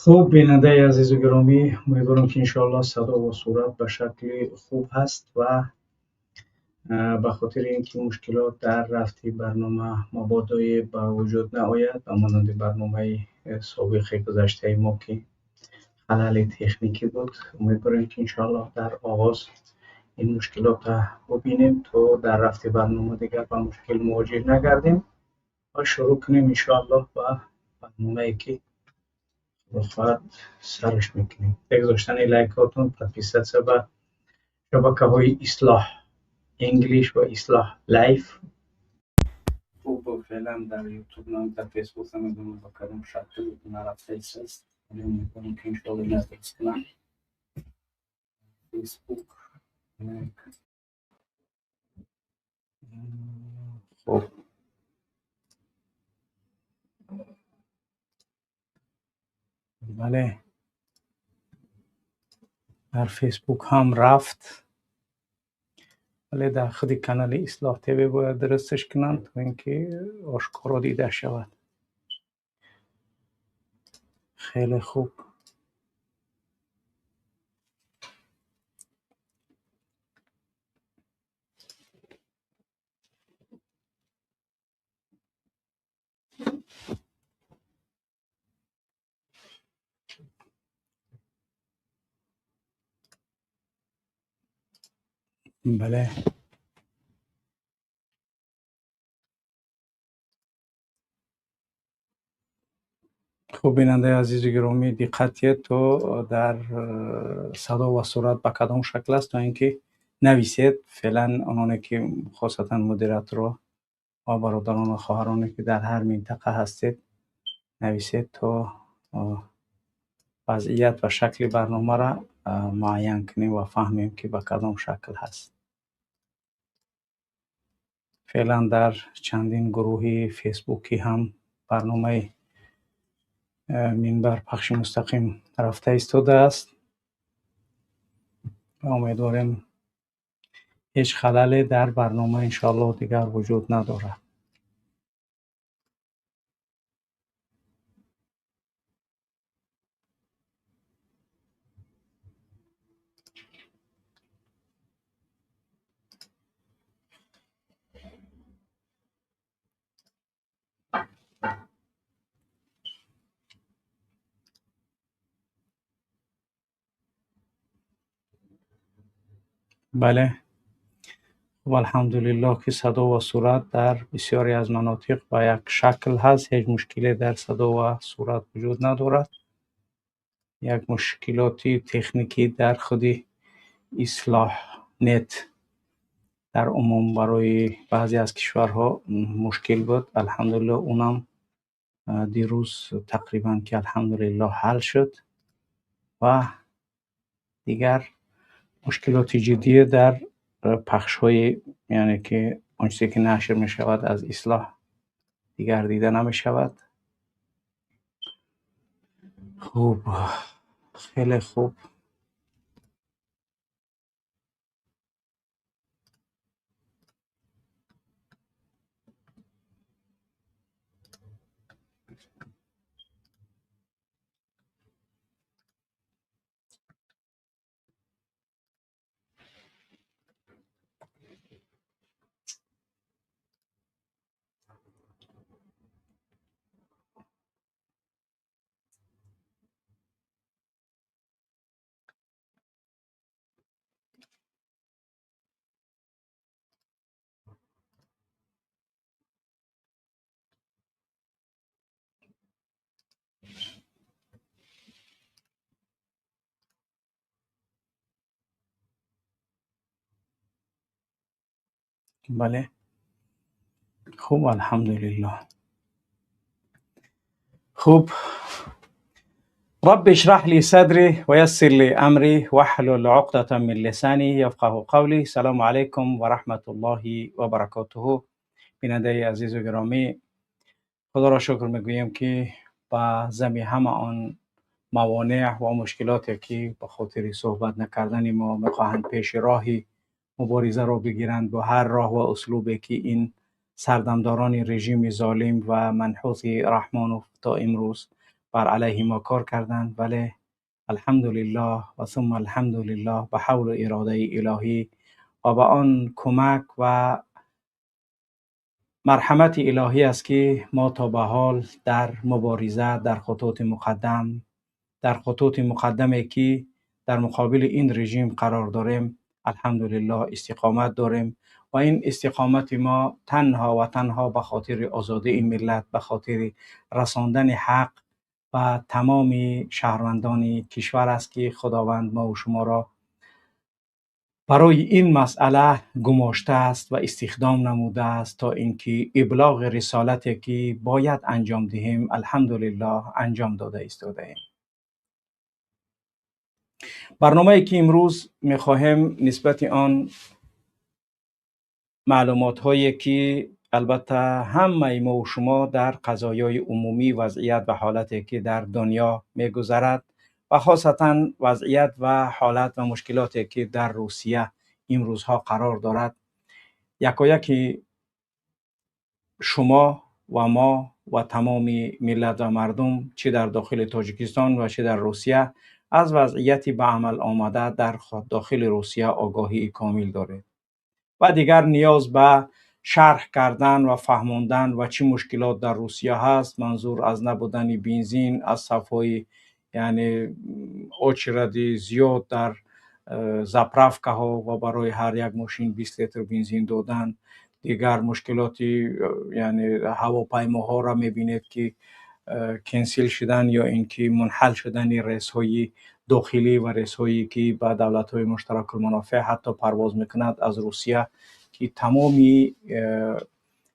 Хуб, бинандаи азизу гиромӣ, умедворам, ки иншоаллоҳ садо ва сурат ба шакли хуб ҳаст ва ба хотири ин ки мушкилот дар рафти барнома мабодое ба вуҷуд наояд, ба монанди барномаи собиқи гузаштаи мо, ки халали техникӣ буд, умедворем, ки иншоаллоҳ дар оғоз ин мушкилотро бубинем, то дар рафти барнома дигар ба мушкил мувоҷеҳ нагардем ва шурӯъ кунем иншоаллоҳ ба барномае, ки худо хоҳад сараш мекунем. Гузоштани лайкҳотон, подписаться ба шабакаҳои Ислоҳ English ва Ислоҳ Live. Хуб, феълан дар Ютуб, дар Фейсбук намедонам, ба кадом шакл нарафта истааст, вале умедворам, ки иншоалло дуруст кунам. Фейсбук, хуб, бале, дар Фейсбук ҳам рафт, вале дар худи канали Ислоҳ ТВ бояд дурусташ кунанд, то ин ки ошкоро дида шавад. Хеле хуб. Бале, хуб, бинандаи азизу гиромӣ, диққат диҳед, то дар садо ва сурат ба кадом шакл аст, то ин ки нависед. Феълан ононе ки хосатан модераторо ва бародарону хоҳароне, ки дар ҳар минтақа ҳастед, нависед, то вазъият ва шакли барномаро муайян кунем ва фаҳмем, ки ба кадом шакл ҳаст. Феълан дар чандин гурӯҳи фейсбукӣ ҳам барномаи Минбар пахши мустақим рафта истодааст ва умедворем, ҳеҷ халале дар барнома иншоаллоҳ дигар вуҷуд надорад. Бале, хуб, алҳамдулиллоҳ, ки садо ва сурат дар бисёре аз манотиқ ба як шакл ҳаст, ҳеҷ мушкиле дар садо ва сурат вуҷуд надорад. Як мушкилоти техникӣ дар худи Ислоҳ нет дар умум барои баъзе аз кишварҳо мушкил буд. Алҳамдулиллоҳ, унам дирӯз тақрибан ки алҳамдулиллоҳ ҳал шуд ва дигар мушкилоти ҷиддие дар пахшҳои, яъне ки он чизе ки нашр мешавад аз Ислоҳ, дигар дида намешавад. Хуб, хеле хуб. Бале, хуб, алҳамдулиллоҳ. Хуб, رب اشرح لي صدري ويسر لي أمري واحلل عقدة من لساني يفقه قولي. سلام علیکم و رحمت الله و برکاته. بیننده عزیز و گرامی، خدا را شکر میگوییم که با زمی همه آن موانع و مشکلاتی که به خاطر صحبت نکردن ما میخواهند پیش راهی مبارزه را بگیرند، با هر راه و اسلوبی که این سردمداران رژیم ظالم و منحوس رحمانوف تا امروز بر علیه ما کار کردند، ولی الحمدلله و ثم الحمدلله به حول و اراده الهی و به آن کمک و مرحمت الهی است که ما تا به حال در مبارزه در خطوط مقدم، در خطوط مقدمی که در مقابل این رژیم قرار داریم، الحمدلله استقامت داریم و این استقامت ما تنها و تنها به خاطر آزادی این ملت، به خاطر رساندن حق و تمام شهروندان کشور است که خداوند ما و شما را برای این مسئله گماشته است و استخدام نموده است تا اینکه ابلاغ رسالتی که باید انجام دهیم الحمدلله انجام داده ایستاده ایم. برنامه‌ای که امروز می‌خواهیم نسبت آن معلومات هایی که البته همه ما و شما در قضایای عمومی وضعیت و حالتی که در دنیا می‌گذرد و خاصتا وضعیت و حالت و مشکلاتی که در روسیه امروزها قرار دارد، یکایک شما و ما و تمام ملت و مردم چه در داخل تاجیکستان و چه در روسیه از وضعیتی به عمل آمده در داخل روسیه آگاهی کامل دارد و دیگر نیاز به شرح کردن و فهماندن و چه مشکلات در روسیه هست، منظور از نبودن بنزین، از صف‌های یعنی очереди زیاد در заправка ها و برای هر یک ماشین 20 لیتر بنزین دادن، دیگر مشکلات یعنی هواپیماها را میبینید که کنسل شدن یا اینکه منحل شدن ریس های داخلی و ریس هایی که به دولت های مشترک المنافع حتی پرواز میکند از روسیه، که تمامی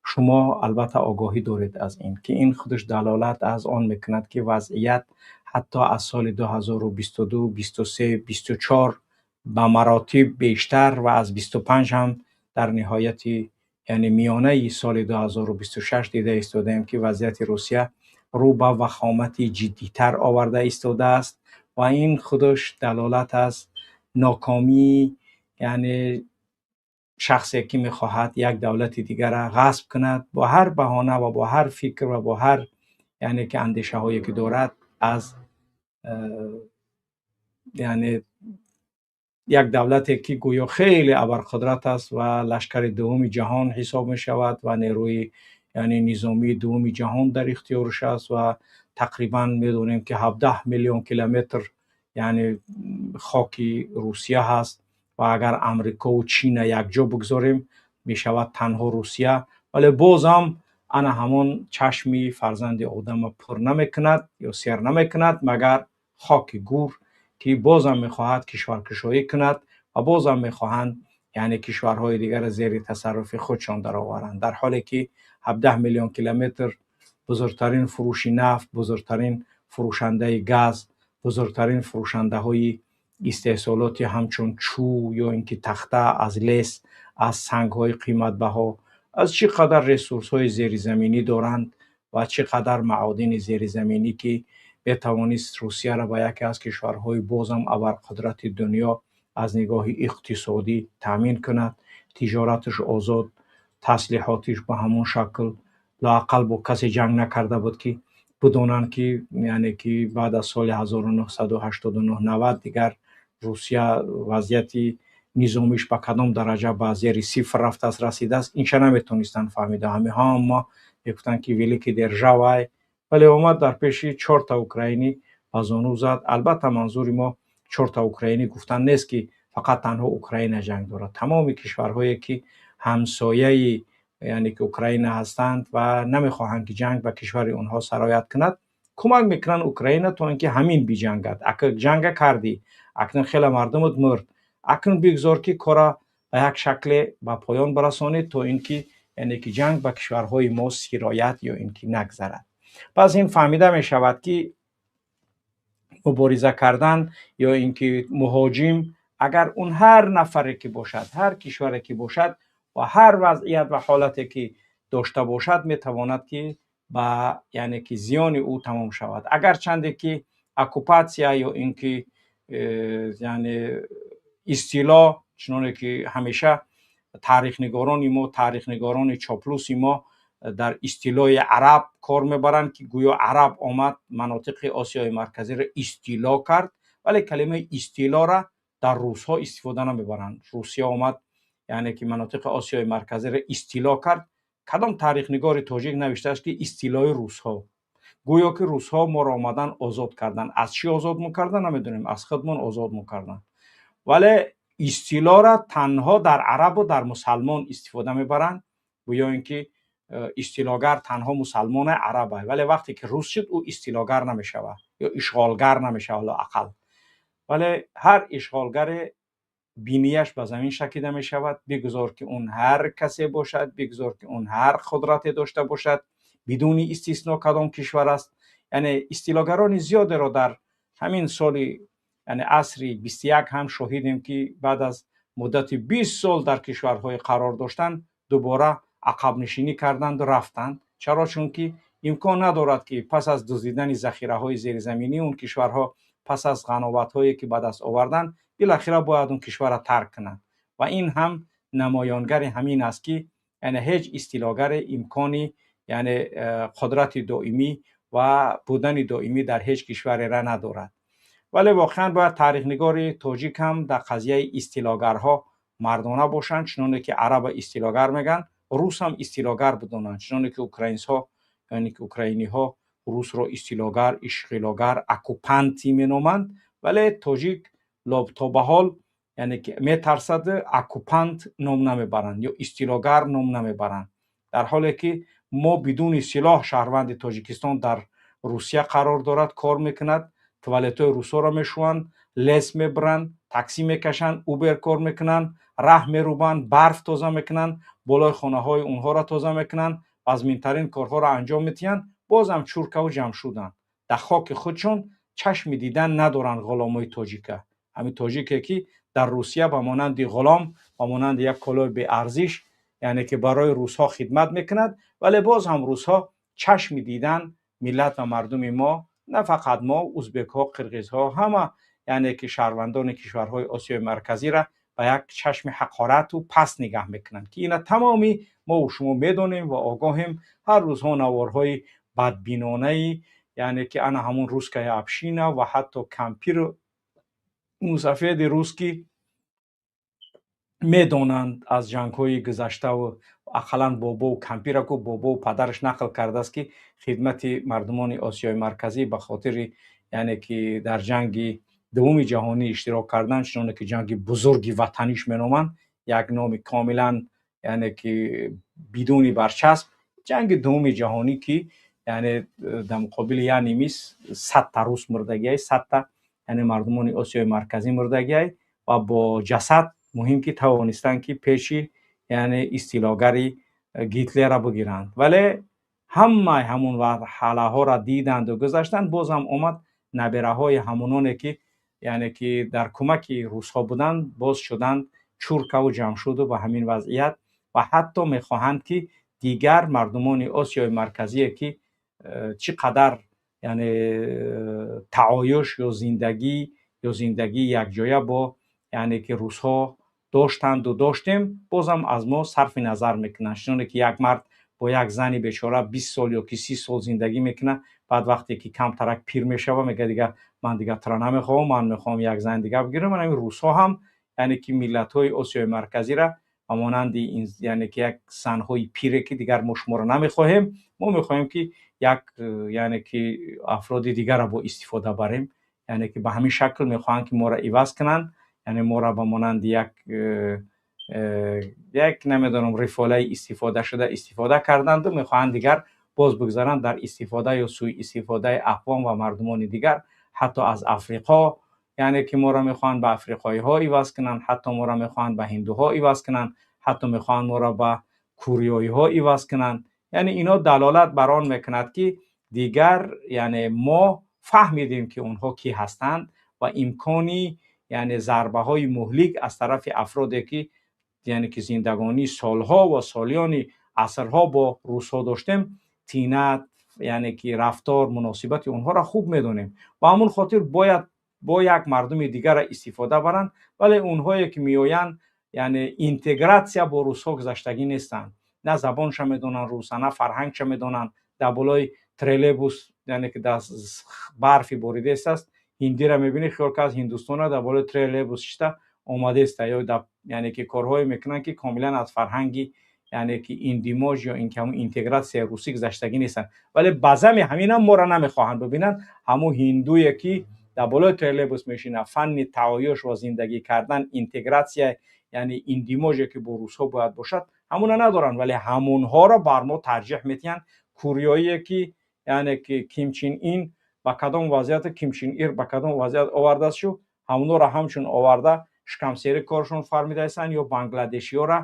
شما البته آگاهی دارید از این که این خودش دلالت از آن میکند که وضعیت حتی از سال 2022، 23، 24 به مراتب بیشتر و از 25 هم در نهایت یعنی میانه سال 2026 دیده ایستاده‌ایم که وضعیت روسیه رو به وخامت جدیتر آورده ایستاده است و این خودش دلالت از ناکامی یعنی شخصی که میخواهد یک دولت دیگر را غصب کند با هر بهانه و با هر فکر و با هر یعنی که اندیشه هایی که دارد از یعنی یک دولتی که گویا خیلی ابرقدرت است و لشکر دوم جهان حساب می شود و نیروی یعنی نظامی دوم جهان در اختیارش است و تقریبا میدونیم که 17 میلیون کیلومتر یعنی خاک روسیه هست و اگر امریکا و چین یک جا بگذاریم می شود تنها روسیه، ولی بازم انا همون چشمی فرزند آدم پر نمیکند یا سیر نمیکند مگر خاک گور که بازم میخواهد کشورکشایی کند و بازم میخواهند یعنی کشورهای دیگر زیر تصرف خودشان در آورند، در حالی که 17 میلیون کیلومتر بزرگترین فروش نفت، بزرگترین فروشنده گاز، بزرگترین فروشنده های استحصالات همچون چو یا اینکه تخته از لس، از سنگ های قیمت بها، از چقدر رسورس های زیرزمینی دارند و چقدر معادن زیرزمینی که بتوانست روسیه را به یکی از کشورهای بازم ابرقدرت دنیا از نگاه اقتصادی تامین کند، تجارتش آزاد، تسلیحاتش به همون شکل، لااقل با کسی جنگ نکرده بود که بدونن که یعنی که بعد از سال 1989 90 دیگر روسیه وضعیت نظامیش به کدام درجه به زیر صفر رفته است رسیده است، اینچه نمیتونستن فهمیده. همه ها ما میگفتن که великий держава، ولی اومد در پیش 4 تا اوکراینی با زانو زد. البته منظور ما 4 تا اوکراینی گفتن نیست که فقط تنها اوکراین جنگ دارد، تمام کشورهایی که همسایه یعنی که اوکراین هستند و نمیخواهند که جنگ به کشور اونها سرایت کند، کمک میکنن اوکراین تا اینکه همین بجنگد. اگر جنگ کردی اکنون خیلی مردمت مرد، اکنون بگذار که کارا به یک شکل به پایان برسانید تا اینکه یعنی که جنگ به کشورهای ما سرایت یا اینکه نگذرد. پس این فهمیده می شود که مبارزه کردن یا اینکه مهاجم اگر اون هر نفری که باشد، هر کشوری که باشد و هر وضعیت و حالتی که داشته باشد، میتواند که با یعنی که زیان او تمام شود. اگر چنده که оккупация یا اینکه یعنی استیلا، چنانه که همیشه تاریخ نگاران ما، تاریخ نگاران چاپلوس ما Дар истилои араб кор мебаранд, ки гӯё араб омад, манотиқи Осиёи Марказиро истило кард, вале калимаи истилора дар русҳо истифода намебаранд. Русия омад, яъне ки манотиқи Осиёи Марказиро истило кард. Кадом таърихнигори тоҷик навиштааст, ки истилои русҳо? Гӯё ки русҳо моро омадан, озод карданд. Аз чӣ озод мекардан, намедонем, аз худмон озод мекарданд. Вале истилора танҳо дар арабу дар мусалмон истифода мебаранд, гӯё ин ки истилогар танҳо мусалмоне, араба. Вале вақте ки рус шуд, ӯ истилогар намешавад ё ишғолгар намешавад лоақал. Вале ҳар ишғолгаре бинияш ба замин шакида мешавад, бигузор ки он ҳар касе бошад, бигузор ки он ҳар қудрате дошта бошад, бидуни истисно кадом кишвар аст. Яъне истилогарони зиёдеро дар ҳамин соли, яъне асри 21 ҳам шоҳидем, ки баъд аз муддати 20 сол дар кишварҳое қарор доштан, дубора ақабнишинӣ карданду рафтанд. Чаро? Чунки имкон надорад, ки пас аз дуздидани захираҳои зеризаминии он кишварҳо, пас аз ғановатҳое ки ба даст оварданд, билохира бояд он кишварро тарк кунанд. Ва ин ҳам намоёнгари ҳамин аст, ки яъне ҳеҷ истилогаре имкони, яъне қудрати доимӣ ва будани доимӣ дар ҳеҷ кишвареро надорад. Вале воқеан бояд таърихнигори тоҷик ҳам дар қазияи истилогарҳо мардона бошанд. Чуноне ки араба истилогар мегӯянд, рус ҳам истилогар бидонанд. Чуноне ки украинсҳо, яъне ки украиниҳо русро истилогар, ишғилогар, оккупант меноманд, вале тоҷик то ба ҳол, яъне ки метарсад, оккупант ном намебаранд ё истилогар ном намебаранд, дар ҳоле ки мо бидуни силоҳ шаҳрванди Тоҷикистон дар Русия қарор дорад, кор мекунад, туалетҳои русҳоро мешӯянд, лес мебаранд, таксӣ мекашанд, Убер кор мекунанд, раҳ мерубанд, барф тоза мекунанд, болои хонаҳои онҳоро тоза мекунанд, вазминтарин корҳоро анҷом медиҳанд. Бозам чуркаву ҷамшуданд, дар хоки худшон чашми дидан надоранд ғуломои тоҷика. Ҳамин тоҷике ки дар Русия ба монанди ғулом, ба монанди як колои беарзиш, яъне ки барои русҳо хидмат мекунад, вале боз ҳам русҳо чашми дидан миллат ва мардуми мо, на фақат мо, узбекҳо, қирғизҳо, ҳама, яъне ки шаҳрвандони кишварҳои Осиёи Марказиро ба як чашми ҳақорату паст нигаҳ мекунанд, ки ина тамоми мо шумо медонем ва огоҳем. Ҳар рӯзҳо наворҳои бадбинонаи, яъне ки ана ҳамун русская община ва ҳатто кампиру мусафеди рус, ки медонанд аз ҷангҳои гузаштаву ақаллан бобову кампираку бобову падараш нақл кардааст, ки хидмати мардумони Осиёи Марказӣ ба хотири, яъне ки дар Ҷанги Дуввуми Ҷаҳонӣ иштирок кардан, чуноне ки Ҷанги Бузурги Ватаниш меноманд, як номи комилан, яъне ки бидуни барчасб, Ҷанги Дуввуми Ҷаҳонӣ, ки яъне дар муқобили як немис 100-та рус мурдагиай, 100-та, яъне мардумони Осиёи Марказӣ мурдагиай ва бо ҷасад муҳим ки тавонистанд, ки пеши, яъне истилогари Гитлерро бигиранд. Вале ҳамаи ҳамун марҳалаҳоро диданду гузаштанд, бозам омад набераҳои ҳамононе ки, яъне ки дар кӯмаки русҳо буданд, боз шуданд чуркаву ҷамшуду ба ҳамин вазъият ва ҳатто мехоҳанд, ки дигар мардумони Осиёи Марказие, ки чӣ қадар, яъне таоюш ё зиндагии якҷоя бо, яъне ки русҳо доштанду доштем, бозам аз мо сарфи назар мекунанд. Чуноне ки як мард бо як зани бечора 20 сол ё ки 30 сол зиндагӣ мекунад, баъд вақте ки камтарак пир мешава, мегӯяд: «Дигар ман дигар тура намехоҳам, ман мехоҳам як зани дигар бигирам». Ҳамин русҳо ҳам, яъне ки миллатҳои Осиёи Марказиро ба монанди, яъне ки як занҳои пире, ки дигар мо шуморо намехоҳем, мо мехоҳем, ки як, яъне ки афроди дигарро бо истифода барем, яъне ки ба ҳамин шакл мехоҳанд, ки моро иваз кунанд, яъне моро ба монанди як намедонам рифолаи истифодашуда истифода карданду мехоҳанд дигар боз бигзаранд дар истифода ё сӯистифодаи ақвом ва мардумони дигар, ҳатто аз Африқо, яъне ки моро мехоҳанд ба африқоиҳо иваз кунанд, ҳатто моро мехоҳанд ба ҳиндуҳо иваз кунанд, ҳатто мехоҳанд моро ба кӯриёиҳо иваз кунанд. Яъне ино далолат бар он мекунад, ки дигар, яъне мо фаҳмидем, ки онҳо кӣ ҳастанд ва имкони, яъне зарбаҳои муҳлик аз тарафи афроде, ки, яъне ки зиндагонии солҳо ва солиёни асрҳо бо русҳо доштем, тинат, яъне ки рафтор, муносибати онҳоро хуб медонем. Ба ҳамон хотир бояд бо як мардуми дигарро истифода баранд. Вале онҳое ки меоянд, яъне интегратсия бо русҳо гузаштагӣ нестанд. На забонша медонанд руса, на фарҳангша медонанд. Дар болои троллейбус, яъне ки дар барфи боридааст аст, ҳиндиро мебинӣ, хиёл ки аз Ҳиндустона дар болои троллейбус шиста омадааста, ё яъне ки корҳое мекунанд, ки комилан аз фарҳанги, яъне ки индимоҷ ё ин ки ҳамун интегратсияи русӣ гузаштагӣ нестанд. Вале ба зами ҳаминам моро намехоҳанд бибинанд. Ҳамун ҳиндуе, ки дар болои троллейбус мешинад, фанни таоюш ва зиндагӣ кардан, интегратсия, яъне индимоҷе, ки бо русҳо бояд бошад, ҳамуна надоранд, вале ҳамунҳоро бар мо тарҷиҳ медиҳанд. Кӯрёие, ки яъне ки Ким Чин Ин ба кадом вазъияту Ким Чин Ир ба кадом вазъият овардааст шу, ҳамунҳоро ҳамчун оварда шикамсери коршон фармидаистанд, ё бангладешиёра,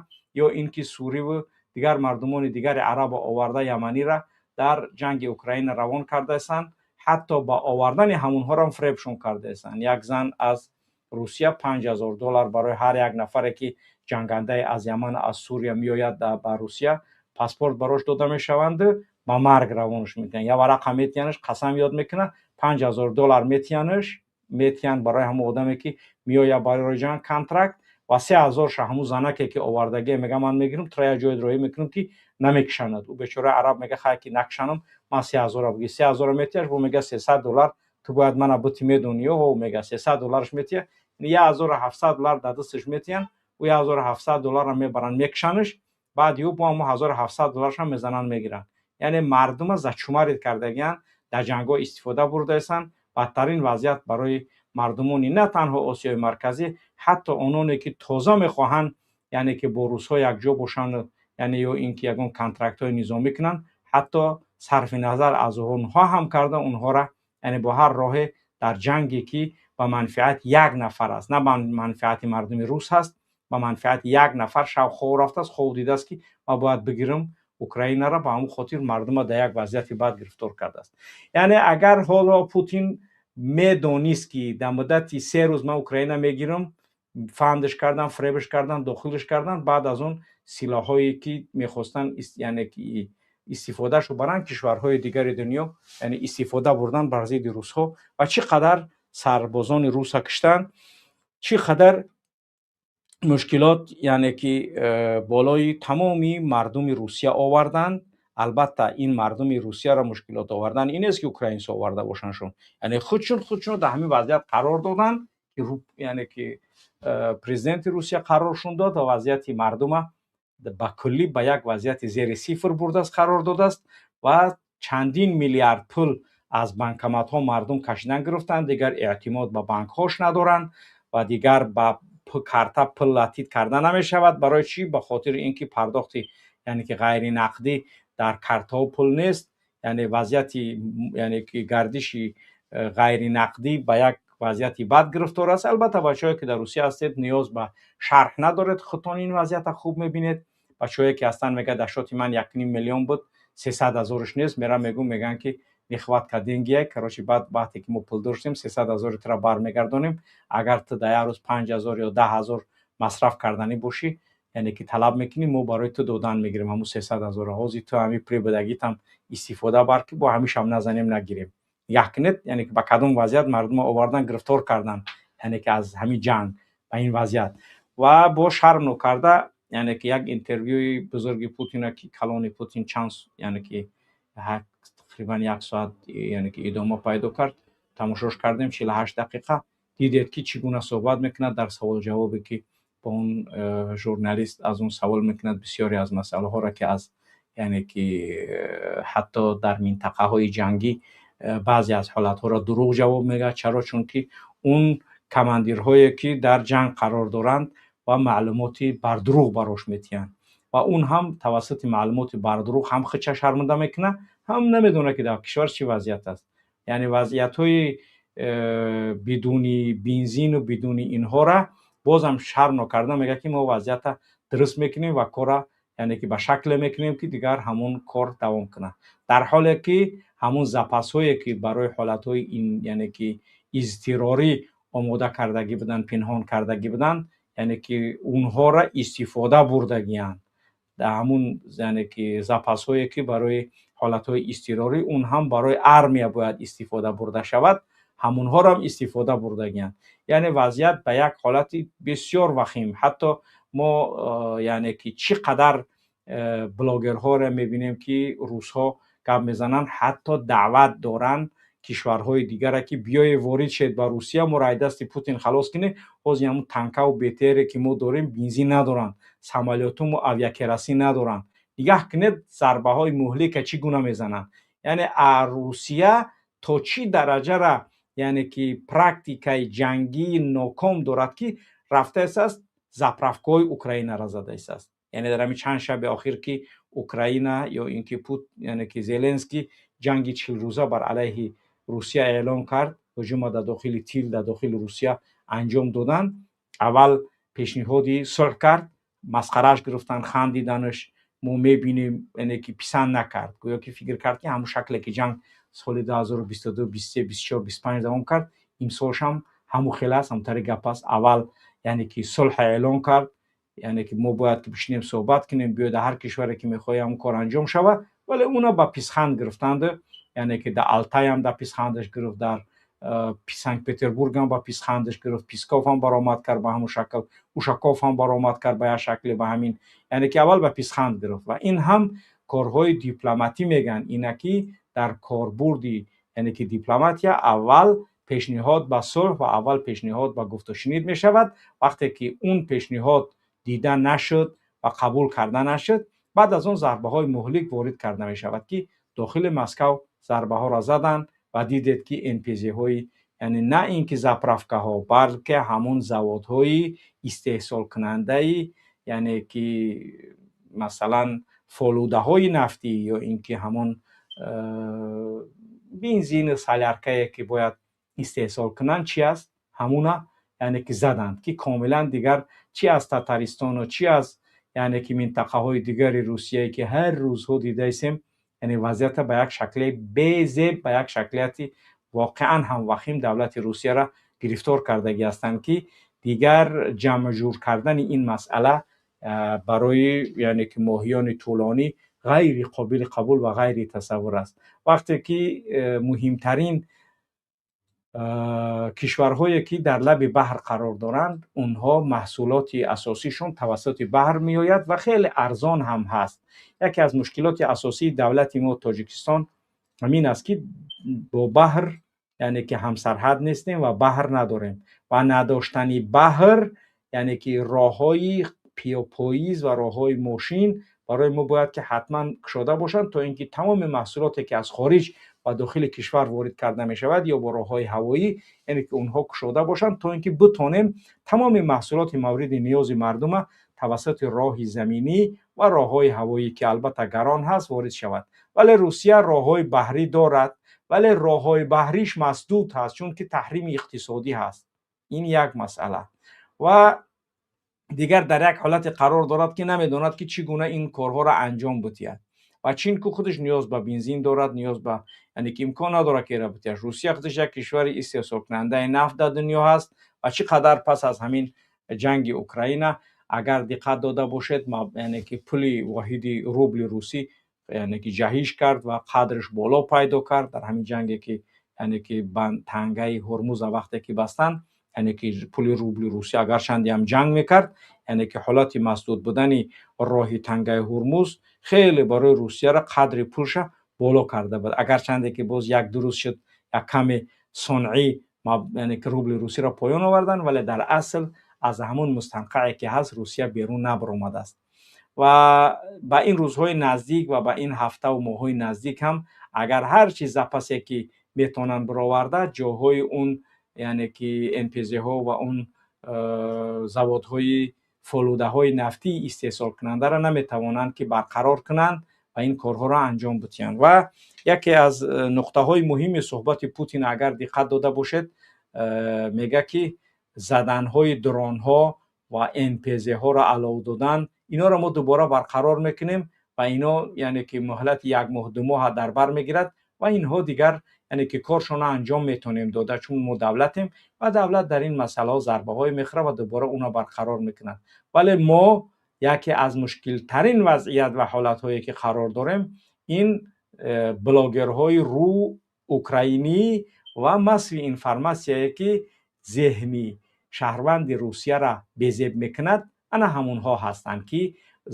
ё ин ки суриву дигар мардумони дигари арабо оварда, яманира дар ҷанги Украина равон кардаистанд. Ҳатто ба овардани ҳамунҳоро фребшон кардаистанд. Як зан аз Русия 5000 доллар барои ҳар як нафаре, ки ҷангандаи аз Яман, аз Сурия меояд ба Русия, паспорт барош дода мешаванд, ба марг равонаш метиҳанд. Я варақа метиҳанаш, қасам ёд мекунад, 5000 доллар метиҳанаш, метиҳанд барои ҳамон одаме, ки меояд барои ҷанг, контракт, ва 3000-ша ҳамун занаке, ки овардагие, мега: «Ман мегирам, тура як ҷое роҳӣ мекунам, ки намекушанад». Ӯ бечора араб мега: «Хай, ки накушанам, ман 3000-а буги». 3000-а метиҳаш, бо мега: «300 доллар ту бояд мана бути, медонӣ?» Ҳо, мега, 300 доллараш метиҳа, 1700 доллар дар дасташ метиҳанд. Ӯ 1700 долларро мебаранд, мекушанаш, баъди ӯ бо ҳамун 1700 долларашам мезананд, мегиранд. Яъне мардума зачумарить кардагианд, дар ҷангҳо истифода бурдаистанд. Бадтарин вазъият барои мардумони на танҳо Осиёи Марказӣ, ҳатто ононе, ки тоза мехоҳанд, яъне ки бо русҳо якҷо бошанд, яъне ё ин ки ягон контрактҳои низомӣ кунанд, ҳатто сарфи назар аз онҳо ҳам карда, онҳоро, яъне бо ҳар роҳе дар ҷанге, ки ба манфиати як нафар аст, на ба манфиати мардуми рус ҳаст, ба манфиати як нафар, шав хоб рафтааст, хоб дидааст, ки ман бояд бигирам Украинаро, ба ҳамон хотир мардума дар як вазъияти бад гирифтор кардааст. Яъне агар ҳоло Путин медонист, ки дар муддати 3 рӯз ман Украина мегирам, фандш кардан, фребш кардан, дохилш кардан, баъд аз он силоҳое, ки мехостанд, яъне ки истифодашу баранд кишварҳои дигари дунё, яъне истифода бурдан бар зидди русҳо, ва чӣ қадар сарбозони руса киштанд, чӣ қадар мушкилот, яъне ки болои тамоми мардуми Русия оварданд. Албатта, ин мардуми Русияро мушкилот овардан ин нест, ки украинсо оварда бошандшон, яъне худшон дар ҳамин вазъият қарор доданд, ки яъне ки президенти Русия қароршон дод ва вазъияти мардума ба куллӣ ба як вазъияти зери сифр бурдааст, қарор додааст, ва чандин миллиард пул аз банкоматҳо мардум кашидан гирифтанд. Дигар эътимод ба банкҳош надоранд ва дигар ба карта пул платить карда намешавад. Барои чӣ? Ба хотири ин ки пардохти, яъне ки ғайринақдӣ дар картаҳо пул нест. Яъне вазъияти, яъне ки гардиши ғайринақдӣ ба як вазъияти бад гирифтор аст. Албатта, бачаҳое, ки дар Русия ҳастед, ниёз ба шарҳ надоред, худтон ин вазъията хуб мебинед. Бачаҳое, ки ҳастанд, мегӯяд: «Дар счёти ман 1,5 миллион буд, 300 ҳазораш нест». Мерам, мегӯм, мегӯянд, ки нехватка деньги. Короче, баъд вақте ки мо пул доштем, 300 ҳазори тура бармегардонем. Агар ту дар як рӯз 5000 ё 10 000 масраф карданӣ бошӣ, яъне ки талаб мекунӣ, мо барои ту додан мегирем ҳамун 300 ҳазора. Ҳозир ту ҳамин прибудагитам истифода бар, ки бо ҳамишам назанем, нагирем. Нигоҳ кунед, яъне ки ба кадом вазъият мардума овардан, гирифтор кардан, яъне ки аз ҳамин ҷанг ба ин вазъият. Ва бо шарм нокарда, яъне ки як интервюи бузурги Путина, ки калони Путин чанд, яъне ки тақрибан як соат, яъне ки идома пайдо кард, тамошош кардем, 48 дақиқа, дидед, ки чӣ гуна суҳбат мекунад. Дар саволҷавобе, ки бо он журналист аз он савол мекунад, бисёре аз масъалаҳоро, ки аз, яъне ки ҳатто дар минтақаҳои ҷангӣ баъзе аз ҳолатҳоро дурӯғ ҷавоб мегӯяд. Чаро? Чунки он командирҳое, ки дар ҷанг қарор доранд, ва маълумоти бардурӯғ барош метиҳанд, ва он ҳам тавассути маълумоти бардурӯғ ҳам худша шарманда мекунад, ҳам намедонад, ки дар кишвар чӣ вазъият аст. Яъне вазъиятҳои бидуни бензину бидуни инҳора бозам шарм нокарда мегӯяд, ки мо вазъията дуруст мекунем ва корра, яъне ки ба шакле мекунем, ки дигар ҳамон кор давом кунад, дар ҳоле ки ҳамун запасҳое, ки барои ҳолатҳои, яъне ки изтирорӣ омода кардагӣ буданд, пинҳон кардагӣ буданд, яъне ки онҳоро истифода бурдагиянд. Дар ҳамун, яъне ки запасҳое, ки барои ҳолатҳои изтирорӣ, он ҳам барои армия бояд истифода бурда шавад, ҳамунҳоро ҳам истифода бурдагиянд. Яъне вазъият ба як ҳолати бисёр вахим. Ҳатто мо яъне ки чӣ қадар Блогерҳоро мебинем, ки русҳо гап мезананд, ҳатто даъват доранд кишварҳои дигарра, ки биёе, ворид шед ба Русия, моро аз дасти Путин халос кунед. Ҳозир ҳамун танкаву БТРе, ки мо дорем, бензин надоранд, самолётуму авиакеросин надоранд. Нигаҳ кунед, зарбаҳои муҳлика чӣ гуна мезананд. Яъне Русия то чӣ дараҷара, яъне ки практикаи ҷангии ноком дорад, ки рафтааст, заправкаҳои Украинаро задаистааст. Яъне дар ҳамин чанд шаби охир, ки Украина ё ин ки яъне ки Зеленский ҷанги 40 рӯза бар алайҳи Русия эълон кард, ҳуҷума дар дохили тил, дар дохили Русия анҷом доданд. Аввал пешниҳоди сулҳ кард, масхараш гирифтанд, хандиданаш. Мо мебинем, яъне ки писанд накард, гӯё ки фикр кард, ки ҳамун шакле, ки ҷанг соли 2022, 23, 24, 25 давом кард, имсолшам ҳамун хел аст, ҳамтари гап аст. Аввал, яъне ки сулҳ эълон кард, яъне ки мо бояд ки бишинем, суҳбат кунем, биёед, ҳар кишваре, ки мехоҳӣ, ҳамун кор анҷом шавад. Вале уна ба писханд гирифтанду, яъне ки дар Алтайам дар писхандаш гирифт, дар Санкт Петербургам ба писхандаш гирифт. Песков ҳам баромад кард ба ҳамун шакл, Ушаков ҳам баромад кард ба як шакле, ба ҳамин, яъне ки аввал ба писханд гирифт. Ва ин ҳам корҳои дипломатӣ мегӯянд, ина ки дар корбурди, яъне ки дипломатия, аввал пешниҳод ба сулҳ ва аввал пешниҳод ба гуфтушунид мешавад. Вақте ки он пешниҳод дида нашуд ва қабул карда нашуд, баъд аз он зарбаҳои муҳлик ворид карда мешавад, ки дохили Москав зарбаҳоро заданд ва дидед, ки НПЗҳои, яъне на ин ки заправкаҳо, балки ҳамун заводҳои истеҳсолкунандаи, яъне ки масалан фолудаҳои нафтӣ ё ин ки ҳамон бензину соляркае, ки бояд истеҳсол кунанд, чи аст, ҳамуна, яъне ки заданд, ки комилан дигар чи аз Татаристону, чи аз, яъне ки минтақаҳои дигари Русияе, ки ҳар рӯзҳо дидаистем, яъне вазъията ба як шакле безеб, ба як шаклияти воқеан ҳам вахим давлати Русияро гирифтор кардагӣ ҳастанд, ки дигар ҷамъҷур кардани ин масъала барои, яъне ки моҳиёни тӯлонӣ ғайри қобили қабул ва ғайри тасаввур аст. Вақте ки муҳимтарин кишварҳое, ки дар лаби баҳр қарор доранд, онҳо маҳсулоти асосишон тавассути баҳр меояд ва хеле арзон ҳам ҳаст. Яке аз мушкилоти асосии давлати мо, Тоҷикистон, ҳамин аст, ки бо баҳр, яъне ки ҳамсарҳад нестем ва баҳр надорем. Ва надоштани баҳр, яъне ки роҳҳои поезд ва роҳҳои мошин барои мо бояд ки ҳатман кушода бошанд, то ин ки тамоми маҳсулоте, ки аз хориҷ ба дохили кишвар ворид карда мешавад ё бо роҳҳои ҳавоӣ, яъне ки онҳо кушода бошанд, то ин ки битонем тамоми маҳсулоти мавриди ниёзи мардума тавассути роҳи заминӣ ва роҳҳои ҳавоӣ, ки албатта гарон ҳаст, ворид шавад. Вале Русия роҳҳои баҳрӣ дорад, вале роҳҳои баҳриш масдуд ҳаст, чунки таҳрими иқтисодӣ ҳаст. Ин як масъала. Ва дигар дар як ҳолате қарор дорад, ки намедонад, ки чӣ гуна ин корҳоро анҷом бидиҳад. Ва Чин ку худаш ниёз ба бензин дорад, ниёз ба, яъне ки имкон надорад, ки бидиҳад. Русия худаш як кишвари истеҳсолкунандаи нафт дар дунё ҳаст. Ва чӣ қадар пас аз ҳамин ҷанги Украина, агар диққат дода бошед, яъне ки пули воҳиди рубли русӣ, яъне ки ҷаҳиш кард ва қадрш боло пайдо кард. Дар ҳамин ҷанге, ки, яъне ки тангаи Ҳурмуза вақте ки бастанд, яъне ки пули рубли русӣ агарчанде ҳам ҷанг мекард, яъне ки ҳолати масдуд будани роҳи тангаи Ҳурмуз хеле барои Русияро қадри пулша боло карда буд. Агарчанде ки боз як ду рӯз шуд, як каме сунъӣ, яъне ки рубли русиро поён оварданд, вале дар асл аз ҳамон мустанқае, ки ҳаст, Русия берун набаромадааст. Ва ба ин рӯзҳои наздик ва ба ин ҳафтаву моҳҳои наздик ҳам, агар ҳар чи запасе, ки метавонанд бароварда, ҷоҳои он, яъне ки НПЗҳо ва он заводҳои фолудаҳои нафтии истеҳсолкунандаро наметавонанд, ки барқарор кунанд ва ин корҳоро анҷом бидиҳанд. Ва яке аз нуқтаҳои муҳими суҳбати Путин, агар диққат дода бошед, мегӯяд, ки заданҳои дронҳо ва НПЗҳоро алов додан, инҳоро мо дубора барқарор мекунем ва ино, яъне ки муҳлати як моҳ, 2 моҳа дар бар мегирад ва инҳо дигар, яъне ки коршонро анҷом метавонем дода, чун мо давлатем ва давлат дар ин масъалаҳо зарбаҳое мехӯрад ва дубора онро барқарор мекунад. Вале мо яке аз мушкилтарин вазъият ва ҳолатҳое, ки қарор дорем, ин блогерҳои ру украинӣ ва массовый информатсияе, ки зеҳни шаҳрванди Русияро безеб мекунад, ана ҳамонҳо ҳастанд, ки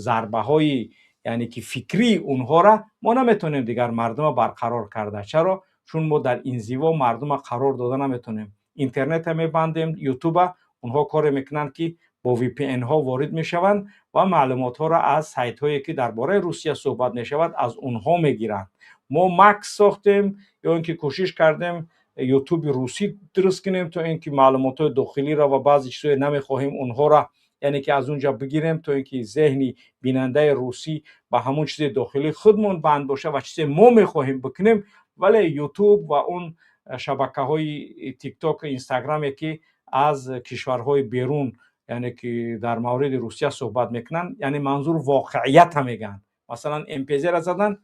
зарбаҳои Яъне ки фикрии онҳоро мо наметавонем дигар мардума барқарор карда. Чаро? Чун мо дар инзиво мардума қарор дода наметавонем. Интернета мебандем, Ютуба, онҳо коре мекунанд, ки бо VPN-ҳо ворид мешаванд ва маълумотҳоро аз сайтҳое, ки дар бораи Русия суҳбат мешавад, аз онҳо мегиранд. Мо Макс сохтем ё ин ки кӯшиш кардем Ютуби русӣ дуруст кунем, то ин ки маълумотҳои дохилиро ва баъзе чизҳое намехоҳем, онҳоро, яъне ки аз он ҷо бигирем, то ин ки зеҳни бинандаи русӣ ба ҳамон чизи дохилии худмон банд бошад ва чизе мо мехоҳем бикунем. Вале Ютуб ва он шабакаҳои Тикток, Инстаграме, ки аз кишварҳои берун, яъне ки дар мавриди Русия суҳбат мекунанд, яъне манзур воқеията мегӯянд. Масалан, НПЗ-ра задан,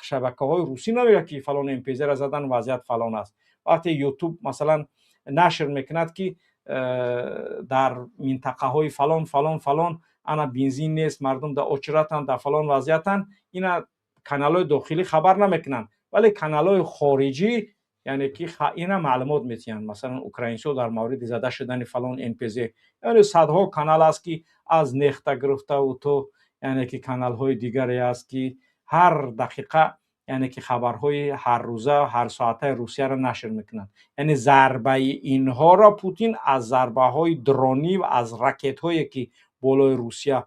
шабакаҳои русӣ намегӯяд, ки фалон НПЗ-ра задан, вазъият фалон аст. Вақте Ютуб, масалан, нашр мекунад, ки дар минтақаҳои фалон, фалон, фалон ана бензин нест, мардум дар очередь анд, дар фалон вазъиятанд, ина каналҳои дохилӣ хабар намекунанд, вале каналҳои хориҷӣ, яъне ки ина маълумот метиҳанд. Масалан, украинсо дар мавриди зада шудани фалон НПЗ, яъне садҳо канал аст, ки аз Нехта гирифтаву то, яъне ки, каналҳои дигаре аст, ки ҳар дақиқа, яъне ки, хабарҳои ҳаррӯза, ҳарсоатаи Русияро нашр мекунанд. Яъне зарбаи инҳоро Путин аз зарбаҳои дронӣ ва аз ракетҳое, ки болои Русия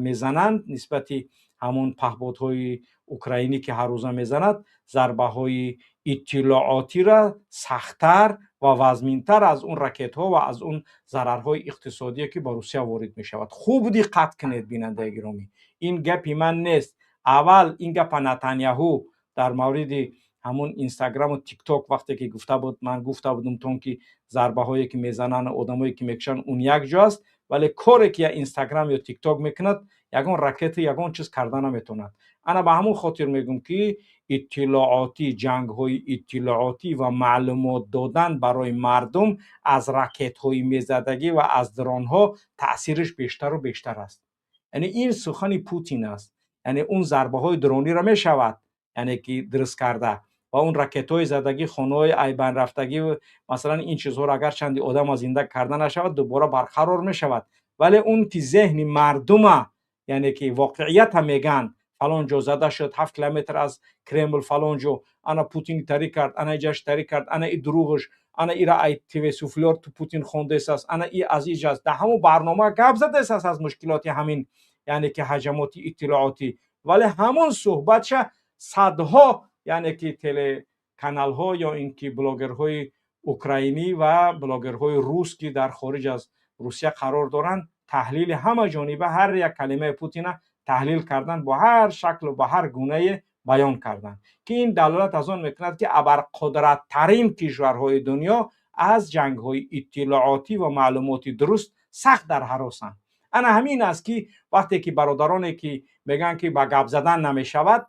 мезананд, нисбати ҳамон паҳбодҳои украинӣ, ки ҳаррӯза мезанад, зарбаҳои иттилоотиро сахттар ва вазминтар аз он ракетҳо ва аз он зарарҳои иқтисодие, ки ба Русия ворид мешавад. Хуб диққат кунед, бинандаи гиромӣ, ин гапи ман нест. Аввал ин гапа Натаняҳу дар мавриди ҳамон Инстаграму Тикток вақте ки гуфта буд, ман гуфта будум тон, ки зарбаҳое, ки мезананд, одамое, ки мекушанд, он як ҷо аст, вале коре, ки я Инстаграм ё Тикток мекунад, ягон ракета, ягон чиз карда наметавонад. Ана ба ҳамон хотир мегӯм, ки иттилоотӣ, ҷангҳои иттилоотӣ ва маълумот додан барои мардум аз ракетҳои мезадагӣ ва аз дронҳо таъсираш бештару бештар аст. Яъне ин сухани Путин аст. Яъне он зарбаҳои дрониро мешавад, яъне ки, дуруст карда ва он ракетҳои задагӣ, хонаҳои айбанрафтагӣ, масалан, ин чизҳоро агарчанди одама зинда карда нашавад, дубора барқарор мешавад. Вале он ки зеҳни мардума, яъне ки, воқеията мегӯянд, фалон ҷо зада шуд, 7 километр аз Кремл фалон ҷо, ана Путин тарӣ кард, ана иҷаш тарӣ кард, ана и дурӯғш, ана ира ай ТВ Суфлёр ту Путин хондесааст, ана и аз иҷ аст, дар ҳамон барнома гап задесааст аз мушкилоти ҳамин, яъне ки, ҳаҷамоти иттилоотӣ. Вале ҳамон суҳбатша садҳо, яъне ки, телеканалҳо ё ин ки блогерҳои украинӣ ва блогерҳои рус, ки дар хориҷ аз Русия қарор доранд, таҳлили ҳама ҷониба ҳар як калимаи Путина таҳлил карданд, бо ҳар шаклу ба ҳар гунае баён карданд, ки ин далолат аз он мекунад, ки абарқудраттарин кишварҳои дунё аз ҷангҳои иттилоотӣ ва маълумоти дуруст сахт дар ҳаросанд. Ана ҳамин аст, ки вақте ки бародароне, ки мегӯянд, ки ба гап задан намешавад,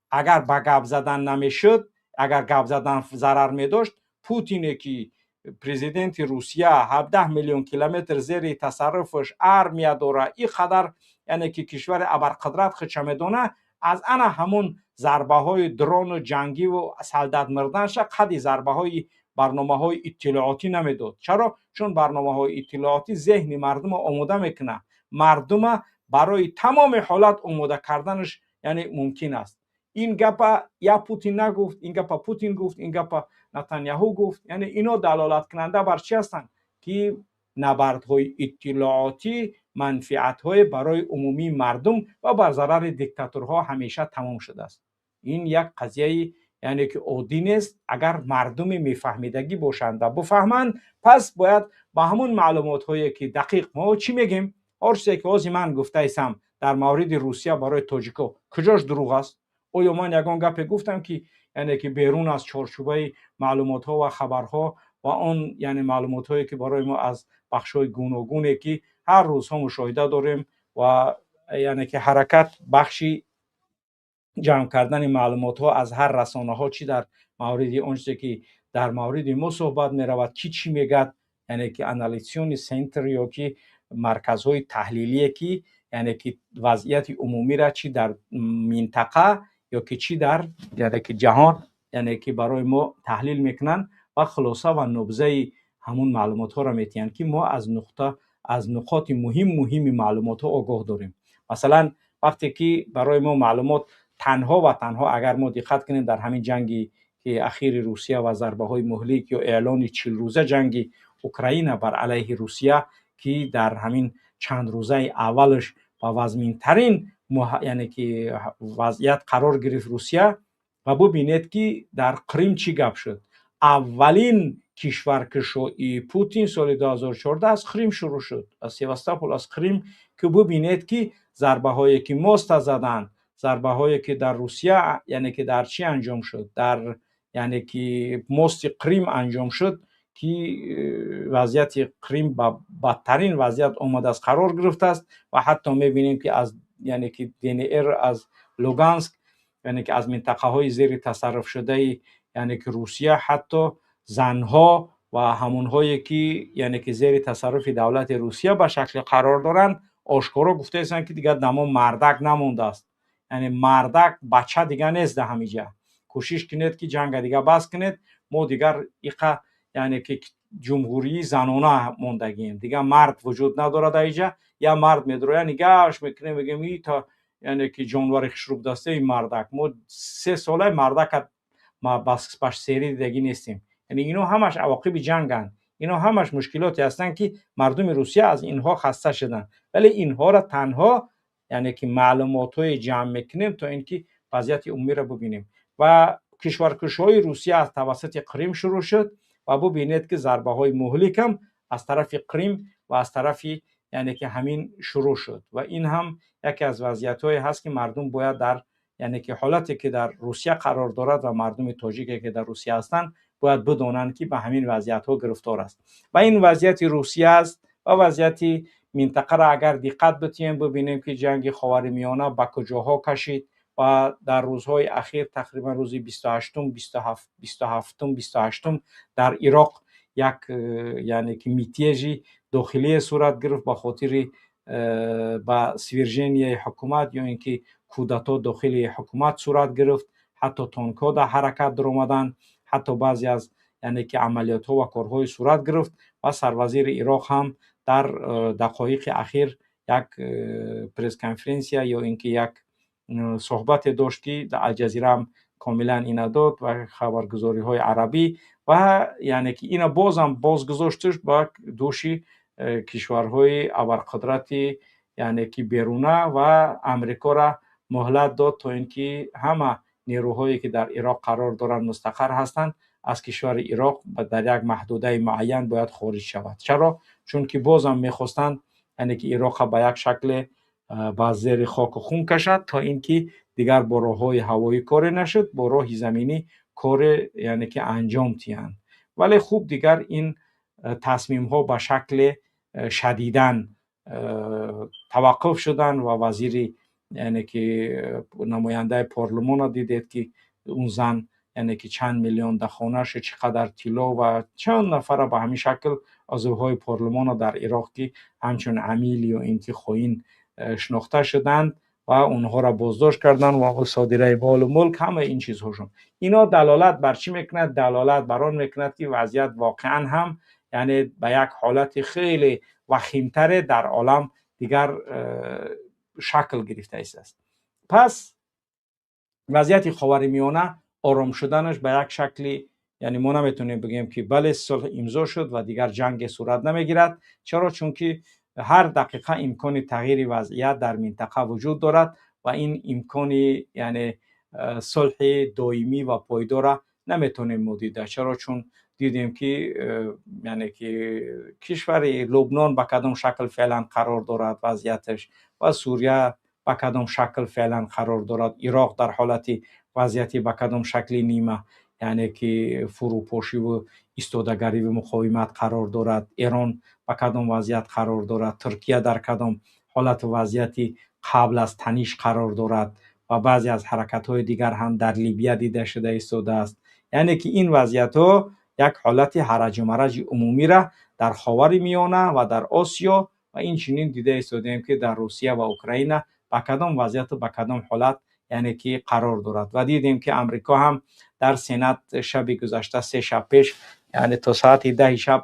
агар ба гап задан намешуд, агар гап задан зарар медошт, Путине, ки президенти Русия, 17 миллион километр зери тасарруфаш армия дора, ин қадар, яъне ки, кишвари абарқудрат худша медона, аз ана ҳамон зарбаҳои дрону ҷангиву солдат мурданша қадри зарбаҳои барномаҳои иттилоотӣ намедод. Чаро? Чун барномаҳои иттилоотӣ зеҳни мардума омода мекунад, мардума барои тамоми ҳолат омода карданаш, яъне, мумкин аст. Ин гапа я Путин нагуфт, ин гапа Путин гуфт, ин гапа Натаняҳу гуфт. Яъне ино далолаткунанда бар чӣ ҳастанд? Ки набардҳои иттилоотӣ манфиатҳое барои умумии мардум ва бар зарари диктаторҳо ҳамеша тамом шудааст. Ин як қазияи, яъне ки, оддӣ нест. Агар мардуме мефаҳмидагӣ бошанд ва бифаҳманд, пас бояд ба ҳамон маълумотҳое, ки дақиқ мо чӣ мегем, ҳар чизе, ки ҳозир ман гуфтаисам дар мавриди Русия барои тоҷико, куҷош дурӯғ аст? Оё ман ягон гапе гуфтам, ки, яъне ки, берун аз чорчӯбаи маълумотҳо ва хабарҳо ва он, яъне, маълумотҳое, ки барои мо аз бахшҳои гуногуне, ки ҳар рӯзҳо мушоҳида дорем, ва, яъне ки, ҳаракат бахши ҷамъ кардани маълумотҳо аз ҳар расонаҳо, чӣ дар мавриди он чизе, ки дар мавриди мо суҳбат меравад, ки чӣ мегӯяд, яъне ки, аналитсионный центр ё ки марказҳои таҳлилие, ки, яъне ки, вазъияти умумиро чӣ дар минтақа ё ки чӣ дар, яъне ки, ҷаҳон, яъне ки, барои мо таҳлил мекунанд ва хулоса ва нубзаи ҳамун маълумотҳоро метиҳанд, ки мо аз нуқта, аз нуқоти муҳим муҳими маълумотҳо огоҳ дорем. Масалан, вақте ки Вақте ки барои мо маълумот танҳо ва танҳо, агар мо диққат кунем, дар ҳамин ҷанги ки ахири Русия ва зарбаҳои муҳлик ё эълони 40 рӯза ҷанги Украина бар алайҳи Русия, ки дар ҳамин чанд рӯзаи аввалаш ба вазминтарин, яъне ки вазъият қарор гирифт Русия. Ва бубинед, ки дар Қрим чӣ гап шуд. Аввалин кишваркушоии Путин соли 2014 аз Қрим шурӯъ шуд, аз Севастопол, аз Қрим, ки бубинед, ки зарбаҳое ки моста заданд, зарбаҳое ки дар Русия, яъне ки дар чӣ анҷом шуд, дар, яъне ки мости Қрим анҷом шуд, ки вазъияти Қрим ба бадтарин вазъият омадааст, қарор гирифтааст. Ва ҳатто мебинем, ки аз, яъне ки ДНР, аз Луганск, яъне ки аз минтақаҳои зери тасарруфшудаи, яъне ки Русия, ҳатто занҳо ва ҳамонҳое ки, яъне ки зери тасарруфи давлати Русия ба шакли қарор доранд, ошкоро гуфтаистанд, ки дигар дамо мардак намондааст, яъне мардак, бача дига нест да ҳамиҷа. Кӯшиш кунед, ки ҷанга дига бас кунед, мо дигар иқа, яъне ки ҷумҳурии занона мондагием, дигар мард вуҷуд надорад аиҷа. Я мард медроя, нигаҳш мекунем, мегӯем, и та, яъне ки ҷонвари хушрӯбдастаи мардак, мо 3 солаи мардака баш сери дидагӣ нестем. Яъне ино ҳамаш авоқиби ҷанганд, ино ҳамаш мушкилоте ҳастанд, ки мардуми Русия аз инҳо хаста шуданд. Вале инҳоро танҳо, яъне ки маълумотҳое ҷамъ мекунем, то ин ки вазъияти умумиро бубинем. Ва кишваркушоии Русия аз тавассути Қрим шурӯъ шуд ва бубинед, ки зарбаҳои муҳликам аз тарафи Қрим ва аз тарафи, яъне ки ҳамин шурӯъ шуд. Ва ин ҳам яке аз вазъиятҳое ҳаст, ки мардум бояд дар, яъне ки ҳолате ки дар Русия қарор дорад ва мардуми тоҷике ки дар Русия ҳастанд, бояд бидонанд, ки ба ҳамин вазъиятҳо гирифтор аст. Ва ин вазъияти Русия аст. Ва вазъияти минтақаро агар диққат битиҳем, бибинем, ки ҷанги Ховари Миёна ба куҷоҳо кашид. Ва дар рӯзҳои ахир, тақрибан рӯзи 28-ум, 27-ум, 28-ум дар Ироқ як, яъне ки мятежи дохилие сурат гирифт ба хотири ба свержения и ҳукумат ё ин ки кудета дохили ҳукумат сурат гирифт. Ҳатто танкҳо дар ҳаракат даромаданд, ҳатто баъзе аз, яъне ки амалиётҳо ва корҳое сурат гирифт. Ва сарвазири Ироқ ҳам дар дақоиқи ахир як пресс-конференсия ё ин ки як суҳбате дошт, ки дар Алҷазира ҳам комилан ина дод ва хабаргузориҳои арабӣ. Ва яъне ки ина бозам бозгузошташ ба дӯши кишварҳои абарқудрати, яъне ки беруна, ва Амрикоро муҳлат дод, то ин ки ҳама нерӯҳое ки дар Ироқ қарор доранд, мустақар ҳастанд, аз кишвари Ироқ дар як маҳдудаи муайян бояд хориҷ шавад. Чаро? Чунки бозам мехостанд, яъне ки Ироқро ба як шакле ба зери хоку хун кашад, то ин ки дигар бо роҳҳои ҳавоӣ коре нашуд, бо роҳи заминӣ коре, яъне ки анҷом диҳанд. Вале хуб, дигар ин тасмимҳо ба шакле шадидан таваққуф шуданд. Ва вазири, яъне ки намояндаи парлумонро дидед, ки он зан, яъне ки чанд миллион дар хонааш, чӣ қадар тилло ва чанд нафара ба ҳамин шакл узвҳои парлумонро дар Ироқ, ки ҳамчун амил ё ин ки хоин шинохта шуданд ва онҳоро боздошт карданд ва мусодираи молу мулк, ҳамаи ин чизҳошон. Ино далолат бар чӣ мекунад? Далолат бар он мекунад, ки вазъият воқеан ҳам, яъне ба як ҳолати хеле вахимтаре дар олам дигар шакл гирифта истааст. Пас вазъияти Ховари Миёна ором шуданаш ба як шакли, яъне мо наметавонем бигӯем, ки бале, сулҳ имзо шуд ва дигар ҷанге сурат намегирад. Чаро? Чунки ҳар дақиқа имкони тағйири вазъият дар минтақа вуҷуд дорад ва ин имкони, яъне сулҳи доимӣ ва пойдора наметавонем мо дида. Чаро? Чун дидем, ки, яъне ки кишвари Лубнон ба кадом шакл феълан қарор дорад вазъияташ ва Сурия ба кадом шакл феълан қарор дорад, Ироқ дар ҳолати вазъияти ба кадом шакли нима, яъне ки фурӯпошиву истодагариву муқовимат қарор дорад, Эрон ба кадом вазъият қарор дорад, Туркия дар кадом ҳолату вазъияти қабл аз таниш қарор дорад ва баъзе аз ҳаракатҳои дигар ҳам дар Либия дида шуда истодааст. Яъне ки ин вазъиятҳо як ҳолати ҳараҷу мараҷи умумиро дар Ховари Миёна ва дар Осиё ва инчунин дида истодаем, ки дар Русия ва Украина ба кадом вазъияту ба кадом ҳолат, яъне ки қарор дорад. Ва дидем, ки Амрико ҳам дар Сенат шаби гузашта, 3 шаб пеш, яъне то соати 10-и шаб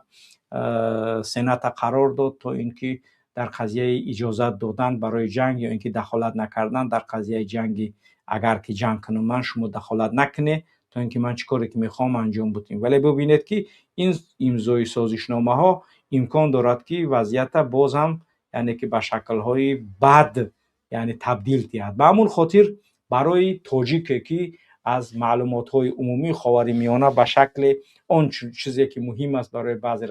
Сената қарор дод, то ин ки Дар қазияи иҷозат додан барои ҷанг ё ин ки дахолат накардан дар қазияи ҷанги, агар ки ҷанг кунам ман, шумо дахолат накунед, то ин ки ман чӣ коре ки мехоҳам анҷом будем. Вале бубинед, ки ин имзои созишномаҳо имкон дорад, ки вазъията боз ҳам, яъне ки ба шаклҳои бад, яъне табдил диҳад. Ба ҳамон хотир барои тоҷике, ки аз маълумотҳои умумии Ховари Миёна ба шакли он чизе ки муҳим аст барои баъзе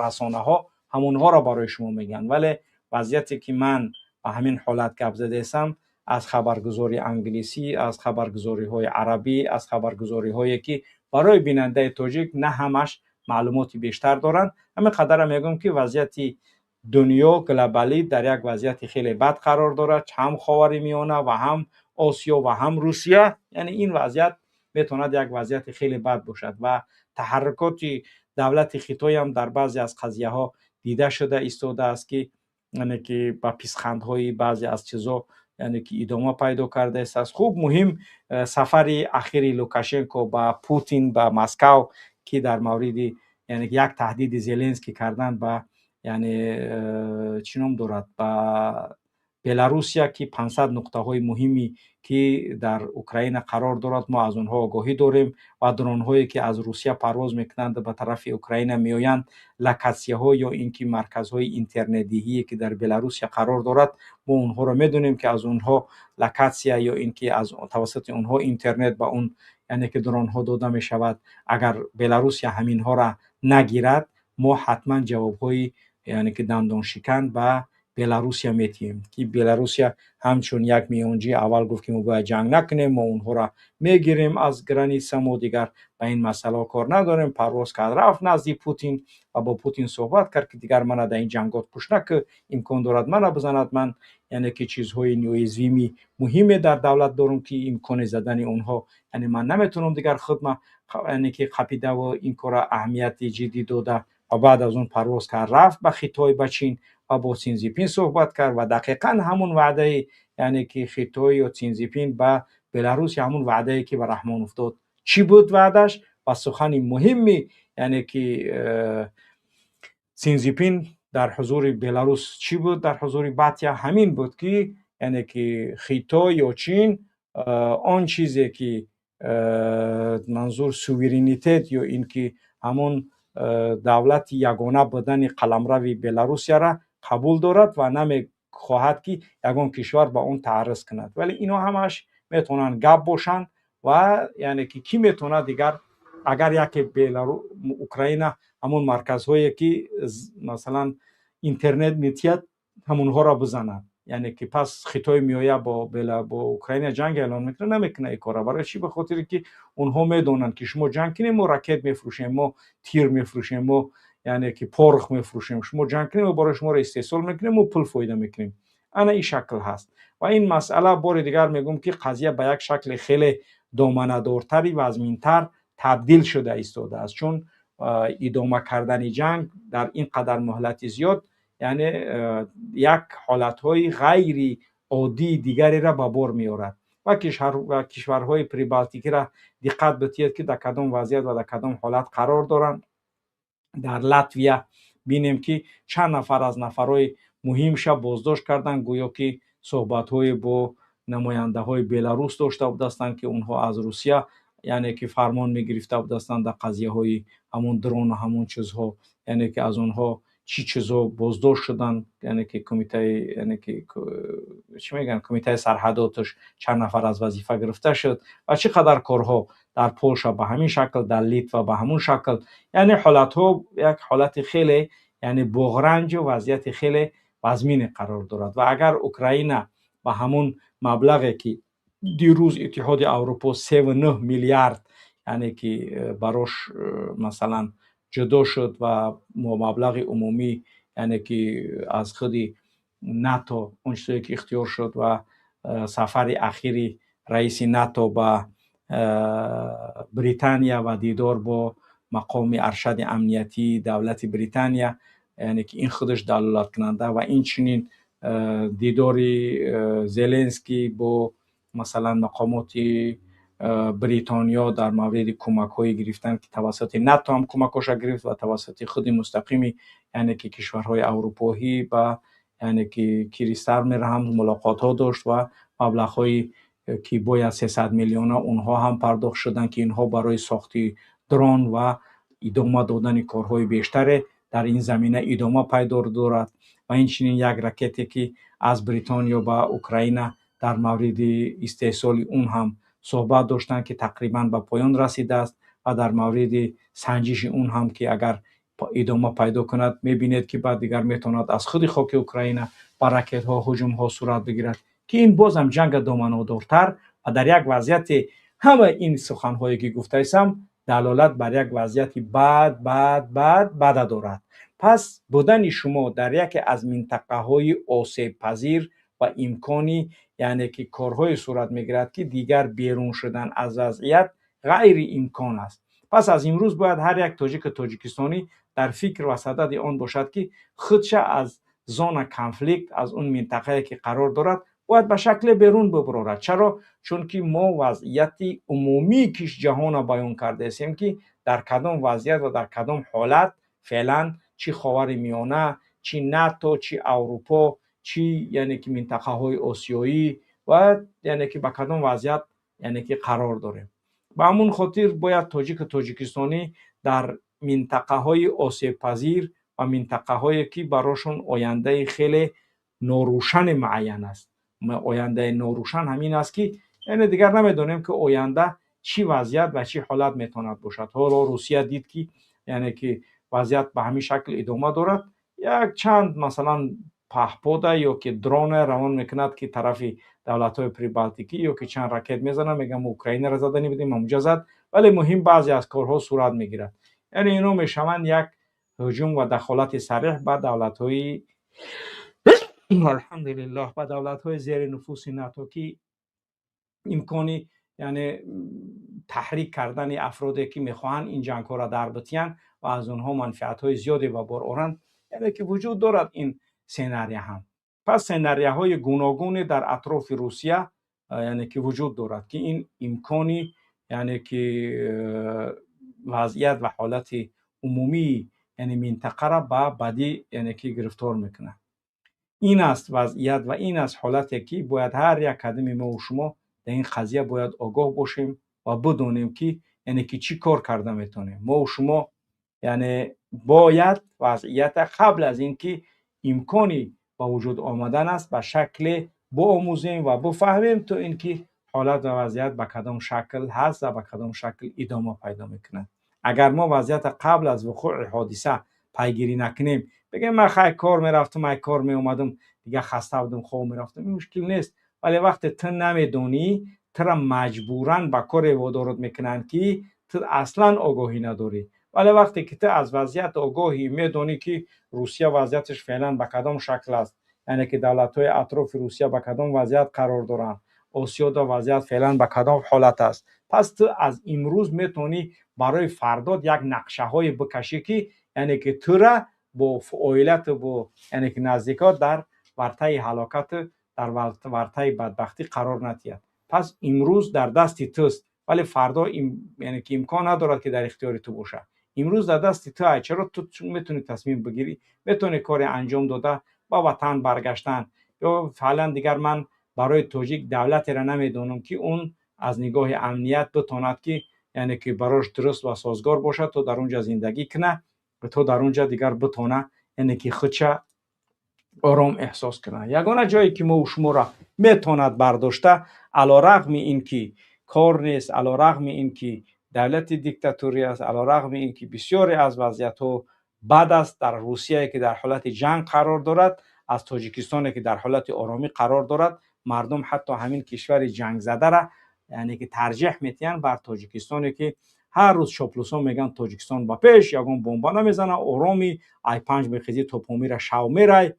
расонаҳо, ҳамонҳоро барои шумо мегӯянд. Вале вазъияте ки ман ба ҳамин ҳолат гап задаистам, аз хабаргузории англисӣ, аз хабаргузориҳои арабӣ, аз хабаргузориҳое ки барои бинандаи тоҷик на ҳамаш маълумоти бештар доранд, ҳамин қадара мегӯям, ки вазъияти дунё глобалӣ дар як вазъияти хеле бад қарор дорад, ҳам Ховари Миёна ва ҳам Осиё ва ҳам Русия. Яъне ин вазъият метавонад як вазъияти хеле бад бошад ва таҳаррукоти давлати Хитойам дар баъзе аз қазияҳо дида шуда истодааст, ки яъне ки ба писхандҳои баъзе аз чизо, яъне ки идома пайдо кардааст. Хуб, муҳим сафари ахири Лукашенко ба Путин, ба Москав, ки дар мавриди, яъне як таҳдиди Зеленский кардан ба, яъне чӣ ном дорад, ба Беларусия, ки 500 нуқтаҳои муҳими ки дар Украина қарор дорад, мо аз онҳо огоҳӣ дорем ва дронҳое ки аз Русия парвоз мекунанд, ба тарафи Украина меоянд, локатсияҳо ё ин ки марказҳои интернетдиҳие ки дар Беларусия қарор дорад, мо онҳоро медонем, ки аз онҳо локатсия ё ин ки аз тавассути онҳо интернет ба он, яъне ки дронҳо дода мешавад. Агар Беларусия ҳаминҳоро нагирад, мо ҳатман ҷавобҳои, яъне ки дандоншикан ба Беларусия метиҳем, ки Беларусия ҳамчун як миёнҷӣ аввал гуфт, ки мо бояд ҷанг накунем, мо онҳоро мегирем аз граница, мо дигар ба ин масъалаҳо кор надорем. Парвоз кард, рафт назди Путин ва бо Путин суҳбат кард, ки дигар мана дар ин ҷангот пуш наку, имкон дорад мана бизанад, ман, яъне ки чизҳои неуязвимый муҳиме дар давлат дорам, ки имкони задани онҳо, яъне ман наметавонам дигар худма, яъне ки қапидаву ин кора аҳамияти ҷиддӣ дода. Ва баъд аз он парвоз кард, рафт ба Хитой, ба Чин ва бо Синзипин суҳбат кард ва дақиқан ҳамун ваъдаи, яъне ки Хитой ё Синзипин ба Беларусия, ҳамун ваъдае ки ба Раҳмонов дод. Чӣ буд ваъдаш? Ва сухани муҳимми, яъне ки Синзипин дар ҳузури Беларус чӣ буд, дар ҳузури батя? Ҳамин буд, ки яъне ки Хитой ё Чин он чизе ки манзур суверенитет ё ин ки ҳамон давлати ягона будани қаламрави Беларусияра қабул дорад ва намехоҳад, ки ягон кишвар ба он таъарруз кунад. Вале ино ҳамаш метавонанд гап бошанд ва яъне ки кӣ метавонад дигар, агар яке Украина ҳамон марказҳое ки масалан интернет метиҳад, ҳамонҳоро бизанад, яъне ки пас Хитой меояд, бо Украина ҷанг эълон мекунад? Намекунад ин кора. Барои чӣ? Ба хотире ки онҳо медонанд, ки шумо ҷанг кунем, мо ракет мефурӯшем, мо тир мефурӯшем, мо, яъне ки порох мефурӯшем. Шумо ҷанг кунем, мо барои шуморо истеҳсол мекунем, мо пул фоида мекунем. Ана ин шакл ҳаст. Ва ин масъала, бори дигар мегӯм, ки қазия ба як шакли хеле доманадортари вазминтар табдил шуда истодааст, чун идома кардани ҷанг дар ин қадар муҳлати зиёд, яъне як ҳолатҳои ғайри оддии дигареро ба бор меорад. Ва кишварҳои Прибалтикиро диққат битиҳед, ки дар кадом вазъият ва дар кадом ҳолат қарор доранд. Дар Латвия бинем, ки чанд нафар аз нафарҳои муҳимша боздошт карданд, гӯё ки суҳбатҳое бо намояндаҳои Беларус дошта будастанд, ки онҳо аз Русия, яъне ки фармон мегирифта будастанд дар қазияҳои ҳамон дрону ҳамон чизҳо, яъне ки аз онҳо чӣ чизҳо боздошт шуданд, яъне ки кумитаи, яъне ки чӣ мегӯянд, кумитаи сарҳадоташ чанд нафар аз вазифа гирифта шуд ва чӣ қадар корҳо. Дар Полша ба ҳамин шакл, дар Литва ба ҳамон шакл. Яъне ҳолатҳо як ҳолати хеле, яъне боғранҷу вазъияти хеле вазмине қарор дорад. Ва агар Украина ба ҳамон маблағе ки дирӯз Иттиҳоди Аврупо 3,9 миллиард, яъне ки барош масалан ҷудо шуд ва маблағи умумӣ, яъне ки аз худи НАТО он чизе ки ихтиёр шуд ва сафари ахири раиси НАТО ба Британия ва дидор бо мақоми аршади амниятии давлати Британия, яъне ки ин худаш далолаткунанда ва инчунин дидори Зеленский бо масалан мақомоти Бритониё дар мавриди кӯмакҳое гирифтан, ки тавассути НАТО ҳам кӯмакҳоша гирифт ва тавассути худи мустақими, яъне ки кишварҳои аврупоӣ ба, Яъне ки Кир Стармер ҳам мулоқотҳо дошт ва маблағҳое ки бояд 300 миллиона, онҳо ҳам пардохт шуданд, ки инҳо барои сохти дрон ва идома додани корҳои бештаре дар ин замина идома пайдо дорад. Ва инчунин як ракете, ки аз Бритониё ба Украина, дар мавриди истеҳсоли он ҳам суҳбат доштанд, ки тақрибан ба поён расидааст, ва дар мавриди санҷиши он ҳам, ки агар идома пайдо кунад, мебинед, ки баъд дигар метавонад аз худи хоки Украина ба ракетҳо ҳуҷумҳо сурат бигирад, ки ин бозам ҷанга доманодортар. Ва дар як вазъияти ҳама ин суханҳое, ки гуфтаистам, далолат бар як вазъияти бад, бад, бад, бада дорад. Пас будани шумо дар яке аз минтақаҳои осебпазир ва имкони, яъне ки корҳое сурат мегирад, ки дигар берун шудан аз вазъият ғайриимкон аст. Пас аз имрӯз бояд ҳар як тоҷику тоҷикистонӣ дар фикр ва садади он бошад, ки худша аз зона конфликт, аз он минтақае, ки қарор дорад, бояд ба шакле берун бибарорад. Чаро? Чунки мо вазъияти умумии киш ҷаҳонро баён кардаистем, ки дар кадом вазъият ва дар кадом ҳолат феълан чӣ Ховари Миёна, чӣ НАТО, чӣ Аврупо, чӣ, яъне ки, минтақаҳои осиёӣ ва, яъне ки, ба кадом вазъият, яъне ки, қарор дорем. Ба ҳамун хотир бояд тоҷику тоҷикистонӣ дар минтақаҳои осебпазир ва минтақаҳое, ки барошон ояндаи хеле норӯшани муайян аст. Ояндаи норӯшан ҳамин аст, ки яъне дигар намедонем, ки оянда чӣ вазъият ва чӣ ҳолат метавонад бошад. Ҳоло Русия дид, ки, яъне ки, вазъият ба ҳамин шакл идома дорад, як чанд, масалан, паҳпода ё ки дрона равон мекунад, ки тарафи давлатҳои Прибалтикӣ, ё ки чанд ракет мезанад, мегӯям, Украинаро задани будем, ҳамуҷа зад. Вале муҳим, баъзе аз корҳо сурат мегирад. Яъне ино мешаванд як ҳуҷум ва дахолати сареҳ ба давлатҳои, алҳамдулиллоҳ, ба давлатҳои зери нуфуси НАТО, ки имкони, яъне, таҳрик кардани афроде, ки мехоҳанд ин ҷангҳоро дар битиянд ва аз онҳо манфиатҳои зиёде ба бор оранд, яъне ки вуҷуд дорад ин сценария ҳам. Пас сценарияҳои гуногуне дар атрофи Русия, яъне ки, вуҷуд дорад, ки ин имкони, яъне ки, вазъият ва ҳолати умумии, яъне, минтақаро ба бадӣ, яъне ки, гирифтор мекунад. Ин аст вазъият ва ин аст ҳолате, ки бояд ҳар як кадами мову шумо дар ин қазия бояд огоҳ бошем ва бидонем, ки, яъне ки, чӣ кор карда метавонем. Мову шумо, яъне, бояд вазъията қабл аз ин ки имкони ба вуҷуд омадан аст, ба шакле биомӯзем ва бифаҳмем, то ин ки ҳолат ва вазъият ба кадом шакл ҳаст ва ба кадом шакл идома пайдо мекунад. Агар мо вазъията қабл аз вуқӯи ҳодиса пайгирӣ накунем, бигем, ман хай кор мерафтам, ай кор меомадам, дигар хаста будам, хоб мерафтам, ин мушкил нест. Вале вақте ту намедонӣ, тура маҷбуран ба коре водорот мекунанд, ки ту аслан огоҳӣ надорӣ. Вале вақте ки ту аз вазъият огоҳӣ, медонӣ, ки Русия вазъияташ феълан ба кадом шакл аст, яъне ки давлатҳои атрофи Русия ба кадом вазъият қарор доранд, Осиёда вазъият феълан ба кадом ҳолат аст, пас ту аз имрӯз метавонӣ барои фардод як нақшаҳое бикашӣ, ки, яъне ки, тура бо оилату бо, яъне ки, наздикот дар вартаи ҳалокату дар вартаи бадбахтӣ қарор надиҳад. Пас имрӯз дар дасти туст, вале фардо, яъне ки, имкон надорад, ки дар ихтиёри ту бошад. Имрӯз дар дасти ту ай. Чаро? Ту метавонӣ тасмим бигирӣ, метавонӣ коре анҷом дода, ба ватан баргаштан. Ё феълан дигар ман барои тоҷик давлатеро намедонам, ки он аз нигоҳи амният битонад, ки, яъне ки, барош дуруст ва созгор бошад, то дар он ҷа зиндагӣ кунад, то дар он ҷа дигар битона, яъне ки, худша ором эҳсос кунад. Ягона ҷое, ки мо шуморо метавонад бардошта, ало рағми ин ки кор нест, ало рағми ин ки давлати диктаторӣ аст, ало рағми ин ки бисёре аз вазъиятҳо бад аст дар Русияе, ки дар ҳолати ҷанг қарор дорад, аз Тоҷикистоне, ки дар ҳолати оромӣ қарор дорад, мардум ҳатто ҳамин кишвари ҷангзадара, яъне ки, тарҷеҳ метиҳанд бар Тоҷикистоне, ки ҳар рӯз чоплусо мегӯянд, Тоҷикистон ба пеш, ягон бомба намезана, ороми, ай 5 мехезӣ то Помира шав мерай,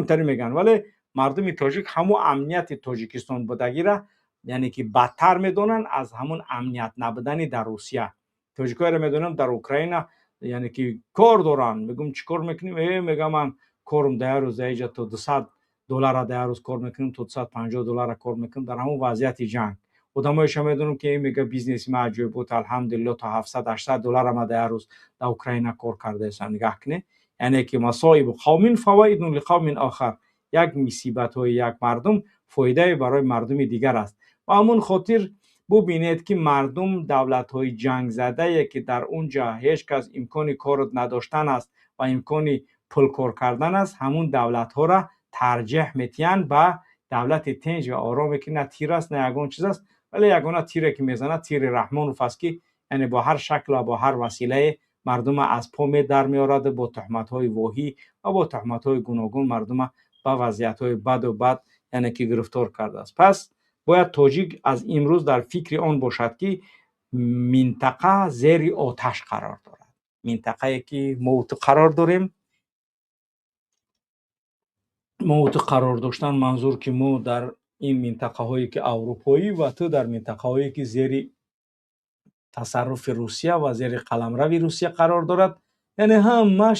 тари мегӯянд. Вале мардуми тоҷик ҳамун амнияти Тоҷикистон будагира, яъне ки, бадтар медонанд аз ҳамун амният набудани дар Русия. Тоҷикҳоеро медонам, дар Украина, яъне ки, кор доранд. Мегӯм, чӣ кор мекунем? Мегӯям, ман корм да як рӯз даиҷа то 200 доллара да як рӯз кор мекунем, то 250 доллара кор мекунем дар ҳамун вазъияти ҷанг. Одамоеша медонам, ки мега, бизнеси ман аҷоиб буд, алҳамдулилло, то 700, 800 доллара ма да як рӯз дар Украина кор кардаестам. Нигаҳ кунед, яъне ки масоибу қавмин фавоидун лиқавмин охар. як мусибатҳои як мардум фоидае барои мардуми дигар аст. Ба ҳамон хотир бубинед, ки мардум давлатҳои ҷангзадае, ки дар он ҷа ҳеҷ кас имкони кор надоштан аст ва имкони пулкор кардан аст, ҳамун давлатҳоро тарҷеҳ метиҳанд ба давлати тинҷ ва ороме, ки на тир аст, на ягон чиз аст, вале ягона тире, ки мезанад, тири Раҳмонов аст, ки яъне бо ҳар шакл ва бо ҳар василае мардума аз по дар меорад, бо туҳматҳои воҳӣ ва бо туҳматҳои гуногун мардума ба вазъиятҳои баду бад, яъне ки гирифтор кардааст. Пас бояд тоҷик аз имрӯз дар фикри он бошад, ки минтақа зери оташ қарор дорад. Минтақае, ки мо ту қарор дорем, мо ту қарор доштан манзур, ки мо дар ин минтақаҳое, ки аврупоӣ, ва ту дар минтақаҳое, ки зери тасарруфи Русия ва зери қаламрави Русия қарор дорад, яъне ҳамаш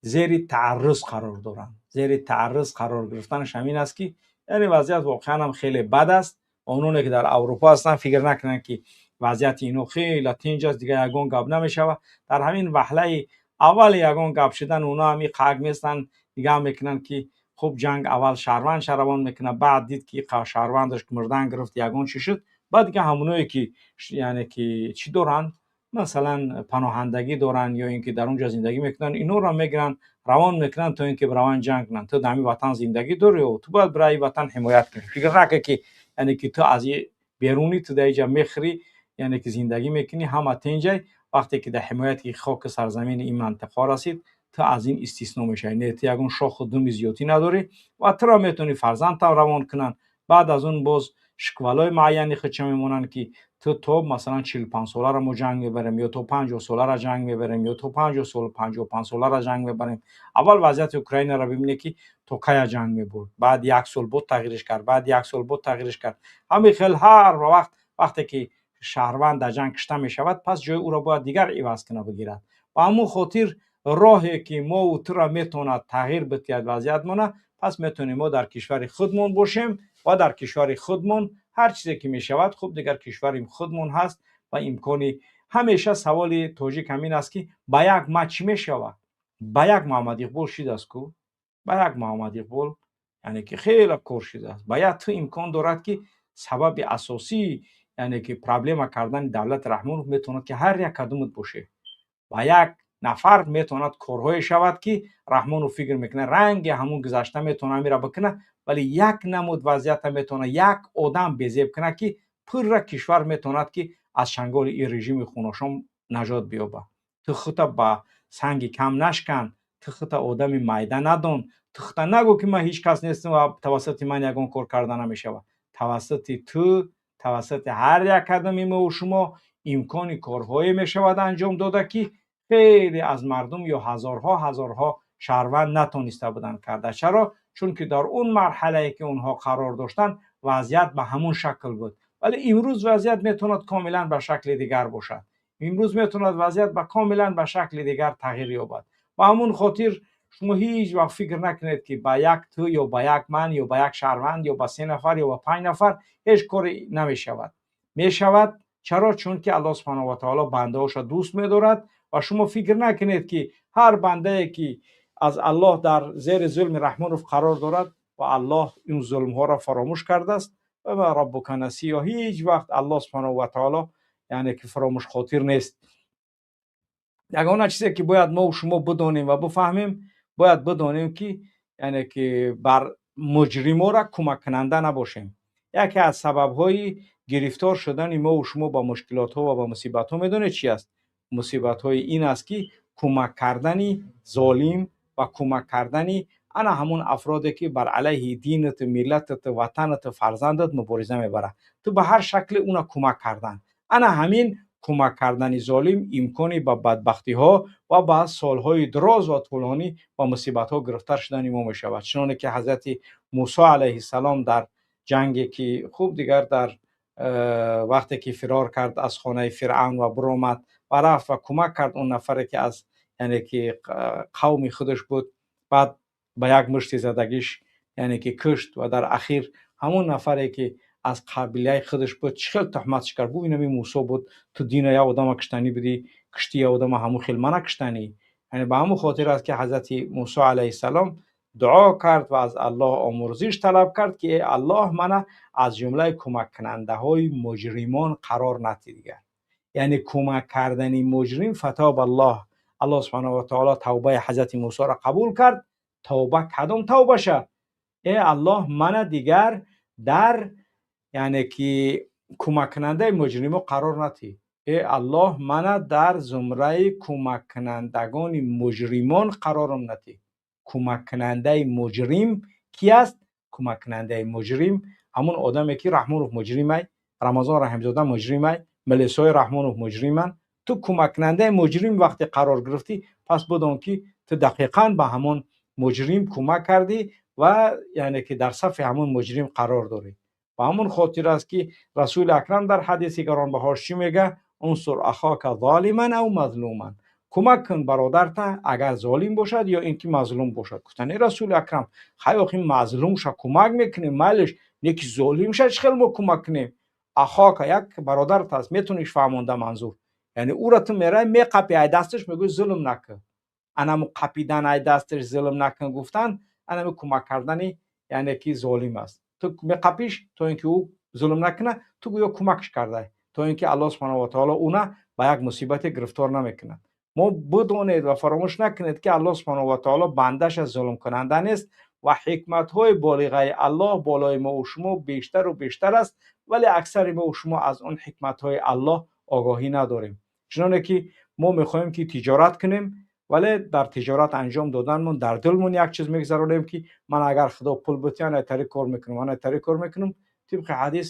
зери таарруз қарор доранд. Зери таарруз қарор гирифтанаш ҳамин аст, ки яъне вазъият воқеан ҳам хеле бад аст. Ононе, ки дар Аврупо ҳастанд, фикр накунанд, ки вазъияти ино хеле тинҷ аст, дигар ягон гап намешавад. Дар ҳамин ваҳлаи аввали ягон гап шудан оно ҳами қак местанд, нигаҳ мекунанд, ки хуб, ҷанг аввал шаҳрванд шаравон мекунад, баъд дид, ки шаҳрвандаш мурдан гирифт, ягон чӣ шуд, баъд дига ҳамоное, ки яъне ки чӣ доранд, масалан, паноҳандагӣ доранд ё ин ки дар он ҷо зиндагӣ мекунанд, инҳоро мегиранд, равон мекунанд, то ин ки раванд ҷанг кунанд. Ту дар ҳамин ватан зиндагӣ дорӣ, ту бояд барои ватан ҳимоят кунӣ. Фикр накун, ки яъне ки ту аз берунӣ, ту дар инҷа мехӯрӣ, яъне ки зиндагӣ мекунӣ, ҳама тинҷай. Вақте ки дар ҳимояти хоки сарзамини ин мантиқаҳо расид, ту аз ин истисно мешавӣ. Не, ту ягон шоху думи зиёдтӣ надорӣ ва туро метавонӣ фарзандтам равон кунанд. Баъд аз он боз шиквалҳои муайяни худша мемонанд, ки ту то масалан 45 соларо мо ҷанг мебарем ё то 50 соларо ҷанг мебарем ё то 50 сол, 55 соларо ҷанг мебарем. Аввал вазъияти Украинаро бибинед, ки то кая ҷанг мебурд, баъд як сол бод тағйириш кард, баъд як сол бод тағйириш кард. Ҳамин хел ҳар вақт, вақте ки шаҳрванд дар ҷанг кушта мешавад, пас ҷои ӯро бояд дигар иваз куна, бигирад. Ба ҳамон хотир роҳе, ки мову туро метавонад тағйир бидиҳад вазъиятмона, пас метавонем мо дар кишвари худмон бошем ва дар кишвари худмон ҳар чизе ки мешавад, хуб, дигар кишвари худмон ҳаст ва имкони ҳамеша. Саволи тоҷик ҳамин аст, ки ба як ма чӣ мешавад? Ба як Муҳаммад Иқбол шидааст ку, ба як Муҳаммад Иқбол, яъне ки хеле кор шидааст. Ба як ту имкон дорад, ки сабаби асосии, яъне ки проблема кардани давлати Раҳмонов метавонад, ки ҳар як кадумат боше. Ба як нафар метавонад корҳое шавад, ки Раҳмонов фикр мекунад, ранги ҳамун гузашта метавонад ҳамира бикунад, вале як намуд вазъията метавонад як одам безеб кунад, ки пурра кишвар метавонад, ки аз чанголи ин режими хуношом наҷот биёбад. Ту хута ба санги кам нашкан, ту хута одами майда надон, ту хута нагӯ, ки ман ҳеҷ кас нестам ва тавассути ман ягон кор карда намешавад. Тавассути ту, тавассути ҳар як кадами мову шумо имкони корҳое мешавад анҷом дода, ки хеле аз мардум ё ҳазорҳо ҳазорҳо шаҳрванд натониста буданд карда. Чаро? Чунки дар он марҳалае, ки онҳо қарор доштанд, вазъият ба ҳамон шакл буд. Вале имрӯз вазъият метавонад комилан ба шакли дигар бошад. Имрӯз метавонад вазъият ба комилан ба шакли дигар тағйир ёбад. Ба ҳамон хотир шумо ҳеҷ вақт фикр накунед, ки ба як ту ё ба як ман ё ба як шаҳрванд ё ба се нафар ё ба панҷ нафар ҳеҷ коре намешавад. Мешавад. Чаро? Чунки Аллоҳ субҳанаҳу ва таоло бандаҳоша дӯст медорад. Ва шумо фикр накунед, ки ҳар бандае, ки аз Аллоҳ дар зери зулми Раҳмонов қарор дорад ва Аллоҳ ин зулмҳоро фаромӯш кардааст. Ва раббука насия, ҳеҷ вақт Аллоҳ субҳанаҳу ва таоло, яъне ки фаромӯшхотир нест. Ягона чизе, ки бояд мо шумо бидонем ва бифаҳмем, бояд бидонем, ки яъне ки бар муҷримора кӯмаккунанда набошем. Яке аз сабабҳои гирифтор шудани мову шумо ба мушкилотҳо ва ба мусибатҳо медонед чи аст? Мусибатҳои ин аст, ки кӯмак кардани золим ва кӯмак кардани ана ҳамон афроде, ки бар алайҳи динату, миллатату, ватанату, фарзандат мубориза мебарад, ту ба ҳар шакле уна кӯмак кардан. Ана ҳамин кӯмак кардани золим имкони ба бадбахтиҳо ва ба солҳои дароз ва тӯлонӣ ба мусибатҳо гирифтор шудани мо мешавад. Чуноне ки ҳазрати Мусо алайҳиссалом дар ҷанге, ки хуб, дигар дар вақте ки фирор кард аз хонаи Фиръавн ва биромад ва рафт ва кӯмак кард он нафаре, ки аз, яъне ки қавми худаш буд, баъд ба як мушти задагиш, яъне ки кушт. Ва дар ахир ҳамон нафаре, ки аз қабилаи худаш буд, чӣ хел туҳматш кард: бу инами Мусо буд, ту дина як одама куштанӣ будӣ, куштӣ як одама, ҳамун хел мана куштанӣ. Яъне ба ҳамон хотир аст, ки ҳазрати Мусо алайҳиссалом дуо кард ва аз Аллоҳ омурзиш талаб кард ки эй Аллоҳ, мана аз ҷумлаи кӯмаккунандаҳои муҷримон қарор надиҳ дигар. Яъне кӯмак кардани муҷрим, فتاب الله, Аллоҳ سبحانه وتعالى тавбаи ҳазрати Мусоро қабул кард. Тавба кадом тавбаша? Э Аллоҳ, мана дигар дар, яъне ки, кӯмаккунандаи муҷримо қарор надиҳ. Э Аллоҳ, мана дар зумраи кӯмаккунандагони муҷримон қарорам надиҳ. Кӯмаккунандаи муҷрим ки аст? Кӯмаккунандаи муҷрим ҳамун одаме ки Раҳмонов муҷримай, Рамазон Раҳимзода муҷримай, милисои Раҳмонов муҷриманд. Ту кӯмаккунандаи муҷрим вақте қарор гирифтӣ, пас бидон ки ту дақиқан ба ҳамон муҷрим кӯмак кардӣ ва, яъне ки, дар сафи ҳамон муҷрим қарор дорӣ. Ба ҳамон хотир аст ки Расули Акрам дар ҳадиси гаронбаҳош чӣ мега? انصر أخاك ظالما أو مظلوما. Кӯмак кун бародарта, агар золим бошад ё ин ки мазлум бошад. Гуфтанд: э Расули Акрам, хай, охи, мазлумша кӯмак мекунем, майлиш, не ки золимша чӣ хел мо кӯмак кунем? أخاك як бародарат аст, метониш фаҳмонда манзур, яъне ӯра ту мерай, меқапи ай дасташ, мегӯй: зулм накун. Анаму қапидан ай дасташ, зулм накун гуфтан, анами кӯмак кардани, яъне ки, золим аст. Ту меқапиш, то ин ки ӯ зулм накуна, ту гӯё кӯмакш кардай, то ин ки Аллоҳ سبحانه وتعالى уна ба як мусибате гирифтор намекунад. Мо бидонед ва фаромӯш накунед ки Аллоҳ سبحانه وتعالى бандаша зулмкунанда нест ва ҳикматҳои болиғаи Аллоҳ болои мо шумо бештару бештар аст, вале аксари мо шумо аз он ҳикматҳои Аллоҳ огоҳӣ надорем. Чуноне ки мо мехоҳем ки тиҷорат кунем, вале дар тиҷорат анҷом доданмон дар дилмон як чиз мегузаронем ки ман агар Худо пул битиҳад, ай тариқ кор мекунам, ан ай тариқ кор мекунам. Тибқи ҳадис,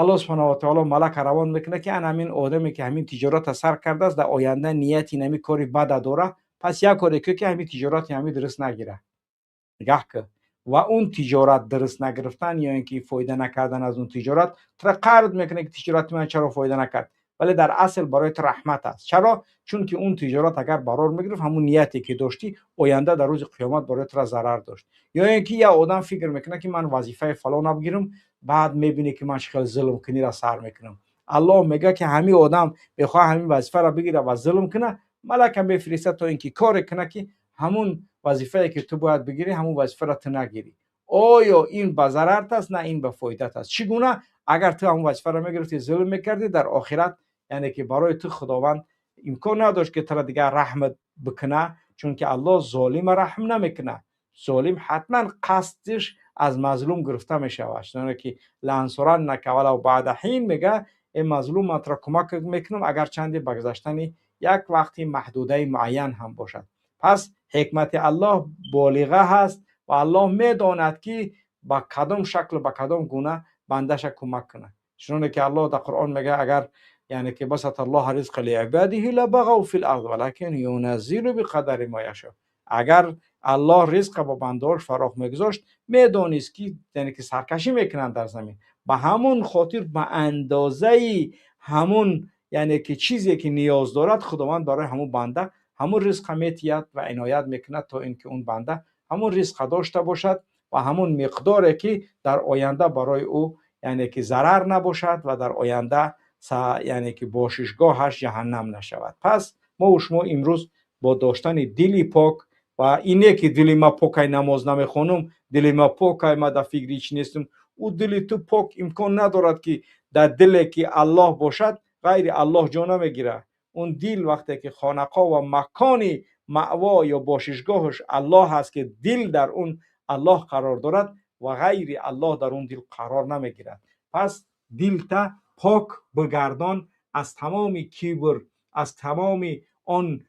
Аллоҳ سبحانه وتعالى малака равон мекунад ки ан ҳамин одаме ки ҳамин тиҷората сар кардааст, дар оянда нияти нами кори бада дора, пас як коре кӯ ки ҳамин тиҷорати ҳамин дуруст нагира, нигаҳ кӯ. Ва он тиҷорат дуруст нагирифтан ё ин ки фоида накардан аз он тиҷорат тура қард мекунад ки тиҷорати ман чаро фоида накард, вале дар асл барои ту раҳмат аст. Чаро? Чунки он тиҷорат агар барор мегирифт, ҳамун нияте ки доштӣ, оянда дар рӯзи қиёмат барои тура зарар дошт. Ё ин ки як одам фикр мекунад ки ман вазифаи фалона бигирам, баъд мебинӣ ки ман чӣ хел зулмкуниро сар мекунам. Аллоҳ мегӯяд ки ҳамин одам мехоҳад ҳамин вазифаро бигирад ва зулм кунад, малака мефиристад, то ин ки коре кунад ки ҳамун вазифае ки ту бояд бигирӣ, ҳамун вазифаро ту нагирӣ. Оё ин ба зарарт аст? На, ин ба фоидат аст. Чӣ гуна? Агар ту ҳамун вазифаро мегирифтӣ, зулм мекардӣ, дар охират, яъне ки, барои ту Худованд имкон надошт ки тура дигар раҳмат бикуна, чунки Аллоҳ золима раҳм намекунад. Золим ҳатман қасдиш аз мазлум гирифта мешавад, чуноне ки لأنصرنك ولو بعد حين мега: э мазлум, ман тура кӯмак мекунам, агарчанде ба гузаштани як вақти маҳдудаи муайян ҳам бошад. Пас ҳикмати Аллоҳ болиға ҳаст ва Аллоҳ медонад ки ба кадом шаклу ба кадом гуна бандаша кӯмак кунад. Чуноне ки Аллоҳ дар Қуръон мегӯяд, агар, яъне ки, بسط الله الرزق لعباده لبغوا في الأرض ولكن ينزل بقدر ما يشاء. Агар Аллоҳ ризқа ба бандаҳош фарох мегузошт, медонист ки, яъне ки, саркашӣ мекунанд дар замин. Ба ҳамон хотир ба андозаи ҳамун, яъне ки, чизе ки ниёз дорад, Худованд барои ҳамун банда ҳамун ризқа метиҳад ва иноят мекунад, то ин ки он банда ҳамун ризқа дошта бошад ва ҳамун миқдоре ки дар оянда барои ӯ, яъне ки, зарар набошад ва дар оянда, яъне ки, бошишгоҳаш ҷаҳаннам нашавад. Пас мо шумо имрӯз бо доштани дили пок, ва ине ки дили ма покай, намоз намехонам, дили ма покай, ма дар фикри чӣ нестам. Ӯ дили ту пок имкон надорад ки дар диле ки Аллоҳ бошад, ғайри Аллоҳ ҷо намегирад. Он дил вақте ки хонақо ва макони маъво ё бошишгоҳаш Аллоҳ аст, ки дил дар он Аллоҳ қарор дорад ва ғайри Аллоҳ дар он дил қарор намегирад. Пас дилта пок бигардон аз тамоми кибр, аз тамоми он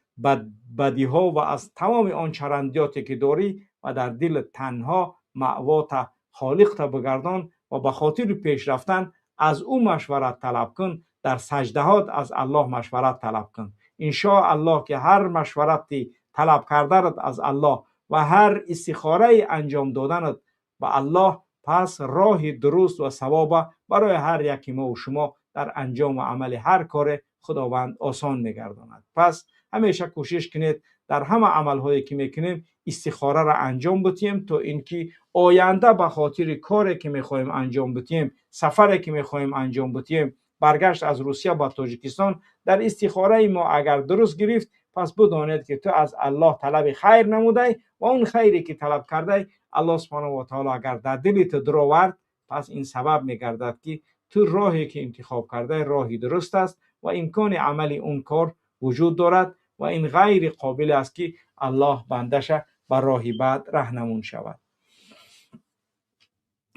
бадиҳо ва аз тамоми он чарандиёте ки дорӣ, ва дар дили танҳо маъвота Холиқта бигардон ва ба хотири пеш рафтан аз ӯ машварат талаб кун. Дар саҷдаҳот аз Аллоҳ машварат талаб кун. Иншоаллоҳ ки ҳар машварати талаб карданат аз Аллоҳ ва ҳар истихораи анҷом доданат ба Аллоҳ, пас роҳи дуруст ва савоба барои ҳар яки мо шумо дар анҷому амали ҳар коре Худованд осон мегардонад. Пас ҳамеша кӯшиш кунед, дар ҳама амалҳое ки мекунем, истихораро анҷом битиҳем, то ин ки оянда ба хотири коре ки мехоҳем анҷом битиҳем, сафаре ки мехоҳем анҷом битиҳем, баргашт аз Русия ба Тоҷикистон, дар истихораи мо агар дуруст гирифт. Пас бидонед ки ту аз Аллоҳ талаби хайр намудай ва он хайре ки талаб кардай, Аллоҳ субҳонаҳу ва таоло агар дар дили ту даровард, пас ин сабаб мегардад ки ту роҳе ки интихоб кардай роҳи дуруст аст ва имкони амали он кор вуҷуд дорад ва ин ғайри қобил аст ки Аллоҳ бандаша ба роҳи бад раҳнамун шавад.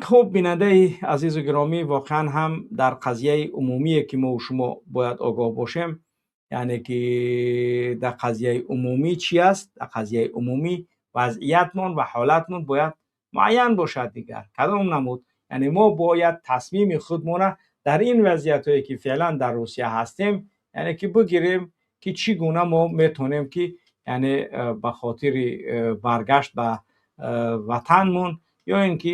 Хуб, бинандаи азизу гиромӣ, воқеан ҳам дар қазияи умумие ки мо шумо бояд огоҳ бошем, яъне ки дар қазияи умумӣ чӣ аст? Дар қазияи умумӣ вазъиятмон ва ҳолатмон бояд муайян бошад. Дигар кадом намуд? Яъне мо бояд тасмими худмона дар ин вазъиятҳое ки феълан дар Русия ҳастем, яъне ки бигирем ки чӣ гуна мо метавонем ки яъне ба хотири баргашт ба ватанмон, ё ин ки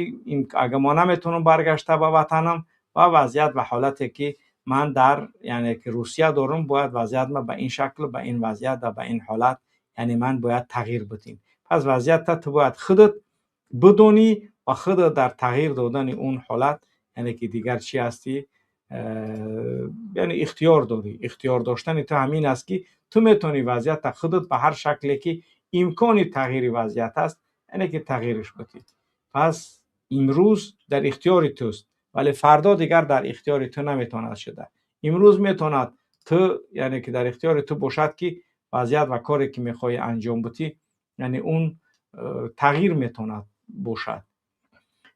агар мо наметавонем баргашта ба ватанам ва вазъият ва ҳолате ки ман дар яъне ки Русия дорам, бояд вазъият ма ба ин шакл, ба ин вазъият ва ба ин ҳолат, яъне ман бояд тағйир бидим. Пас вазъиятта ту бояд худат бидонӣ ва худат дар тағйир додани он ҳолат, яъне ки дигар чӣ ҳастӣ, яъне ихтиёр дорӣ. Ихтиёр доштани ту ҳамин аст ки ту метавонӣ вазъиятта худат ба ҳар шакле ки имкони тағйири вазъият аст, яъне ки тағйираш бидӣ. Пас имрӯз дар ихтиёри туст, вале фардо дигар дар ихтиёри ту наметавонад шуда. Имрӯз метавонад ту, яъне ки дар ихтиёри ту бошад ки вазъият ва коре ки мехоҳӣ анҷом бидӣ, яъне он тағйир метавонад бошад.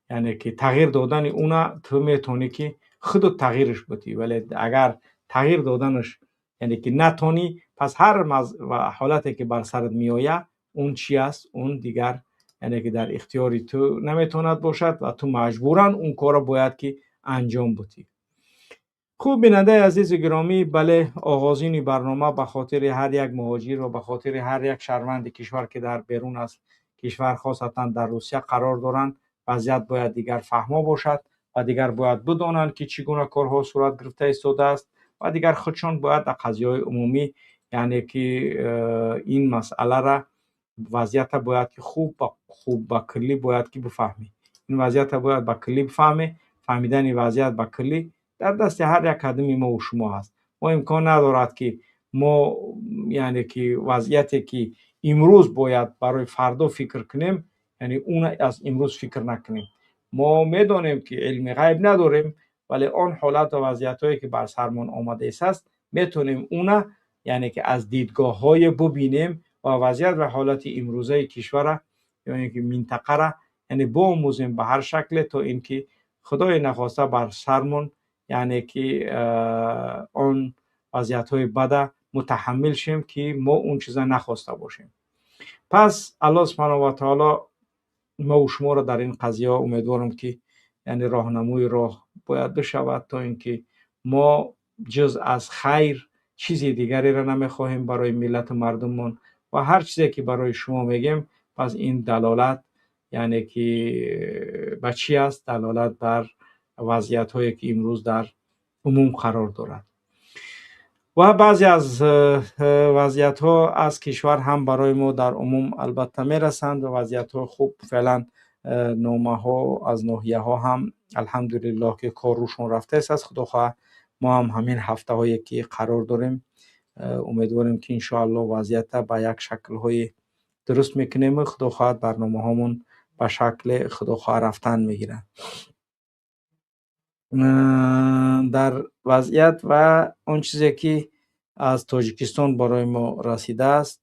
Яъне ки тағйир додани уна ту метавонӣ ки худат тағйираш бидӣ, вале агар тағйир доданаш яъне ки натонӣ, пас ҳар ҳолате ки бар сарат меояд, он чӣ аст? Он дигар яъне ки дар ихтиёри ту наметавонад бошад ва ту маҷбуран он корро бояд ки анҷом бидӣ. Хуб, бинандаи азизу гиромӣ, бале, оғозини барнома ба хотири ҳар як муҳоҷир ва ба хотири ҳар як шаҳрванди кишвар ки дар берун аз кишвар, хосатан дар Русия қарор доранд, вазъият бояд дигар фаҳмо бошад ва дигар бояд бидонанд ки чӣ гуна корҳо сурат гирифта истодааст ва дигар худшон бояд дар қазияҳои умумӣ, яъне ки ин масъалара, вазъията бояд ки хуб ба куллӣ бояд ки бифаҳмӣ. Ин вазъията бояд ба куллӣ бифаҳмӣ. Фаҳмидани вазъият ба куллӣ дар дасти ҳар як қадами мо ва шумо ҳаст. Мо имкон надорад ки мо, яъне ки вазъияте ки имрӯз бояд барои фардо фикр кунем, яъне он аз имрӯз фикр накунем. Мо медонем ки илми ғайб надорем, вале он ҳолат ва вазъиятҳое ки бар сармон омадааст, метавонем уна, яъне ки аз дидгоҳҳое бубинем ва вазъият ва ҳолати имрӯзаи кишвара ё ин ки минтақара, яъне биомӯзем ба ҳар шакле, то ин ки худои нахоста бар сармон, яъне ки он вазъиятҳои бада мутаҳаммил шем ки мо он чиза нахоста бошем. Пас Аллоҳ субҳанаҳу ва таоло мо ва шуморо дар ин қазияҳо умедворам ки яъне роҳнамои роҳ бояд бишавад, то ин ки мо ҷуз аз хайр чизи дигареро намехоҳем барои миллату мардуммон ва ҳар чизе ки барои шумо мегем, пас ин далолат, яъне ки ба чӣ аст? Далолат бар вазъиятҳое ки имрӯз дар умум қарор дорад. Ва баъзе аз вазъиятҳо аз кишвар ҳам барои мо дар умум албатта мерасанд ва вазъиятҳо хуб феълан номаҳо аз ноҳияҳо ҳам алҳамдулиллоҳ ки кор рӯшон рафтааст. Аз худо хоҳад мо ҳам ҳамин ҳафтаҳое ки қарор дорем, умедворем ки иншоаллоҳ вазъията ба як шаклҳои дуруст мекунем ва худо хоҳад барномаҳомон ба шакли худо хоҳад рафтан мегиранд. Дар вазъият ва он чизе ки аз Тоҷикистон барои мо расидааст,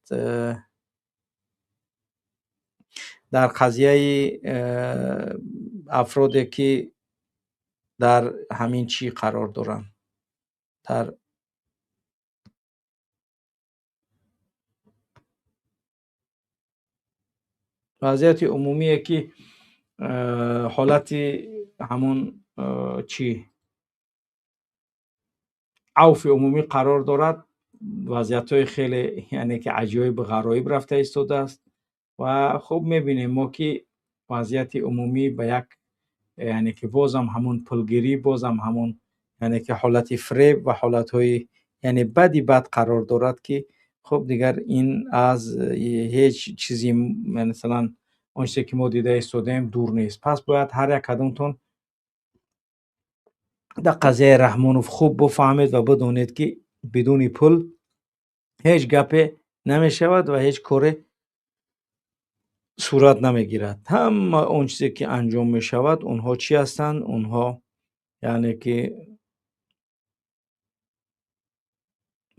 дар қазияи афроде ки дар ҳамин чӣ қарор доранд, дар вазъияти умумие ки ҳолати ҳамон чӣ авфи умумӣ қарор дорад, вазъиятҳои хеле, яъне ки аҷоиб ғароиб рафта истодааст ва хуб мебинем мо ки вазъияти умумӣ ба як, яъне ки бозам ҳамон пулгирӣ, бозам ҳамон, яъне ки ҳолати фиреб ва ҳолатҳои, яъне бади бад қарор дорад ки хуб дигар ин аз ҳеҷ чизи, масалан он чизе ки мо дида истодаем дур нест. Пас бояд ҳар як кадомтон дар қазияи Раҳмонов хуб бифаҳмед ва бидонед ки бидуни пул ҳеҷ гапе намешавад ва ҳеҷ коре сурат намегирад. Ҳама он чизе ки анҷом мешавад, онҳо чӣ ҳастанд? Онҳо яъне ки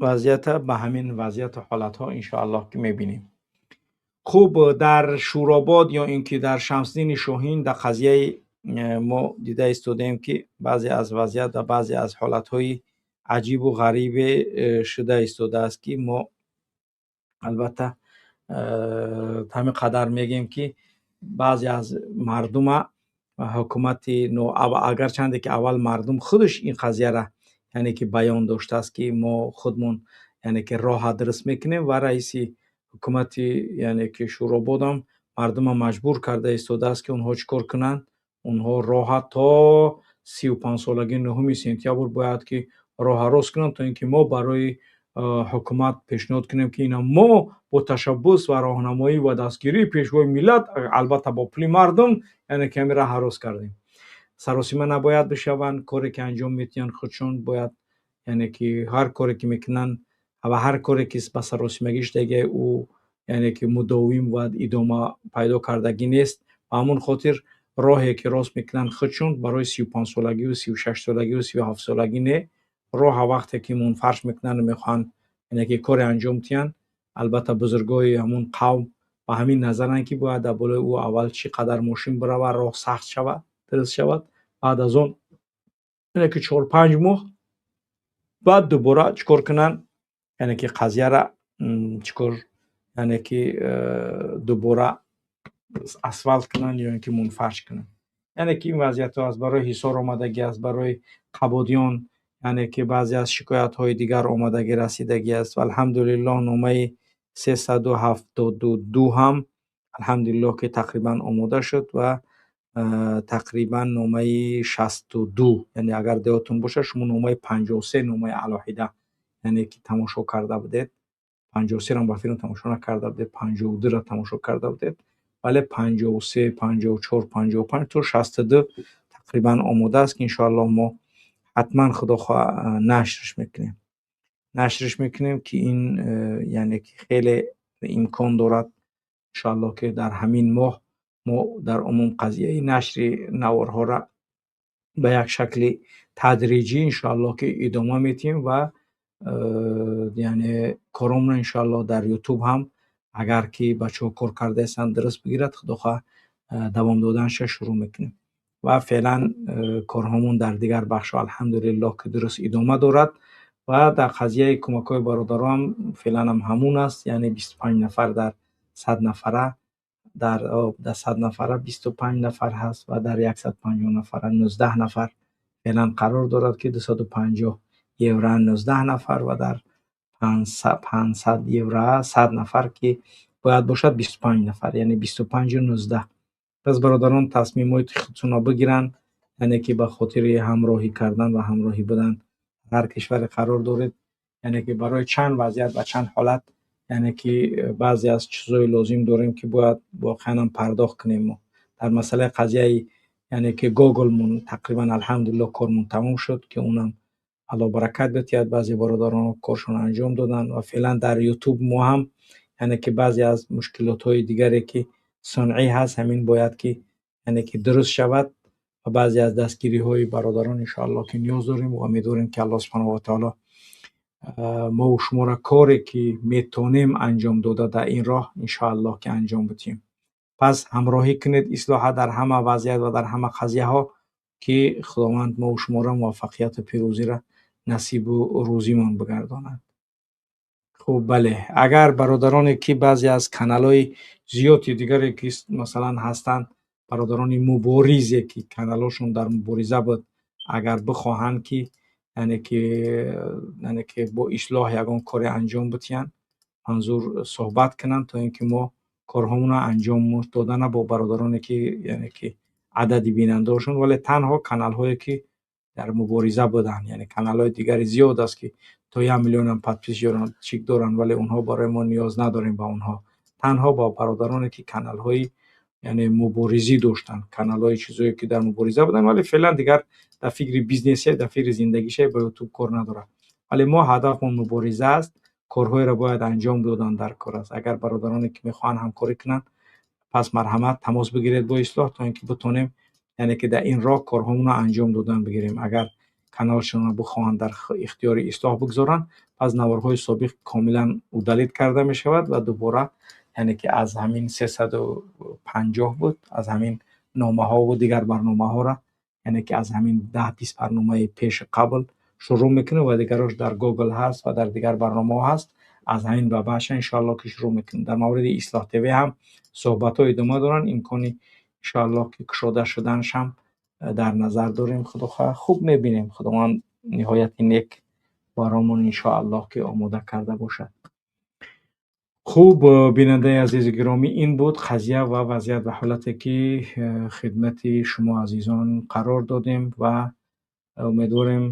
вазъията ба ҳамин вазъияту ҳолатҳо иншоаллоҳ ки мебинем. Хуб, дар Шӯробод ё ин ки дар Шамсиддини Шоҳин дар қазияи мо дида истодаем, ки баъзе аз вазъият ва баъзе аз ҳолатҳои аҷибу ғарибе шуда истодааст, ки мо албатта ҳамин қадар мегӯем, ки баъзе аз мардума ҳукумати, агарчанде ки аввал мардум худаш ин қазияра яъне ки баён доштааст, ки мо худмон яъне ки роҳа дуруст мекунем, ва раиси ҳукумати яъне ки Шӯрободам мардума маҷбур карда истодааст, ки онҳо чӣ кор кунанд? Онҳо роҳа то 35-солагии 9 сентябр бояд ки роҳа рост кунанд, то ин ки мо барои ҳукумат пешниҳод кунем, ки ина мо бо ташаббус ва роҳнамоӣ ва дастгирии пешвои миллат, албатта бо пули мардум, яъне ки ҳамин роҳа рост кардем. Саросима набояд бишаванд. Коре ки анҷом медиҳанд, худшон бояд яъне ки ҳар коре ки мекунанд ва ҳар коре ки ба саросимагӣ шудагӣ, ӯ яъне ки мудовим ва идома пайдо кардагӣ нест. Ба ҳамон хотир роҳе ки рост мекунанд худшон барои 35-солагиву 36-солагиву 37-солагӣ не, роҳа вақте ки мунфарш мекунанд, мехоҳанд яъне ки коре анҷом диҳанд, албатта бузургои ҳамон қавм ба ҳамин назаранд, ки бояд дар болои ӯ аввал чӣ қадар мошин биравад, роҳ сахт шавад, дуруст шавад, баъд аз он яъне ки 4-5 моҳ баъд дубора чӣ кор кунанд, яъне ки қазияра чӣ кор, яъне ки дубора асфалт кунанд ё ин ки мунфарш кунанд. Яъне ки ин вазъиятҳо аст. Барои Ҳисор омадагӣ аст, барои Қабодиён яъне ки баъзе аз шикоятҳои дигар омадагӣ расидагӣ аст. Ва алҳамдулиллоҳ номаи 372 ҳам алҳамдулиллоҳ ки тақрибан омода шуд ва тақрибан номаи 62, яъне агар деҳотон бошад, шумо номаи 53, номаи алоҳида яъне ки тамошо карда будед, 53-ро ба филм тамошо накарда будед, 52-ро тамошо карда будед, вале 53, 54, 55 то 62 тақрибан омода аст, ки иншоаллоҳ мо ҳатман худо хоҳ нашрш мекунем, нашрш мекунем, ки ин яъне ки хеле имкон дорад иншоаллоҳ ки дар ҳамин моҳ мо дар умум қазияи нашри наворҳоро ба як шакли тадриҷӣ иншоаллоҳ ки идома медиҳем ва яъне коромро иншоаллоҳ дар Ютуб ҳам агар ки бачаҳо кор кардаистанд, дуруст бигирад, худо хоҳ давом доданша шурӯъ мекунем. Ва феълан корҳомон дар дигар бахшҳо алҳамдулиллоҳ ки дуруст идома дорад ва дар қазияи кӯмакҳои бародарон феълан ҳам ҳамун аст, яъне 25 нафар дар 100 нафара, дар 100 нафара 25 нафар ҳаст ва дар 150 нафара 19 нафар феълан қарор дорад, ки 250 евро 19 нафар ва дар 500 евро 100 нафар, ки бояд бошад 25 нафар, яъне 25 19. Пас бародарон тасмимҳои худшонро бигиранд, яъне ки ба хотири ҳамроҳӣ кардан ва ҳамроҳӣ будан ҳар кишваре қарор доред, яъне ки барои чанд вазъият ва чанд ҳолат, яъне ки баъзе аз чизҳои лозим дорем, ки бояд воқеан ҳам пардохт кунем. Мо дар масъалаи қазияи яъне ки Гоглмон тақрибан алҳамдулиллоҳ кормон тамом шуд, ки унам Аллоҳ баракат бидиҳад, баъзе бародарон коршонро анҷом доданд. Ва феълан дар Ютуб мо ҳам яъне ки баъзе аз мушкилотҳои дигаре ки сунъӣ ҳаст, ҳамин бояд ки яъне ки дуруст шавад ва баъзе аз дастгириҳои бародарон иншоаллоҳ ки ниёз дорем ва умедворем, ки Аллоҳ субҳанаҳу ва таоло мову шуморо коре ки метавонем анҷом дода дар ин роҳ иншоаллоҳ ки анҷом бидиҳем. Пас ҳамроҳӣ кунед ислоҳа дар ҳама вазъият ва дар ҳама қазияҳо, ки Худованд мову шуморо муваффақияту пирӯзиро насибу рӯзимон бигардонад. Хуб, бале, агар бародароне ки баъзе аз каналҳои зиёди дигаре ки масалан ҳастанд, бародарони муборизе ки каналҳошон дар мубориза буд, агар бихоҳанд ки яъне ки бо ислоҳ ягон коре анҷом бидиҳанд, манзур суҳбат кунанд, то ин ки мо корҳомонро анҷом додана бо бародароне ки яъне ки адади бинандаҳошон, вале танҳо каналҳое ки дар мубориза буданд, яъне каналҳои дигари зиёд аст, ки то 1 миллионам подписчик доранд, вале онҳо барои мо ниёз надорем ба онҳо, танҳо ба бародароне ки каналҳои яъне муборизӣ доштанд, каналҳои чизое ки дар мубориза буданд, вале феълан дигар дар фикри бизнесе, дар фикри зиндагише, ба Ютуб кор надорад. Вале мо ҳадафмон мубориза аст. Корҳоеро бояд анҷом додан дар кор аст. Агар бародароне ки мехоҳанд ҳамкорӣ кунанд, пас марҳамат тамос бигиред бо Ислоҳ, то ин ки битонем яъне ки дар ин роҳ корҳомонро анҷом додан бигирем. Агар каналшонро бихоҳанд дар ихтиёри Ислоҳ бигзоранд, пас наворҳои собиқ комилан удалить карда мешавад ва дубора яъне ки аз ҳамин 350 буд, аз ҳамин номаҳо ва дигар барномаҳоро яъне ки аз ҳамин 10-20 барномаи пеши қабл шурӯъ мекунем ва дигарош дар Google ҳаст ва дар дигар барномаҳо ҳаст. Аз ҳамин ба баъдша иншоаллоҳ ки шурӯъ мекунем. Дар мавриди Ислоҳ ТВ ҳам суҳбатҳо идома доранд, имкони иншоаллоҳ ки кушода шуданаш ҳам дар назар дорем. Худо хоҳад хуб мебинем, Худованд ниҳояти нек баромон иншоаллоҳ ки омода карда бошад. Хуб, бинандаи азизи гиромӣ, ин буд қазия ва вазъият ва ҳолате ки хидмати шумо азизон қарор додем ва умедворем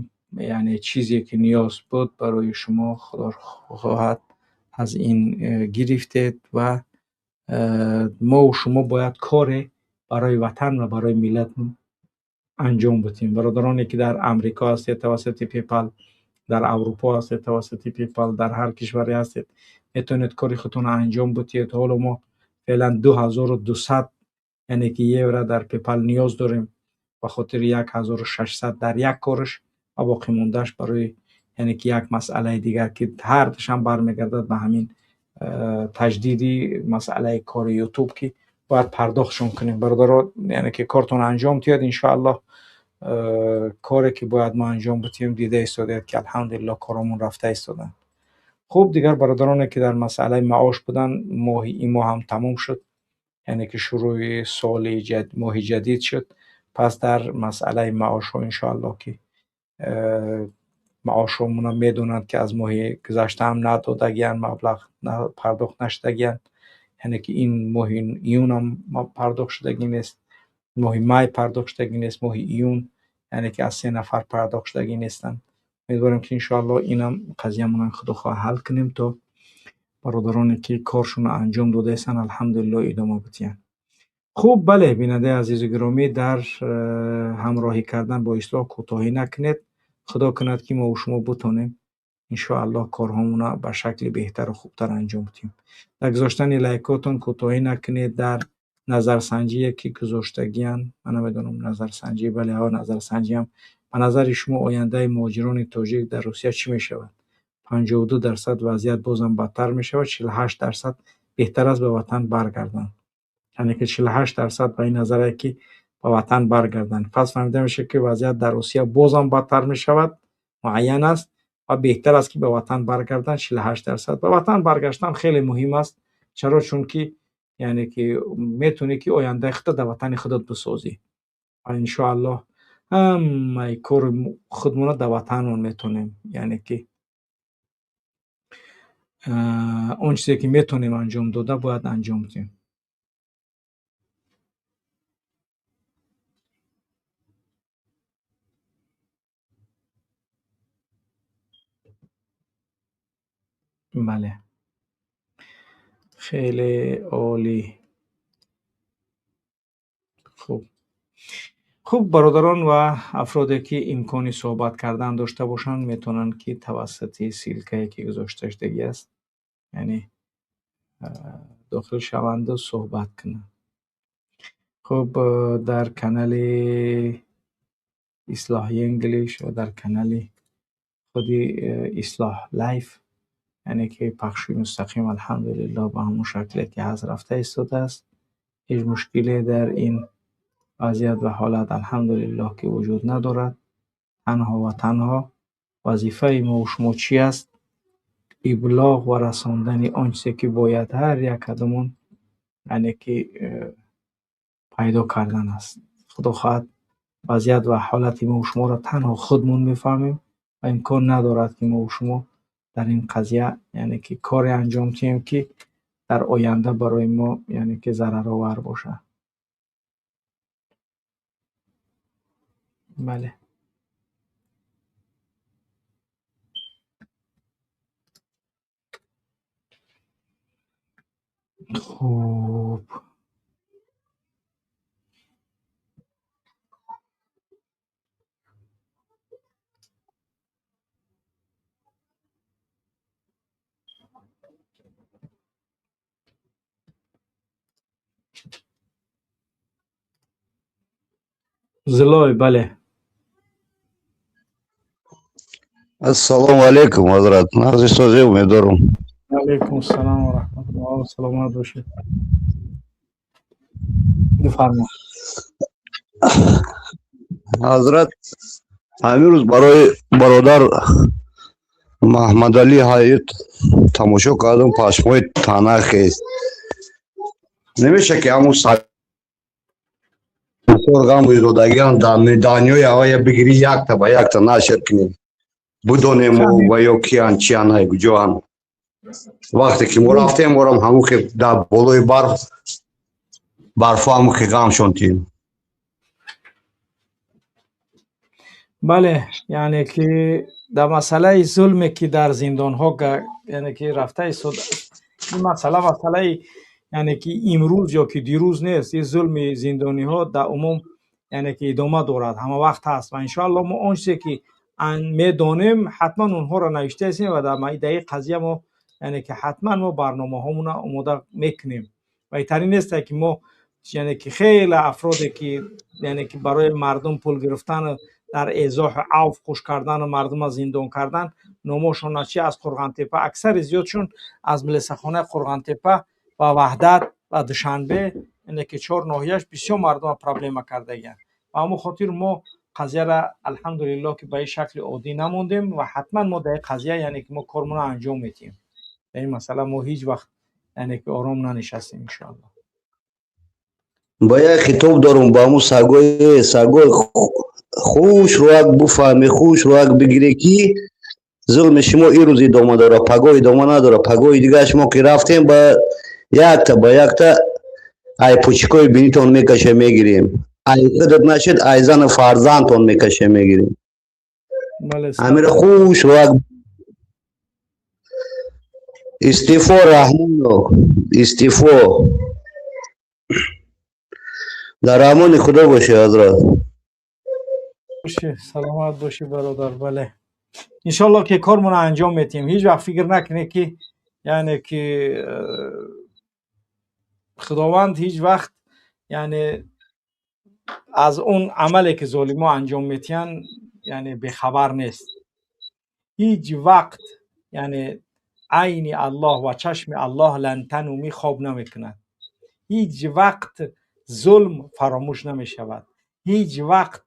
яъне чизе ки ниёз буд барои шумо Худо хоҳад аз ин гирифтед ва мо шумо бояд коре барои ватан ва барои миллат анҷом бидиҳем. Бародароне ки дар Амрико ҳастед тавассути PayPal, дар Аврупо ҳастед тавассути PayPal, дар ҳар кишваре ҳастед метавонед кори худтонро анҷом бидиҳед. Ҳоло мо феълан 2200 яъне ки евро дар PayPal ниёз дорем ба хотири 1600 дар як корш ва боқӣ мондааш барои яъне ки як масъалаи дигар ки ҳардушам бармегардад ба ҳамин таҷдиди масъалаи кори YouTube ки бояд пардохтшон кунем. Бародаро, яъне ки кортонро анҷом диҳед иншоаллоҳ. Коре ки бояд мо анҷом бидиҳем дида истодаед ки алҳамдулиллоҳ коромон рафта истоданд. Хуб, дигар бародароне ки дар масъалаи маош буданд, моҳи ин моҳ ҳам тамом шуд, яъне ки шурӯъи соли моҳи ҷадид шуд. Пас дар масъалаи маошҳо иншоаллоҳ ки маошҳомона медонанд ки аз моҳи гузашта ҳам надодагиянд, маблағ пардохт нашудагиянд, яъне ки ин моҳи июн ҳам пардохт шудагӣ нест, моҳи май пардохт шудагӣ нест, моҳи июн яъне ки аз 3 нафар пардохт шудагӣ нестанд. Умедворем ки иншоаллоҳ инам қазиямонро Худо хоҳад ҳал кунем то бародароне ки коршонро анҷом додаистанд алҳамдулиллоҳ идома бидиҳанд. Хуб, бале, бинандаи азизу гиромӣ, дар ҳамроҳӣ кардан бо Ислоҳ кӯтоҳӣ накунед. Худо кунад ки мо шумо битонем иншоаллоҳ корҳомонро ба шакли беҳтару хубтар анҷом бидиҳем. Дар гузоштани лайкотон кӯтоҳӣ накунед. Дар назарсанҷие ки гузоштагиянд, ман намедонам назарсанҷӣ, бале, ҳа, назарсанҷиам. Ба назари шумо ояндаи муҳоҷирони тоҷик дар Русия чӣ мешавад? 52% вазъият бозам бадтар мешавад, 48% беҳтар аст ба ватан баргарданд. Яъне ки 48% ба ин назаре ки ба ватан баргарданд. Пас фаҳмида мешавад ки вазъият дар Русия бозам бадтар мешавад, муайян аст ва беҳтар аст ки ба ватан баргарданд. 48% ба ватан баргаштан хеле муҳим аст. Чаро? Чунки яъне ки метавонӣ ки ояндаи худро дар ватани худат бисозӣ ва иншоаллоҳ ҳамаи кори худмонро дар ватанмон метавонем, яъне ки он чизе ки метавонем анҷом дода бояд анҷом диҳем. Бале, хеле олӣ. Хуб, хуб, бародарон ва афроде ки имкони суҳбат кардан дошта бошанд метавонанд ки тавассути ссылкае ки гузошта шудагӣ аст, яъне дохил шаванду суҳбат кунанд. Хуб, дар канали Ислоҳи English ва дар канали худи Ислоҳ Live, яъне ки пахши мустақим алҳамдулиллоҳ ба ҳамон шакле ки ҳаст рафта истодааст. Ҳеҷ мушкиле дар ин вазъият ва ҳолат алҳамдулиллоҳ ки вуҷуд надорад. Танҳо ва танҳо вазифаи мо шумо чӣ аст? Иблоғ ва расондани он чизе ки бояд ҳар як кадомон яъне ки пайдо кардан аст. Худо хоҳад вазъият ва ҳолати мо шуморо танҳо худмон мефаҳмем ва имкон надорад ки мо шумо дар ин қазия яъне ки коре анҷом диҳем ки дар оянда барои мо яъне ки зараровар бошад. Бале. Хуб. Зилой, бале. Ассалому алайкум, ҳазрат. Нағзи созӣ, умедворам. Алайкум ассалом ва раҳматуллоҳ. Саломат бошед. Бифармо. Ҳазрат, ҳамин рӯз барои бародар Маҳмадалӣ Ҳаёт тамошо кардам, пашмои тана хест. Намеша ки ҳамун ғам додагиам данёи авая бигирӣ, якта ба якта нашр кунем, бидонем ва ё киян, чиян, ай куҷоанд. Вақте ки мо рафтем, орам ҳамун ки дар болои барф барфо ҳамун ки ғам шонтим. Бале, яъне ки дар масъалаи зулме ки дар зиндонҳо, яъне ки рафта истода, ин масъала масъалаи яъне ки имрӯз ё ки дирӯз нест. Ин зулми зиндониҳо дар умум, яъне ки идома дорад, ҳама вақт ҳаст ва иншоалло мо он чизе ки медонем, ҳатман онҳоро навиштаистем ва дар ин қазия мо, яъне ки ҳатман мо барномаҳомонро омода мекунем. Ва итари несте ки мо, яъне ки хеле афроде ки, яъне ки барои мардум пул гирифтан, дар эзоҳу авф хуш кардану мардума зиндон кардан, номошон чи аз Қурғонтепа, аксари зиёдшон аз милисахонаи Қурғонтепа ва Ваҳдат ва Душанбе, яъне ки чор ноҳияш бисёр мардума проблема кардагиянд. Ба ҳамон хотир мо қазияра, алҳамдулиллоҳ, ки ба ин шакли оддӣ намондем ва ҳатман мо дар ин қазия, яъне ки мо кормонро анҷом медиҳем. Дар ин масъала мо ҳеҷ вақт, яъне ки ором нанишастем, иншоаллоҳ. Ба як хитоб дорум ба ҳамун сагои, сагои хуш рӯяк буфаҳме, хуш рӯяк бигире, ки зулми шумо ин рӯз идома дорад, пагоҳ идома надорад. Пагоҳи дигар шумо ки рафтем, ба якта ба якта ай пучикои бинитон мекаше мегирем, ай худат нашед, ай зану фарзандтон мекаше мегирем. Ҳамира хуш рӯяк. Истеъфо, Раҳмонов, истеъфо. Дар амони Худо бошед, ҳазрат. Бошӣ, саломат бошӣ, бародар. Бале, иншоалло ки кормонро анҷом медиҳем. Ҳеҷ вақт фикр накунед ки, яъне ки худованд ҳеҷ вақт, яъне аз он амале ки золимо анҷом медиҳанд, яъне бехабар нест. Ҳеҷ вақт, яъне айни Аллоҳ ва чашми Аллоҳ лантануми хоб намекунад. Ҳеҷ вақт зулм фаромӯш намешавад. Ҳеҷ вақт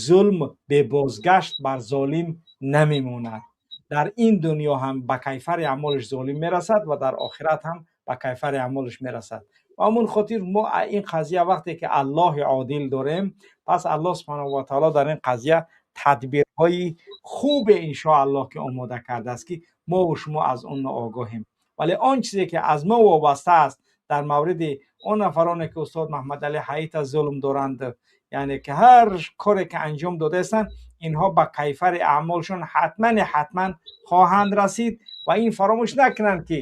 зулм бебозгашт бар золим намемонад. Дар ин дунё ҳам ба кайфари аъмолаш золим мерасад ва дар охират ҳам ба кайфари аъмолаш мерасад. Ва ҳамон хотир мо ин қазия вақте ки Аллоҳи одил дорем, пас Аллоҳ субҳанаҳу ва таоло дар ин қазия тадбирҳои хубе иншоаллоҳ ки омода кардааст, ки мо ва шумо аз он ноогоҳем. Вале он чизе ки аз мо вобаста аст дар мавриди он нафароне ки устод Маҳмадалӣ Ҳаита зулм доранд, яъне ки ҳар коре ки анҷом додаистанд, инҳо ба кайфари аъмолшон ҳатман ҳатман хоҳанд расид. Ва ин фаромӯш накунанд ки,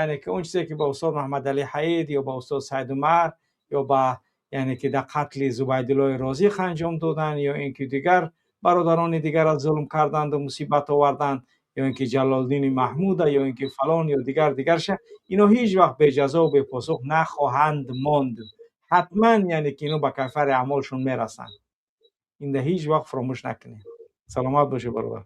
яъне ки он чизе ки ба устод Маҳмадалӣ Ҳаид ё ба устод Саидумар ё ба, яъне ки дар қатли Зубайдуллои Розиқ анҷом доданд, ё ин ки дигар бародарони дигарро зулм карданду мусибат оварданд, ё ин ки Ҷалолдини Маҳмуда, ё ин ки фалон ё дигар дигарша, ино ҳеҷ вақт беҷазову бепосух нахоҳанд монд. Ҳатман, яъне ки ино ба кайфари аъмолшон мерасанд. Инда ҳеҷ вақт фаромӯш накунед. Саломат бошед, бародар.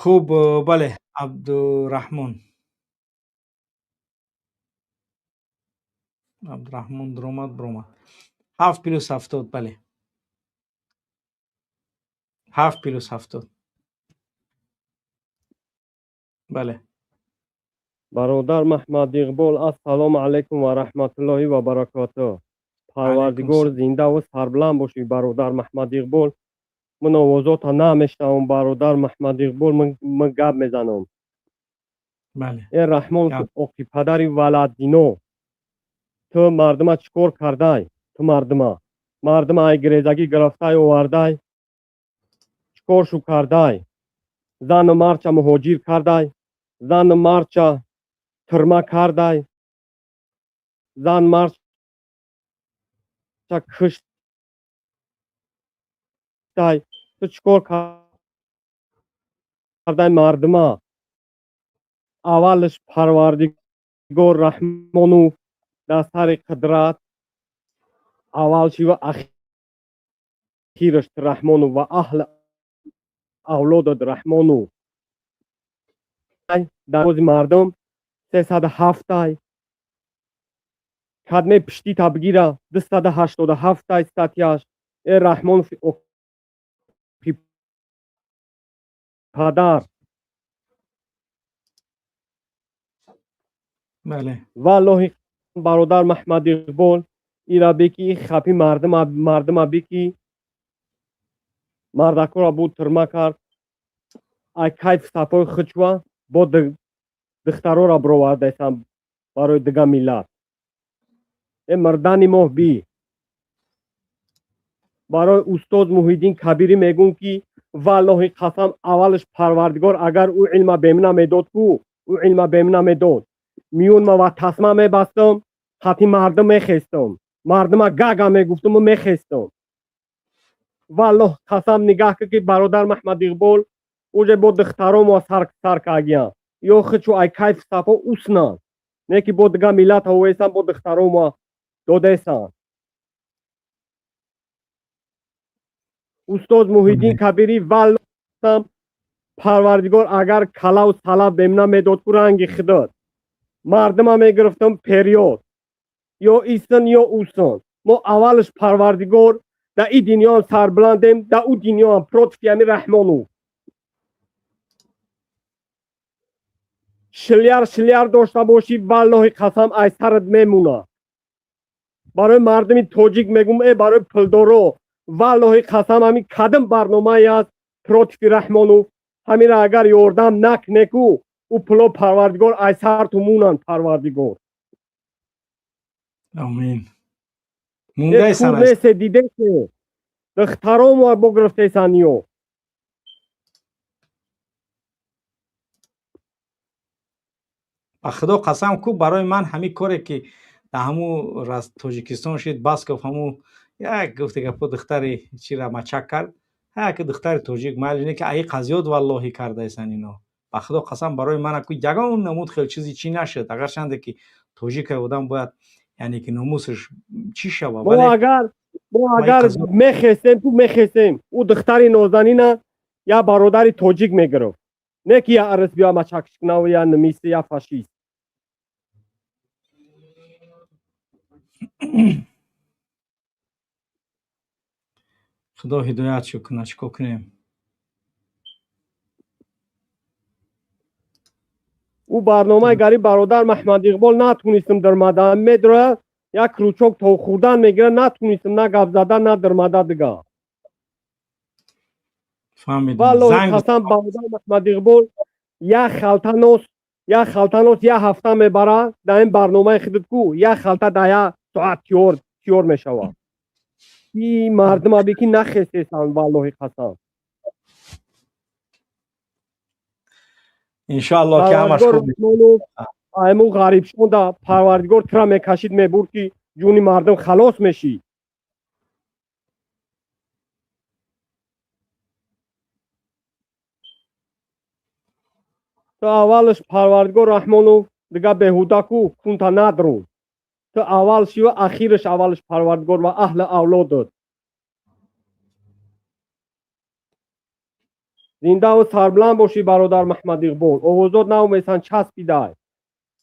Хуб, бале, Абдураҳмон. Абдураҳмон дуромад, биромад. 7+70, бале. 7+70. Бале. Бародар Маҳмад Иқбол, ассалому алайкум ва раҳматуллоҳи ва баракотуҳ. Парвардигор зиндаву сарбаланд бошӣ, бародар Маҳмад Иқбол. Ман овозота намешнавам, бародар Маҳмад Иқбол, ман гап мезанам. Бале. Э Раҳмон, оқи падари валаддино, ту мардума чӣ кор кардай? Ту мардума ай гирезагӣ гирифтай овардай, чӣ кор шу кардай? Зану марча муҳоҷир кардай, зану марча тирма кардай, зан марча куштай. Ту чӣ кор кардай мардума? Аввалаш Парвардигор Раҳмонов дар сари қудрат, аввал шива, ахираш Раҳмонов ва аҳли авлодат Раҳмонов. Дар ози мардум 307-ай, кадме пиштита бигира, 287-ай статьяш. Э Раҳмонов падар. Бале. Валлоҳи, бародар Маҳмад Иқбол, ира бики хапи мардума бики мардакора буд, тирма кард, ай кайф сафои хучва бо духтарора бировардаесам барои дига миллат. Э мирдани моҳ би. Барои устод Муҳиддин Кабирӣ мегӯм, ки валлоҳи қасам, аввалаш Парвардигор агар ӯ илма бемна медод ку, ӯ илма бемна медод, миёнма ва тасма мебастам, хати мардум мехестам, мардума гага мегуфтаму мехестам. Валлоҳ қасам, нигаҳ ки, бародар Маҳмад Иқбол, уже бо духтаромо сар сар кагиян ё хичу ай кайф сафо уснан, не ки бо дига миллат овесан, бо духтаромо додесан. Устоз Муҳиддин Кабирӣ, валлоҳ, Парвардигор агар калаву салаб бемна медод ку, ранги худот мардума мегирифтам период ё исын ё усын. Мо аввалаш Парвардигор да и дунёам сарбуландем, да ӯ дунёам против ями Раҳмонов. Шиляр шиляр дошта бошӣ, валлоҳи қасам, ай сарат мемуна. Барои мардуми тоҷик мегум, э барои пулдоро, валлоҳи қасам, ҳамин кадом барномае аст против Раҳмонов, ҳамира агар ёрдам накунеку, ӯ пуло Парвардигор ай сарту мунанд, Парвардигор. Амин. Мундайсан. Несе, дидесе, духтаромо богирифтесан ё. Ба Худо қасам ку, барои ман ҳамин коре ки дар ҳамун Тоҷикистон шид, Басков ҳамун як гуфте гапо, духтари чира мачак кард, ҳаяки духтари тоҷик майли, не ки аи қазиёт валлоҳӣ кардаесан ино. Ба Худо қасам, барои ман ку ягон намуд хел чизи чӣ нашуд. Агарчанде ки тоҷикай одам бояд, яъне ки номусаш чӣ шава. Мо агар мехестем ку, мехестем, ӯ духтари нозанина я бародари тоҷик мегирифт, не ки я арис биё мачакшкунаву я немиси, я фашист. Худо ҳидоятшо кунад, чӣ кор кунем? Ӯ барномаи гариб, бародар Маҳмад Иқбол, натунистам дармада, медора як крючок то хӯрдан мегира, натунистам на гап зада, на дармада дига. Валлоҳи қасам, бародар Маҳмад Иқбол, як халта нос, як халта нос як ҳафта мебара. Дар ин барномаи худат ку, як халта дар як соат тиёр тиёр мешавад. И мардума бики нахестесан, валлоҳи қасам. Иншоалло ки ҳамаш хуб. Айму ғарибшонда Парвардигор тира мекашид, мебурд, ки ҷуни мардум халос мешид. Ту аввалаш Парвардигор Раҳмонов дига беҳуда ку кунта надрун. Ту аввал шива, ахираш, аввалаш Парвардигор ва аҳли авлодат. Зиндаву сарбуланд бошӣ, бародар Маҳмад Иқбол, овозот наумесан, часпидай.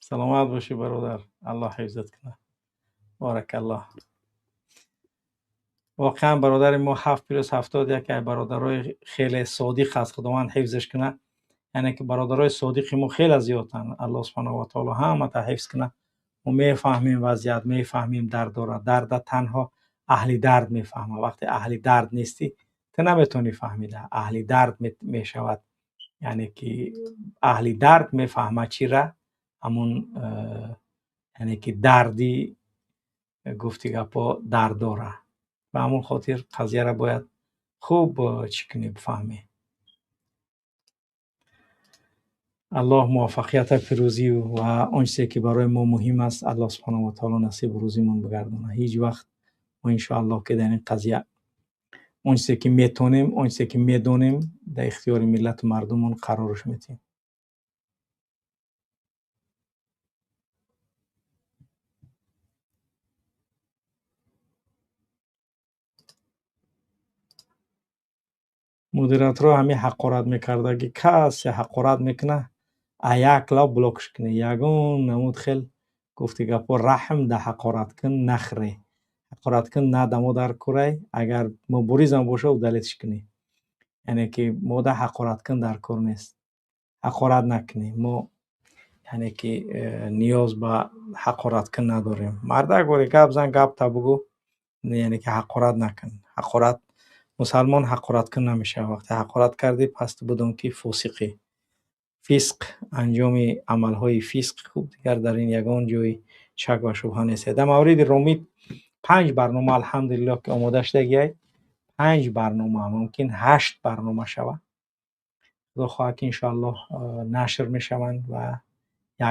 Саломат бошӣ, бародар, Аллоҳ ҳифзат кунад, боракаллоҳ. Воқеан, бародари мо 7+70 яке аз бародарои хеле содиқ аст, Худованд ҳифзаш кунад. Яъне ки бародарои содиқи мо хеле зиёданд, Аллоҳ субҳанаҳу ва таоло ҳамата ҳифз кунад. Мо мефаҳмем вазъият, мефаҳмем дард дорад. Дарда танҳо аҳли дард мефаҳмад. Вақте аҳли дард нестӣ, ту наметавонӣ фаҳмида. Аҳли дард мешавад, яъне ки аҳли дард мефаҳмад чира, ҳамун яъне ки дарди гуфти гапҳо дард дора. Ба ҳамон хотир қазияро бояд хуб чӣ кунӣ, бифаҳмӣ. Аллоҳ муваффақията, пирӯзию ва он чизе ки барои мо муҳим аст, Аллоҳ субҳанаҳу ва таоло насибу рӯзимон бигардонад. Ҳеҷ вақт мо иншоаллоҳ ки дар ин қазия он чизе ки метонем, он чизе ки медонем, дар ихтиёри миллату мардумон қарораш медиҳем. Модераторо ҳамин ҳақорат мекардаги, касе ҳақорат мекуна, а як лав блокш кунӣ. Ягон намуд хел гуфти гапҳо раҳм да ҳақораткун нахӯре. Ҳақораткун на дамо дар курай, агар муборизам боша, удалить ш кунӣ. Яъне ки мода ҳақораткун дар кор нест. Ҳақорат накунӣ. Мо яъне ки ниёз ба ҳақораткун надорем. Мардак боре гап зан, гапта бугӯ, яъне ки ҳақорат накун. Ҳақорат, мусалмон ҳақораткун намешавад. Вақте ҳақорат кардӣ, пас ту бидон, ки фосиқӣ. Фисқ, анҷоми амалҳои фисқ, хуб, дигар дар ин ягон ҷои шак ва шубҳа нест. Дар мавриди Ромит панҷ барнома, алҳамдулиллоҳ, ки омода шудагиай. Панҷ барнома, мумкин ҳашт барнома шавад. Худо хоҳад, ки иншоаллоҳ нашр мешаванд ва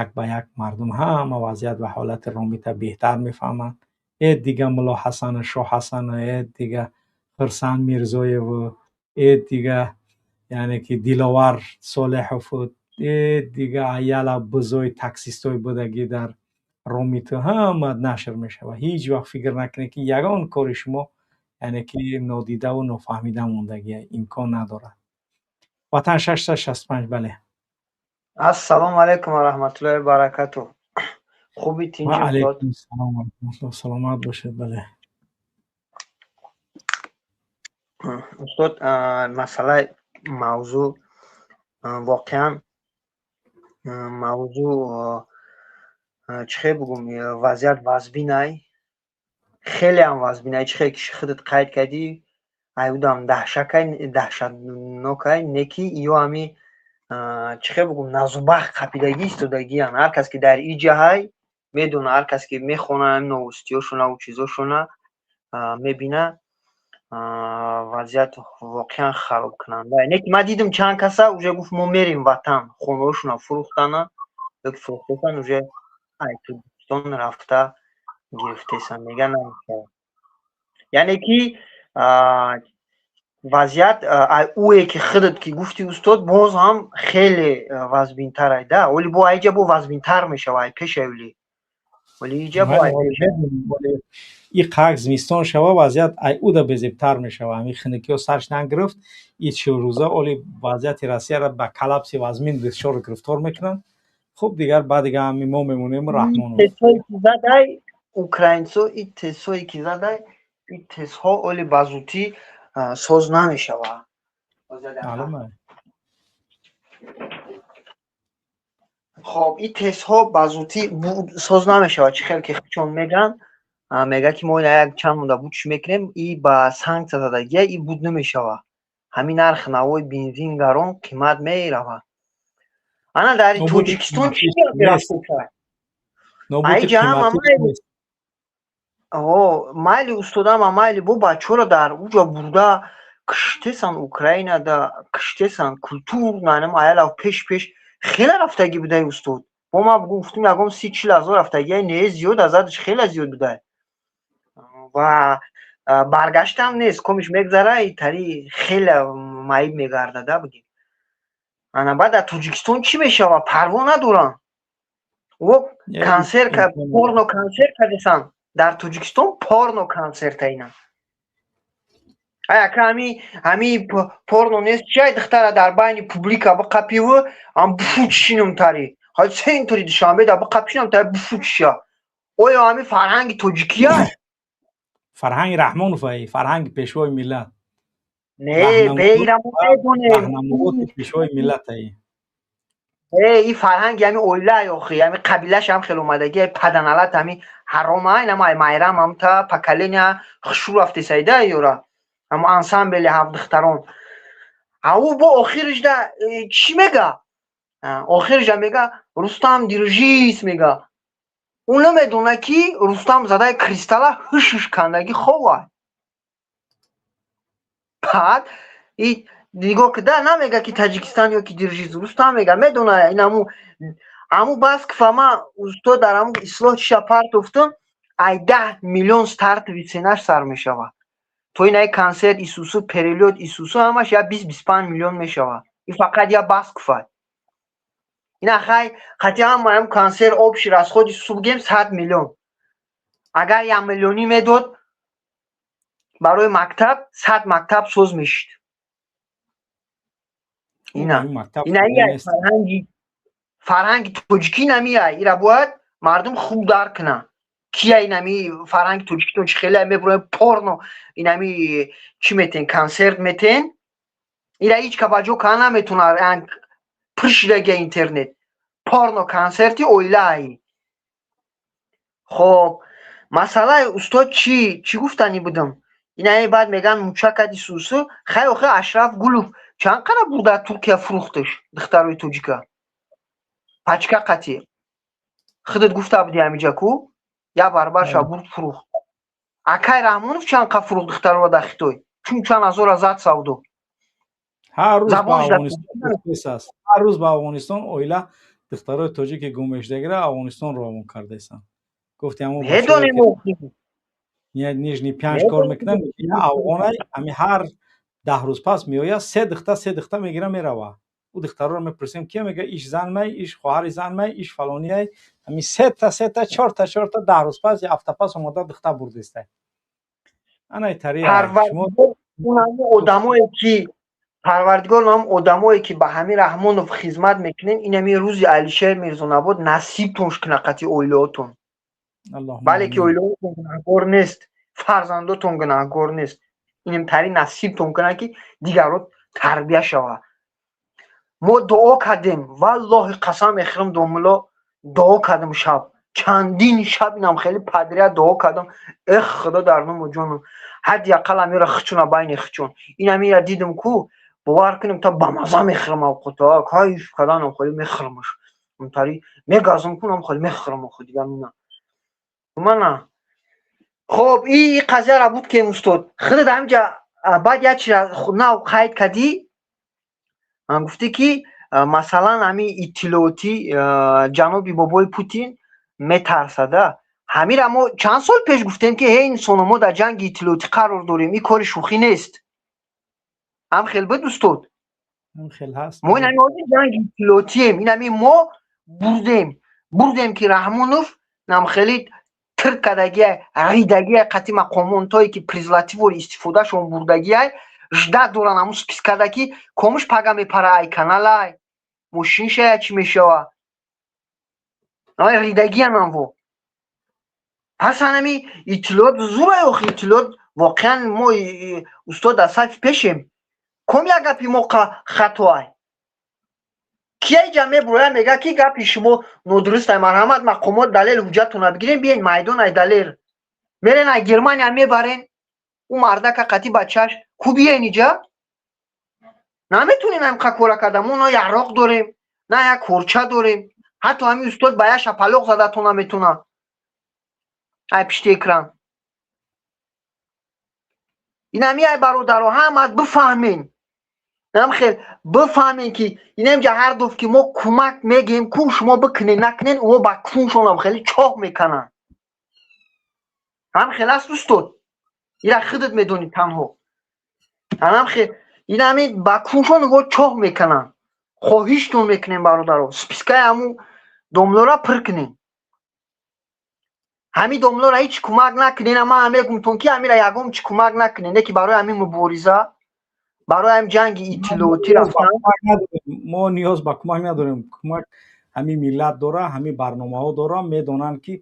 як ба як мардум ҳама вазъият ва ҳолати Ромита беҳтар мефаҳманд. Э дига Мулло Ҳасану Шоҳ Ҳасану, э дига Хурсанд Мирзоеву, э дига, яъне ки, Диловар Солеҳову, э дига аяла бузои таксистои будагӣ дар Ромиту ҳама нашр мешавад. Ҳеҷ вақт фикр накунед, ки ягон кори шумо, яъне ки, нодидаву нофаҳмида мондагия, имкон надорад. Ватан 665, бале. Ассалому алайкум ва раҳматуллоҳи ва баракатуҳ. Хуби, тинчи? Ва алайкум ассалом ва раҳматуллоҳ, саломат бошед, бале. Устод, масъалаи мавзӯъ, воқеан мавзӯъ чӣ хел бугум, вазъият вазбинай, хелеам вазбинай. Чӣ хел ки худат қайд кардӣ, аюдам даҳшакай, даҳшатнокай, не ки ё ҳами чӣ хел бугум, назубах қапидагӣ истодагиян. Ҳар кас ки дар иҷаҳай, медона, ҳар кас ки мехона новостиёшонаву чизошона мебина, вазъият воқеан харобкунанда. Не ки ман дидам, чанд каса уже гуфт: «Мо мерем ватан». Хонаҳошона фурӯхтана ёки фурӯхтесан, уже ай Тоҷикистон рафта гирифтесан, мега намешавад. Яъне ки вазъият ӯе ки худат ки гуфтӣ, устод, боз ҳам хеле вазбинтарай да. Оли бо айҷа бо вазбинтар мешава, ай пешаюли оли иҷа бо ай пеша. И қак зимистон шава, вазъият ай уда безебтар мешава. Ҳамин хунукиҳо сарш нагирифт, и 40 рӯза оли вазъияти Россияро ба коллапси вазмин дучор гирифтор мекунанд. Хуб, дигар баъд дига ҳами мо мемонем, Раҳмонов. Тесое ки задай украинцо, и тесое ки задай, и тесҳо оли ба зудӣ соз намешава. Маълума. Хоб, и тесҳо ба зудӣ соз намешава. Чӣ хел ки чон меган, мега ки мо ина як чанд мудда буд чӣ мекунем, и ба санксия задагия, и буд намешава. Ҳамин нархи навои бензин гарон қимат мерава. Ана дар Тоҷикистон чӣ майли, устодама, майли, бо бачаҳоро дар уҷо бурда киштесан, Украинада киштесан, культурнанам аялав пеш пеш хеле рафтагӣ будай, устод. Бо ман гуфтум, ягон 30-40 ҳазор рафтагия, не, зиёд азадаш, хеле зиёд будай ва баргаштам нест, комиш мегзара, тари хеле маиб мегардада бигем. Ана баъд дар Тоҷикистон чӣ мешава, парво надоранд. О консерт, порно консерт кардесан дар Тоҷикистон, порно консерта ина. Ай ака, ҳами порно нест чай, духтара дар байни публика биқапиву ам буфу чишинам, тари ҳай центри Душанбе да биқапишинам, тари буфу чиша. Оё ҳами фарҳанги тоҷикия? Фарҳанги Раҳмонов, ай фарҳанги пешвои миллат. Не, беира мо медонем. Раҳнамуоти пешвои миллат ай. Э, и фарҳанги ҳами оилаи, охи ҳами қабилаш ҳам хеле омадагӣ, паданалат ҳами ҳарома, инам ай майрам ҳамта поколения хушу рафтесайда ёра ҳам ансамбли ҳафт духтарон. Ау бо охиришда чӣ мега? Охиришда мега: «Рустам, держись», мега. Ӯ намедона, ки Рустам задаи кристалла ҳушуш кандагӣ хова. Баъд и нигоҳ кида намега, ки Таҷикистан ё ки держись, Рустам мега, медона. Ин аму бас кифама, устод, дар аму ислоҳ чиша партофтум, ай 10 миллион стартовый цена ш сар мешава, то ин ай консерт исусу, перелёт исусу, ҳамаш я 20-25 миллион мешава. И фақат я бас куфад ина хай қати ҳамаам консерт, общий расход исусу бигем 100 миллион. Агар 1 миллионӣ медод барои мактаб, 100 мактаб соз мешид. Ина ина фарҳанги тоҷикӣ намиай. Ира бояд мардум хуб дарк кунад, кия инами фарҳанги тоҷикитон чи хеле мебуроем, порно инами чӣ метен, консерт метен. Ира ҳеҷ ка ба ҷо кана наметонад, пур шидагия интернет порно консерти оилаи. Хоб, масъалаи устод, чӣ чӣ гуфтанӣ будам? Инами баъд меган мучакади сусу. Хай, охи, Ашраф Гулов чанд қара бурда Туркия фурӯхташ духтарои тоҷика пачка қатӣ. Худат гуфта будӣ ҳамиҷа ку, як баробарша бурд фурӯхт. Акай Раҳмонов чанд қа фурӯхт духтароро дар Хитой, чун чанд ҳазора зад савдо. Ҳар рӯз ба Афғонистон оила духтарои тоҷики гум мешудагира Афғонистон равон кардаистанд. Гуфти ҳамон Медонем. Нижний Панҷ кор мекунад, афғонай, ҳами ҳар 10 рӯз пас меояд, се духта, се духта мегира, мерава. Ӯ духтароро мепурсем, кия? Мега, иш занмай, иш хоҳари занмай, иш фалонияй. Ҳами сета сета, чорта чорта, 10 рӯз пас, я ҳафта пас омода духта бурдистай. Анай тари. Одамое ки Парвардигор ном, одамое ки ба ҳамин Раҳмонов хизмат мекунем, инами рӯзи Алишер Мирзонабод насибтон куна қати оилаотон. Бале, ки оилаотон гунаҳгор нест, фарзандотон гунаҳгор нест. Инам тари насибтон куна, ки дигарро тарбия шава. Мо дуо кардем, валлоҳи қасам мехӯрам, домуло, дуо кардам шаб, чандин шаб инам хеле подряд дуо кардам: эх, Худо, дар ному ҷону ҳадди ақал амира хичуна байни хичун. Ин амира дидам ку, бовар кунем, та ба маза мехӯрам авқота, кайф карданам, хеле мехӯрамаш, тари мегазам кунам, хеле мехӯрам. Охи, дигар мина мана. Хоб, и қазияра буд ки, устод, худат ҳамҷа баъд як чиза нав қайд кардӣ, гуфтӣ, ки масалан ҳамин иттилоотӣ ҷаноби бобои Путин метарсада. Ҳамира мо чанд сол пеш гуфтем, ки ҳей, инсоно, мо дар ҷанги иттилоотӣ қарор дорем, ин кори шӯхӣ нест. Ҳам хел буд, устод? Мо инами ҳозир ҷанги иттилоотием. Инами мо бурдем, бурдем, ки Раҳмонов нам хеле тир кардагиай, ридагиай қати мақомонтое ки презервативори истифодашон бурдагиай, ждать доран ҳамун спискада, ки комуш пага мепара, ай каналай мошиншая чӣ мешава, ридагианам во. Пас ҳанами иттилоот зурай. Охи, иттилоот воқеан мо, устод, дар сафи пешем. Ком як гапи мо хатоай, кия иҷа мебуроя, мега, ки гапи шумо нодурустай? Марҳамат, мақомот, далел ҳуҷҷатона бигирем, биен майдон, ай далер мерен, ай Германия мебарен ӯ мардака қати бачаш ку, биен иҷа. Наметонем ҳамқа кора карда. Мо на яроқ дорем, на як корча дорем. Ҳатто ҳамин устод ба як шапалоқ задатон наметона ай пишти экран. Инами, ай бародаро, ҳамат бифаҳмен, намхел бифаҳмен, ки инамҷа ҳар дуф ки мо кӯмак мегем ку, шумо бикунен, накунен, ӯ ба куншонам хеле чоҳ мекананд. Ҳам хел аст, устод, ира худат медонӣ танҳо. Анамхел инами ба куншон во чоҳ мекананд. Хоҳиштон мекунем, бародаро, спискаи ҳамун домлора пур кунем. Ҳамин домлора ҳеҷ кӯмак накунен. Ман мегумтон, ки ҳамира ягон чи кӯмак накунен, не ки барои ҳамин мубориза, барои ҳамин ҷанги иттилоотӣ рафтан. Мо ниёз ба кӯмак надорем. Кӯмак ҳамин миллат дора, ҳамин барномаҳо дора. Медонанд, ки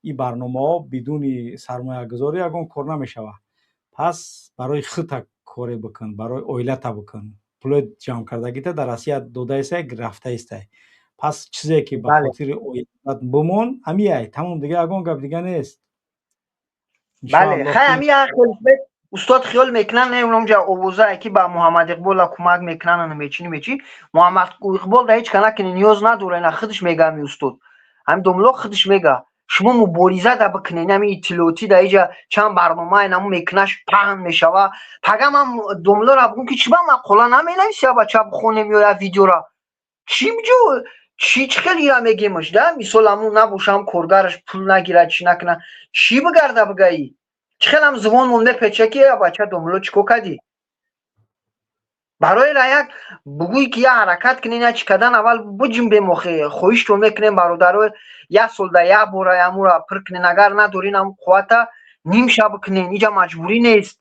ин барномаҳо бидуни сармоягузорӣ ягон кор намешавад. Пас барои худта коре бикун, барои оилата бикун. Пулои ҷамъкардагита дар Россия додаистай, рафтаистай. Пас чизе ки ба хотири оилат бимон, ҳамияй, тамом, дига ягон гап дига нест. Бале, хай, ҳами як устод хиёл мекунанд, не, унамҷа овозае ки ба Муҳаммад Иқбола кӯмак мекунанд, мечи мечи. Муҳаммад Иқбол да ҳеҷ ка накунӣ, ниёз надора. Ина худаш мега, ҳами устод, ҳами домло худаш мега: шумо мубориза да бикунед, ҳами иттилоотӣ. Да иҷа чанд барномае наму мекунаш, паҳн мешава. Пага ман домлора бигум, ки чӣ ба мақола наменависи, бача, бихонем ё як видеора, чӣ ҷо, чӣ чӣ хел ира мегемаш да. Мисол, ҳамун набошам, коргараш пул нагирад, чӣ накунад, чӣ бигарда бигаӣ, чӣ хелам звонмон мепеча, ки бача, домло, чӣ кор кардӣ? Барои ра як бугӯй, ки як ҳаракат кунен, як чӣ кардан, аввал биҷунбем. Охи, хоҳиштон мекунем, бародаро, як сол да як бора амура пур кунен. Агар надорин ҳамун қуввата, нимша бикунен, иҷа маҷбурӣ нест.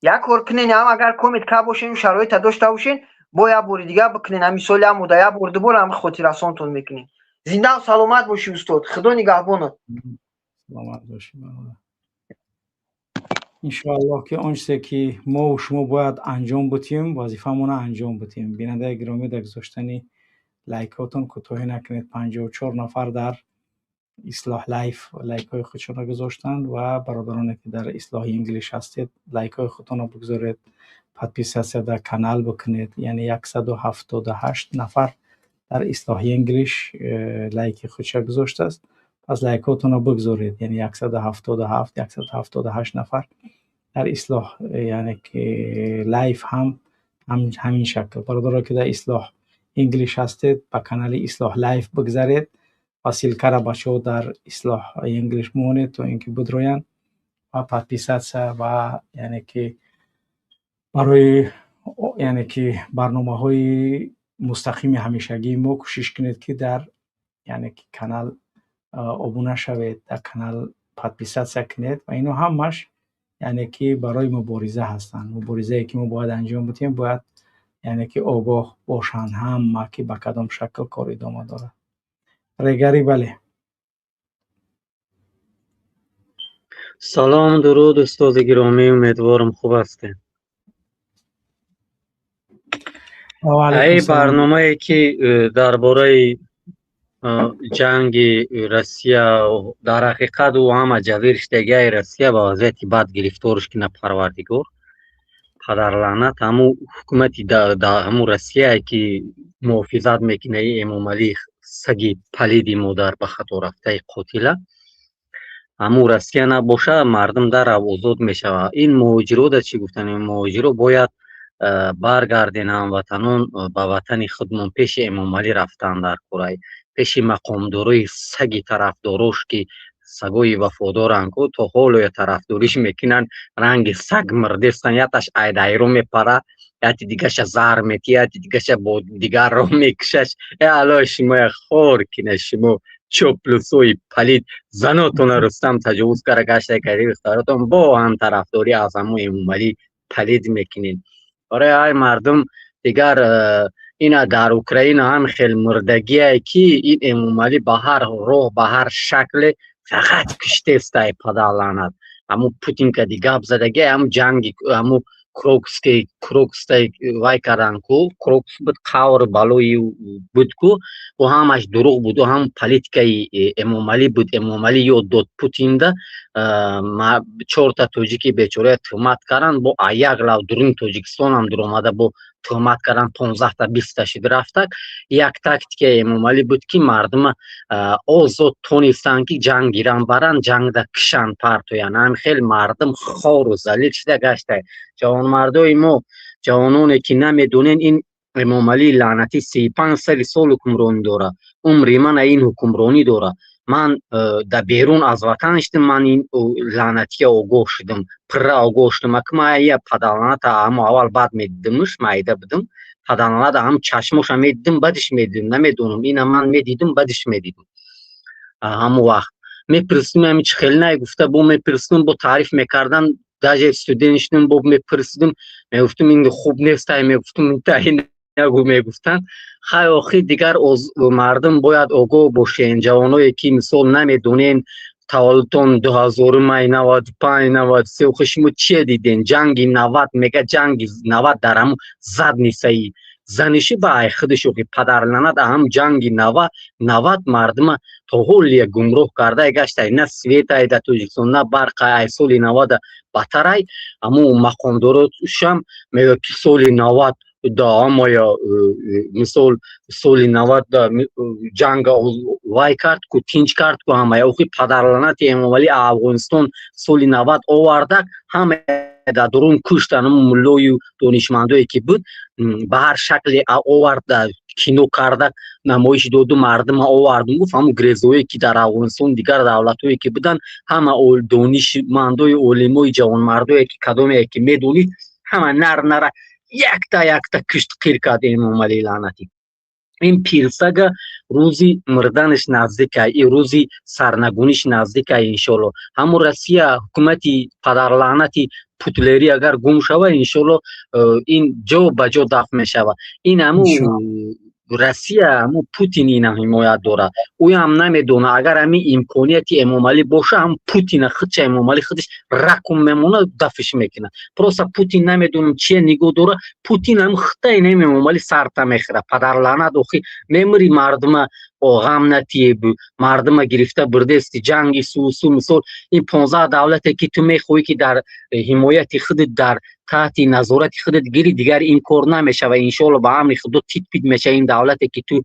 Як кор кунен, ам агар комет ка бошен, шароита дошта бошен. Бо як бори дигар бикунен, ҳамин соли як мода як бор, дубор ҳамин хотиррасонтон мекунем. Зиндаву саломат бошӣ, устод, Худо нигаҳбонат. Саломат бошӣ, бародар. Иншоаллоҳ, ки он чизе ки мо шумо бояд анҷом бутем, вазифамонро анҷом бутем. Бинандаи гиромӣ, дар гузоштани лайкҳотон кӯтоҳӣ накунед. 54 нафар дар Ислоҳ Лайф лайкҳои худшонро гузоштанд ва бародароне, ки дар Ислоҳи Инглиш ҳастед, лайкҳои худтонро бигузоред, подписаться дар канал бикунед. Яъне 178 нафар дар Ислоҳи Инглиш лайки худша гузоштааст, пас лайкҳотонро бигзоред. Яъне 177, 178 нафар дар Ислоҳ, яъне ки Лайф ҳам ҳамин шакл. Бародаро, ки дар Ислоҳ Инглиш ҳастед, ба канали Ислоҳ Лайф бигзаред ва ссылка ра, бачаҳо, дар Ислоҳ Инглиш монед, то ин ки бидроянд ва подписаться ва яъне ки барои яъне ки барномаҳои мустақими ҳамешагии мо кӯшиш кунед, ки дар яъне ки канал обуна шавед, дар канал подписаться кунед. Ва ино ҳамаш яъне ки барои мубориза ҳастанд. Муборизае, ки мо бояд анҷом бидиҳем, бояд яъне ки огоҳ бошанд ҳама, ки ба кадом шакл кор идома дорад. Регари, бале. Салом, дуруд, устоди гиромӣ, умедворам, хуб ҳастед. Ай барномае, ки дар бораи ҷанги Россия, дар ҳақиқат ӯ ҳама ҷавир шидагиаи Россия ба вазъияти бад гирифторш кина Парвардигор. Падарлаънат ҳаму ҳукумати ҳаму Россияе, ки муҳофизат мекуна и Эмомалӣ, саги палиди модар ба хато рафтаи қотила. Ҳаму Россия набоша, мардум дарав озод мешавад. Ин муҳоҷиро да чӣ гуфтан? Муҳоҷиро бояд баргарден, ҳамватанон, ба ватани худмон. Пеши Эмомалӣ рафтан дар курай, пеши мақомдорои саги тарафдорош, ки сагои вафодоранд ку, то ҳолоя тарафдориш мекунанд, ранги саг мирдестан. Яташ айдайро мепара, яти дигаша заҳр метия, яти дигаша бо дигар роҳ мекушаш. Э, Аллоҳ шумоя хор кина, шумо чоплусои палид. Занотона Рустам таҷовуз кара гашта карди, духтаротон бо ҳам тарафдорӣ аз ҳамо Эмомалӣ палид мекунед. Барои ҳай мардум дигар ина дар Украина ҳам хел мурдагие, ки ин Эмомалӣ ба ҳар роҳ, ба ҳар шакле фақат киштестай, падарлаънат. Ҳаму Путин кади гап задаги, ҳаму ҷанги, ҳаму Крокусский, Крокустай вай кардан ку, Крокус буд, қавр балои буд ку, ӯ ҳамаш дурӯғ буд, ӯ ҳам политикаи Эмомалӣ буд. Эмомалӣ ёд дод Путинда, чорта тоҷики бечорая туҳмат кардан, бо як лав дуруни Тоҷикистонам дуромада, бо туҳмат кардан, 15-та, 20-та шид рафтак. Як тактикаи Эмомалӣ буд, ки мардума озод тонистанд, ки ҷанг гиранд, баранд, ҷангда кишанд, партоянд. Ҳамин хел мардум хору залил шида гашта. Ҷавонмардои мо, ҷавононе, ки намедонен, ин Эмомалии лаънатӣ 35 сари сол ҳукмронӣ дорад. Умри мана ин ҳукмронӣ дорад. Ман дар берун аз ватан шидам, ман ин лаънатия огоҳ шудам, пирра огоҳ шудам. Аки ман я падарлаъната ҳамо аввал бад медидимш, майда будам, падарлаъната ҳам чашмоша медидим, бадиш медидим, намедонам, ина ман медидим, бадиш медидим. Ҳамо вақт мепурсидим, ҳами чӣ хел най гуфта, бо мепурсидим, бо таъриф мекардан. Даже студент шудем, бо мепурсидим, мегуфтим, ин хуб нестай, мегуфтим, ин нагу, мегуфтанд. Хай, охир дигар мардум бояд огоҳ бошен. Ҷавоное, ки мисол намедонен, таваллудтон 2000-май, 95, 93, охи шумо чие диден? Ҷанги 90 мега, ҷанги 90 дар ҳамун задницаи заниши ба ай худаш. Охи падарланат ҳам ҷанги 90 мардума то ҳолия гумроҳ карда гаштай. На светай дар Тоҷикистон, на барқай. Ай соли 90-а батарай. Ҳамун мақомдорошам мегӯяд, ки соли 90 да ҳамая, мисол, соли 90 ҷанга вай кард ку, тинч кард ку ҳамая. Охи падарланати Эмомалӣ Афғонистон соли 90 овардак, ҳама дар дурун куштан, муллою донишмандое, ки буд, ба ҳар шакле овард, кино карда намоиш доду, мардума овардум, гуфт, ҳамун грезое, ки дар Афғонистон, дигар давлатҳое, ки буданд, ҳама донишмандои, олимои, ҷавонмардое, ки кадоме ки медонид, ҳама нар нара якта якта кишт қир кард Эмомалӣ лаънатӣ. Ин пирсага рӯзи мирданаш наздикай, и рӯзи сарнагуниш наздикай, иншолло. Ҳамун Россия, ҳукумати падарлаънати Путлерӣ агар гум шава, иншоалло, ин ҷо ба ҷо дафн мешава. Ин ҳаму Россия, ҳаму Путин инам ҳимоят дорад. Ӯям намедонад, агар ҳамин имконияти Эмомалӣ боша, ҳам Путина худша Эмомалӣ худаш ракум мемонад, дафш мекунад. Просто Путин намедонам чия нигоҳ дорад. Путин ҳам хита инам Эмомалӣ сарта мехӯрад. Падарлаънат, охи мемири, мардума ғам натие, мардума гирифта бурдести ҷанги сусу. Мисол, ин 15 давлате ки ту мехоҳӣ, ки дар ҳимояти худат, дар таҳти назорати худат гирӣ, дигар ин кор намешава. Иншоалло, ба амри Худо тит-пит мешава ин давлате ки ту,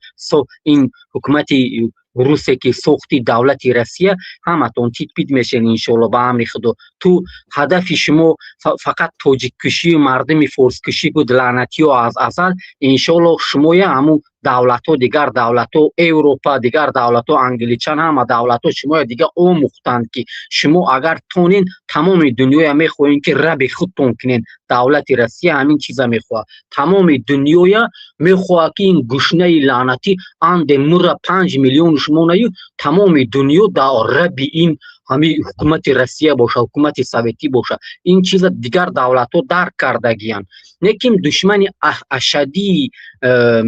ин ҳукумати русе ки сохти, давлати Россия, ҳаматон тит-пит мешавед, иншоалло, ба амри Худо. Ту ҳадафи шумо фақат тоҷиккушию мардуми форскушӣ буд, лаънатиё, аз азал. Иншоалло, шумоя ҳамун давлатҳо, дигар давлатҳо, Европа, дигар давлатҳо, англичан, ҳама давлатҳо шумоя дигар омӯхтанд, ки шумо агар тонен, тамоми дунёя мехоҳем, ки раби худтон кунен. Давлати Россия ҳамин чиза мехоҳад, тамоми дунёя мехоҳад, ки ин гушнаи лаънатӣ анде мура, 5 миллиону шумо наю, тамоми дунё дар раби ин ҳамин ҳукумати Россия боша, ҳукумати советӣ боша. Ин чиза дигар давлатҳо дарк кардагиянд. Лекин душмани ашаддии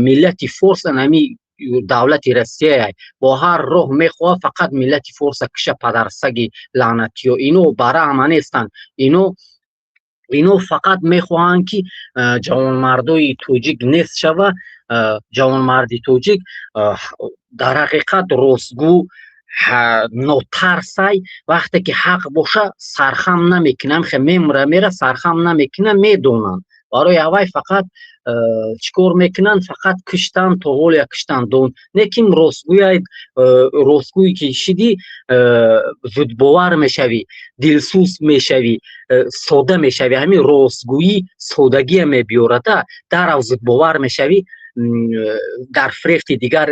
миллати форс ҳамин давлати Россия бо ҳар роҳ мехоҳад фақат миллати форса киша. Падарсаги лаънатиё, ино бараҳма нестанд. Ино фақат мехоҳанд, ки ҷавонмардои тоҷик нест шава. Ҷавонмарди тоҷик дар ҳақиқат ростгӯ, нотарсай. Вақте ки ҳақ боша, сархам намекунам, хе мемра, мера, сархам намекуна. Медонанд, барои аввай фақат чӣ кор мекунанд? Фақат куштан, то ҳолия куштан. Лекин ростгӯя, ростгӯй ки шидӣ, зудбовар мешавӣ, дилсӯз мешавӣ, сода мешавӣ. Ҳамин ростгӯӣ содагия мебиёрада, дарав зудбовар мешавӣ, дар фирефти дигар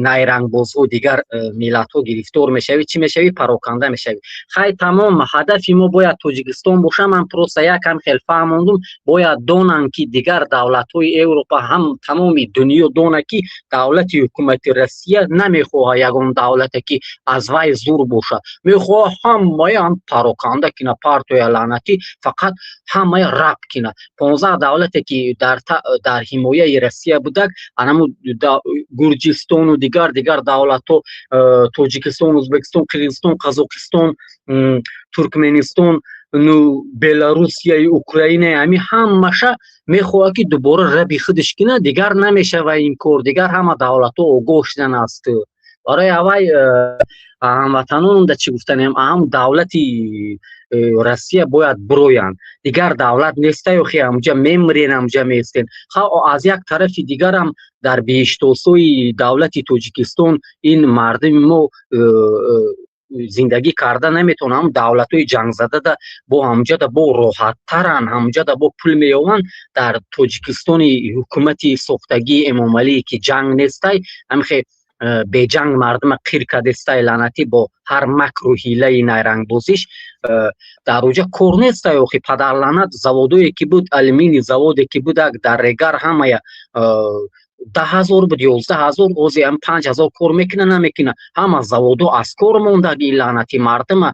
найрангбозҳо, дигар миллатҳо гирифтор мешавӣ, чӣ мешавӣ, пароканда мешавӣ. Хай, тамом, ҳадафи мо бояд Тоҷикистон боша. Ман просто якам хел фаҳмондум. Бояд донанд, ки дигар давлатҳои Европа ҳам, тамоми дунё донад, ки давлати ҳукумати Россия намехоҳад ягон давлате, ки аз вай зур бошад. Мехоҳад ҳамаям пароканда кина, партоя, лаънатӣ, фақат ҳамая раб кина. 15 давлате, ки дар ҳимояи Россия будак, анаму Гурҷистону дигар давлатҳо, Тоҷикистон, Ӯзбекистон, Қирғизистон, Қазоқистон, Туркменистон, ну Беларусияи, Украина, ҳами ҳамаша мехоҳад, ки дубора раби худаш кина. Дигар намешава ин кор, дигар ҳама давлатҳо огоҳ шудан аст. Барои аввай ҳамватанонда чӣ гуфтанем? Ҳам давлати Россия бояд бироянд, дигар давлат нестаю, хе ҳамҷа мемирен, ҳамҷа меистен. Ха, аз як тарафи дигарам дар биҳиштосои давлати Тоҷикистон ин мардуми мо зиндагӣ карда наметавонанд. Ҳам давлатҳои ҷангзадада бо ҳамҷада бо роҳаттаранд, ҳамҷада бо пул меёванд. Дар Тоҷикистони ҳукумати сохтагии Эмомалие, ки ҷанг нестай, ҳамихе беҷанг мардума қир кардестай, лаънатӣ, бо ҳар макру ҳилаи найрангбозиш. Дар оҷа кор нестай, охи, падарлаънат. Заводое ки буд, алюминий заводе ки будак дар Регар, ҳамая 10 000 буд, 11 000, ози ҳам 5000 кор мекуна, намекуна. Ҳама заводо аз кор мондаги, лаънати, мардума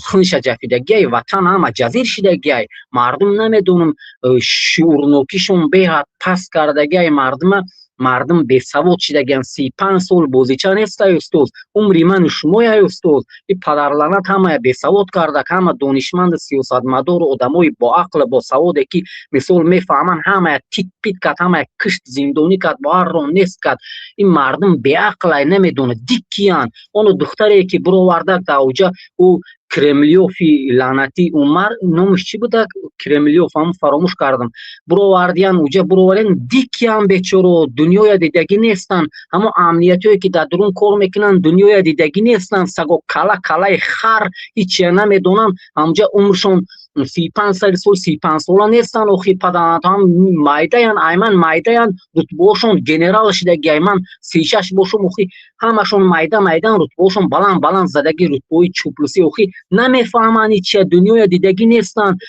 хунша ҷафидагиай, ватан ҳама ҷазир шидагиай. Мардум намедонам, шуурнокишон беҳад паст кардагиай мардума. Мардум бесавод шидагиан. 35 сол бозича нестай, устоз, умри ману шумояй, устоз. И падарлаънат ҳамая бесавод кардак. Ҳама донишманду сиёсатмадору одамои боақлу босаводе, ки мисол мефаҳманд, ҳамая тит пит кард, ҳамая кишт, зиндонӣ кард, бо ҳар роҳ нест кард. Ин мардум беақлай, намедонад, диккиянд. Оно духтаре, ки бировардак дар оҷа, ӯ Кремлёфи лаънатӣ, умар номаш чӣ будак, Кремлёф, ҳам фаромӯш кардам, бировардиян уҷа, бировардиян, дикиян, бечоро, дунёя дидагӣ нестанд. Ҳамо амниятҳое, ки дар дурун кор мекунанд, дунёя дидагӣ нестанд. Саго, кала калаи хар, ҳичия намедонанд. Ҳамҷа умршон 35 сол, 35 сола нестанд, охи, падарам, майдаян, айман майдаян, рутбаошон генерал шидаги. Айман 36 бошум, охи, ҳамашон майда майдан, рутбаошон баланд баланд задаги, рутбаои чуплуси, охи, намефаҳманд ҳичия, дунёя дидагӣ нестанд.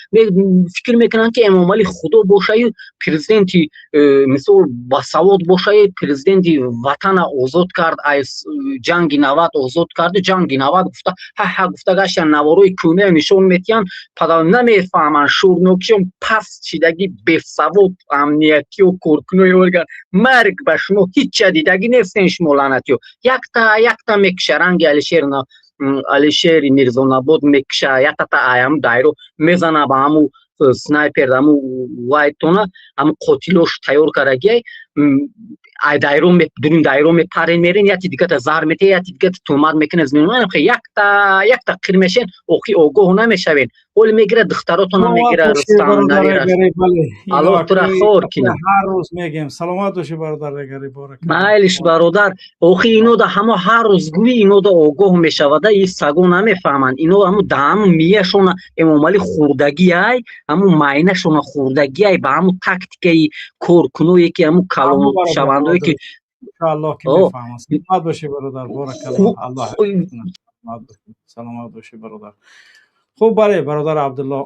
Фикр мекунанд, ки Эмомалӣ худо бошаю, президенти мисол басавод бошаю, президенти ватана озод кард, аз ҷанги 90 озод карду, ҷанги 90 гуфта, ҳа-ҳа гуфта гаштан, наворои кӯная нишон метиҳанд. Падар. Намефаҳманд, шуурнокишон паст шидагӣ, бесавод, амниятиё, коркунои орган. Марг ба шумо, ҳича дидагӣ нестен шумо, лаънатиё. Якта якта мекиша, ранги Алишер, Алишери Мирзонабод мекиша, яктата аям дайро мезана ба ҳаму снайпер, ҳаму вайтона, ҳаму қотилош тайёр кардагиай. Ай дайро, дурин дайро мепарен, мерен, яти дигата зар мете, яти дигата тӯҳмат мекунад. Якта якта қир мешен, охи огоҳ намешавен. Ҳоли мегира, духтаротона мегира. Рустам, Аллоҳ тура хор кина. Ҳар рӯз мегем. Саломат бошӣ, бародар Регари, борак. Майлиш, бародар. Охи, ино да ҳамо ҳар рӯз гӯи, ино да огоҳ мешавада. И саго намефаҳманд. Ино ҳамо да ҳамо мияшона Эмомалӣ хурдагиай, ҳамо майнашона хурдагиай, ба ҳамо тактикаи коркуное ки ҳамо калоншавандое ки Иншоаллоҳ ки мефаҳманд. Саломат бошӣ, бародар, боракаллоҳ, Аллоҳ, саломат бошӣ, бародар. Хуб, бале, бародар Абдулло,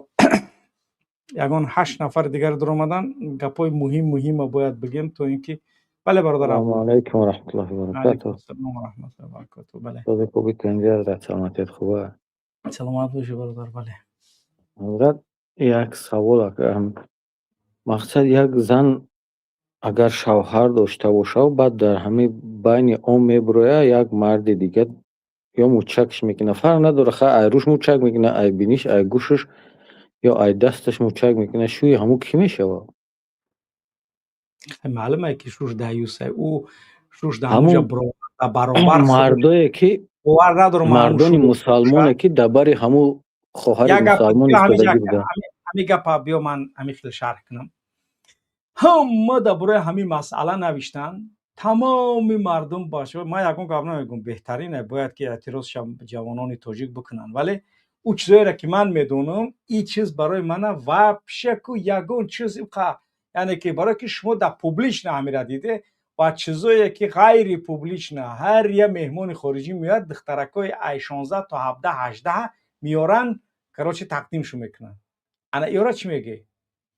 ягон ҳашт нафари дигар дуромадан. Гапҳои муҳим муҳима бояд бигем, то ин ки, бале, бародар. Ассалому алайкум ва раҳматуллоҳи ва баракатуҳ. Ассалому ва раҳматуллоҳи ва баракатуҳ, бале. Сози хуби тенҷи, ҳазрат, саломатият хуба? Саломат бошӣ, бародар, бале. Ҳазрат, як савол. Мақсад, як зан агар шавҳар дошта бошад, баъд дар ҳамин байни он мебурояд, як марди дига ё мӯчакш мекунад, фарқ надорад, хай, ай рӯш мӯчак мекунад, ай биниш, ай гӯшаш ё ай дасташ мӯчак мекунад, шӯи ҳамун кӣ мешавад? Маълуме ки шуш даюсай, ӯ шуш дар ҳамунҷа баробар. Мардое ки бовар надорам. Мардони мусалмоне ки дар бари ҳамун хоҳари мусалмон истодагӣ буданд. Ҳамин гапа биё, ман ҳамин хел шарҳ кунам. Ҳама дар бораи ҳамин масъала навиштанд, тамоми мардум. Баш, ман ягон гап намегӯм, беҳтарине, бояд ки эътироз ҷавонони тоҷик бикунанд, вале ӯ чизоеро ки ман медонам, ин чиз барои мана вообще ку ягон чиз, яъне ки барое ки шумо дар публично ҳамира диде ва чизое ки ғайри публично, ҳар я меҳмони хориҷӣ меояд, духтаракҳои ай 16 то 17, 18 меоранд, короче, тақдимшу мекунанд. Ана иёра чӣ мегӯӣ?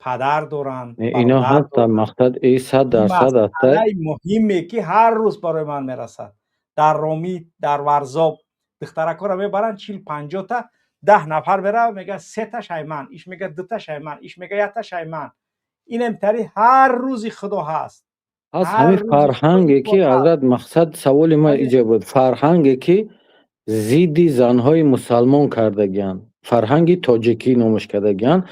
Падар доранд. Ино ҳастанд, мақсад, и 100% ҳаста. Муҳиме ки ҳар рӯз барои ман мерасад: дар Ромит, дар Варзоб духтаракҳоро мебаранд, 40, 50-та, 10 нафар мерава, мега: «Сета шайман», иш мега: «Дута шайман», иш мега: «Якта шайман». Инам тари ҳар рӯзи Худо ҳаст. Ҳаст ҳамин фарҳанге ки, ҳазрат, мақсад, саволи ман иҷа буд: фарҳанге ки зидди занҳои мусалмон кардагианд, фарҳанги тоҷикӣ номаш кардагианд.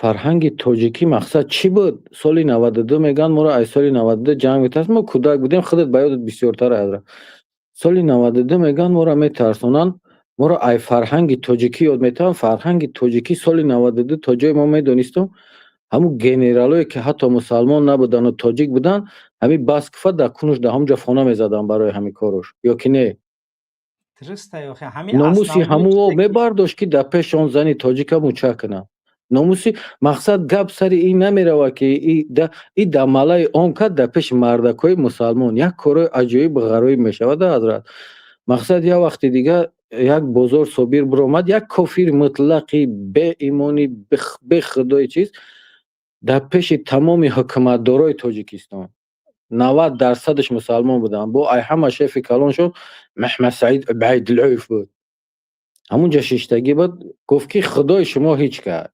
Фарҳанги тоҷикӣ, мақсад, чӣ буд? Соли 92 мегӯянд, моро аз соли 92 ҷанг метарс, мо кӯдак будем, худат ба ёдат бисёртар, ҳазрат. Соли 92 мегӯянд, моро метарсонанд, моро ай фарҳанги тоҷикӣ ёд метаванд. Фарҳанги тоҷикӣ соли 92, то ҷое мо медонистем, ҳамун генералое ки ҳатто мусалмон набуданду тоҷик буданд, ҳамин Баскова дар кунуш, дар ҳамун ҷо хона мезаданд барои ҳамин корош ё ки не? Номуси ҳамун мебардошт, ки дар пеши он зани тоҷика мӯчак кунад. Номуси, мақсад, гап сари ин намеравад, ки и дар малаи он кард, дар пеши мардакҳои мусалмон як корҳои аҷоиб ғароиб мешавад, ҳазрат. Мақсад, як вақти дигар як Бозор Собир биромад, як кофири мутлақи, беимони, бехудои чиз, дар пеши тамоми ҳукуматдорои Тоҷикистон, 90 дарсадаш мусалмон буданд, бо ай ҳама шефи калоншон Маҳмадсаид Убайдуллоев буд, ҳамунҷа шиштагӣ буд, гуфт ки худои шумо ҳеҷ кард,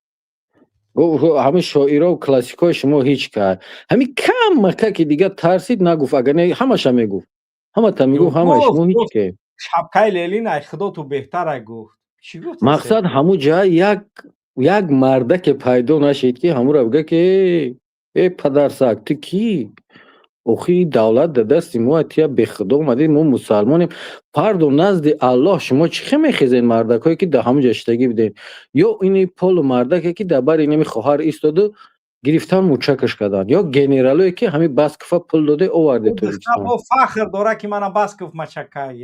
ҳамин шоиро, классикҳои шумо ҳеҷ кард. Ҳамин камака ки дигар тарсид, нагуфт, агар не, ҳамаша мегуфт, ҳамата мегуфт, ҳамаи шумо ҳеҷ ке. Шапкаи Ленин ай худо ту беҳтар гуфт. Чӣ гуфт? Мақсад, ҳамун ҷа як мардаке пайдо нашид, ки ҳамуро бигӯяд ки: «Э, падарсаг, ту кӣ? Охи, давлат дар дасти мо, тия бехудо омадӣ, мо мусалмонем, фардо назди Аллоҳ шумо чӣ хел мехезед, мардакҳое ки дар ҳамун ҷо шиштагӣ будед?» Ё ини полу мардаке ки дар бари инами хоҳар истоду, гирифтан, мӯчакаш карданд, ё генералое ки ҳамин Баскова пул доде, оварде Тоҷикистон. Бо фахр дора, ки мана Басков мачакай,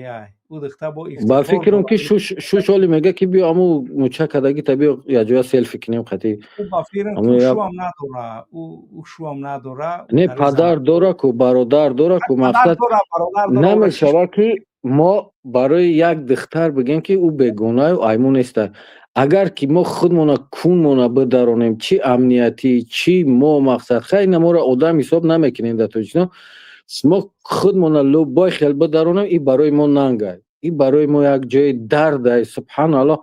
ӯ духта бо Ба фикрам, ки шуш оли мега, ки биё, аму мӯчак кардагита биё, якҷоя селфи кунем қати. Ба фикрам, шуам надора, ӯ шуам надора. Не, падар дора ку, бародар дора ку. Мақсад, намешавад, ки мо барои як духтар бигем, ки ӯ бегонаю айму неста. Агар ки мо худмона кунмона бидаронем, чӣ амниятӣ, чӣ мо, мақсад, хай, ина моро одам ҳисоб намекунем дар Тоҷикистон, мо худмона любой хел бидаронем, и барои мо нангай, и барои мо як ҷои дардай. Субҳаналлоҳ.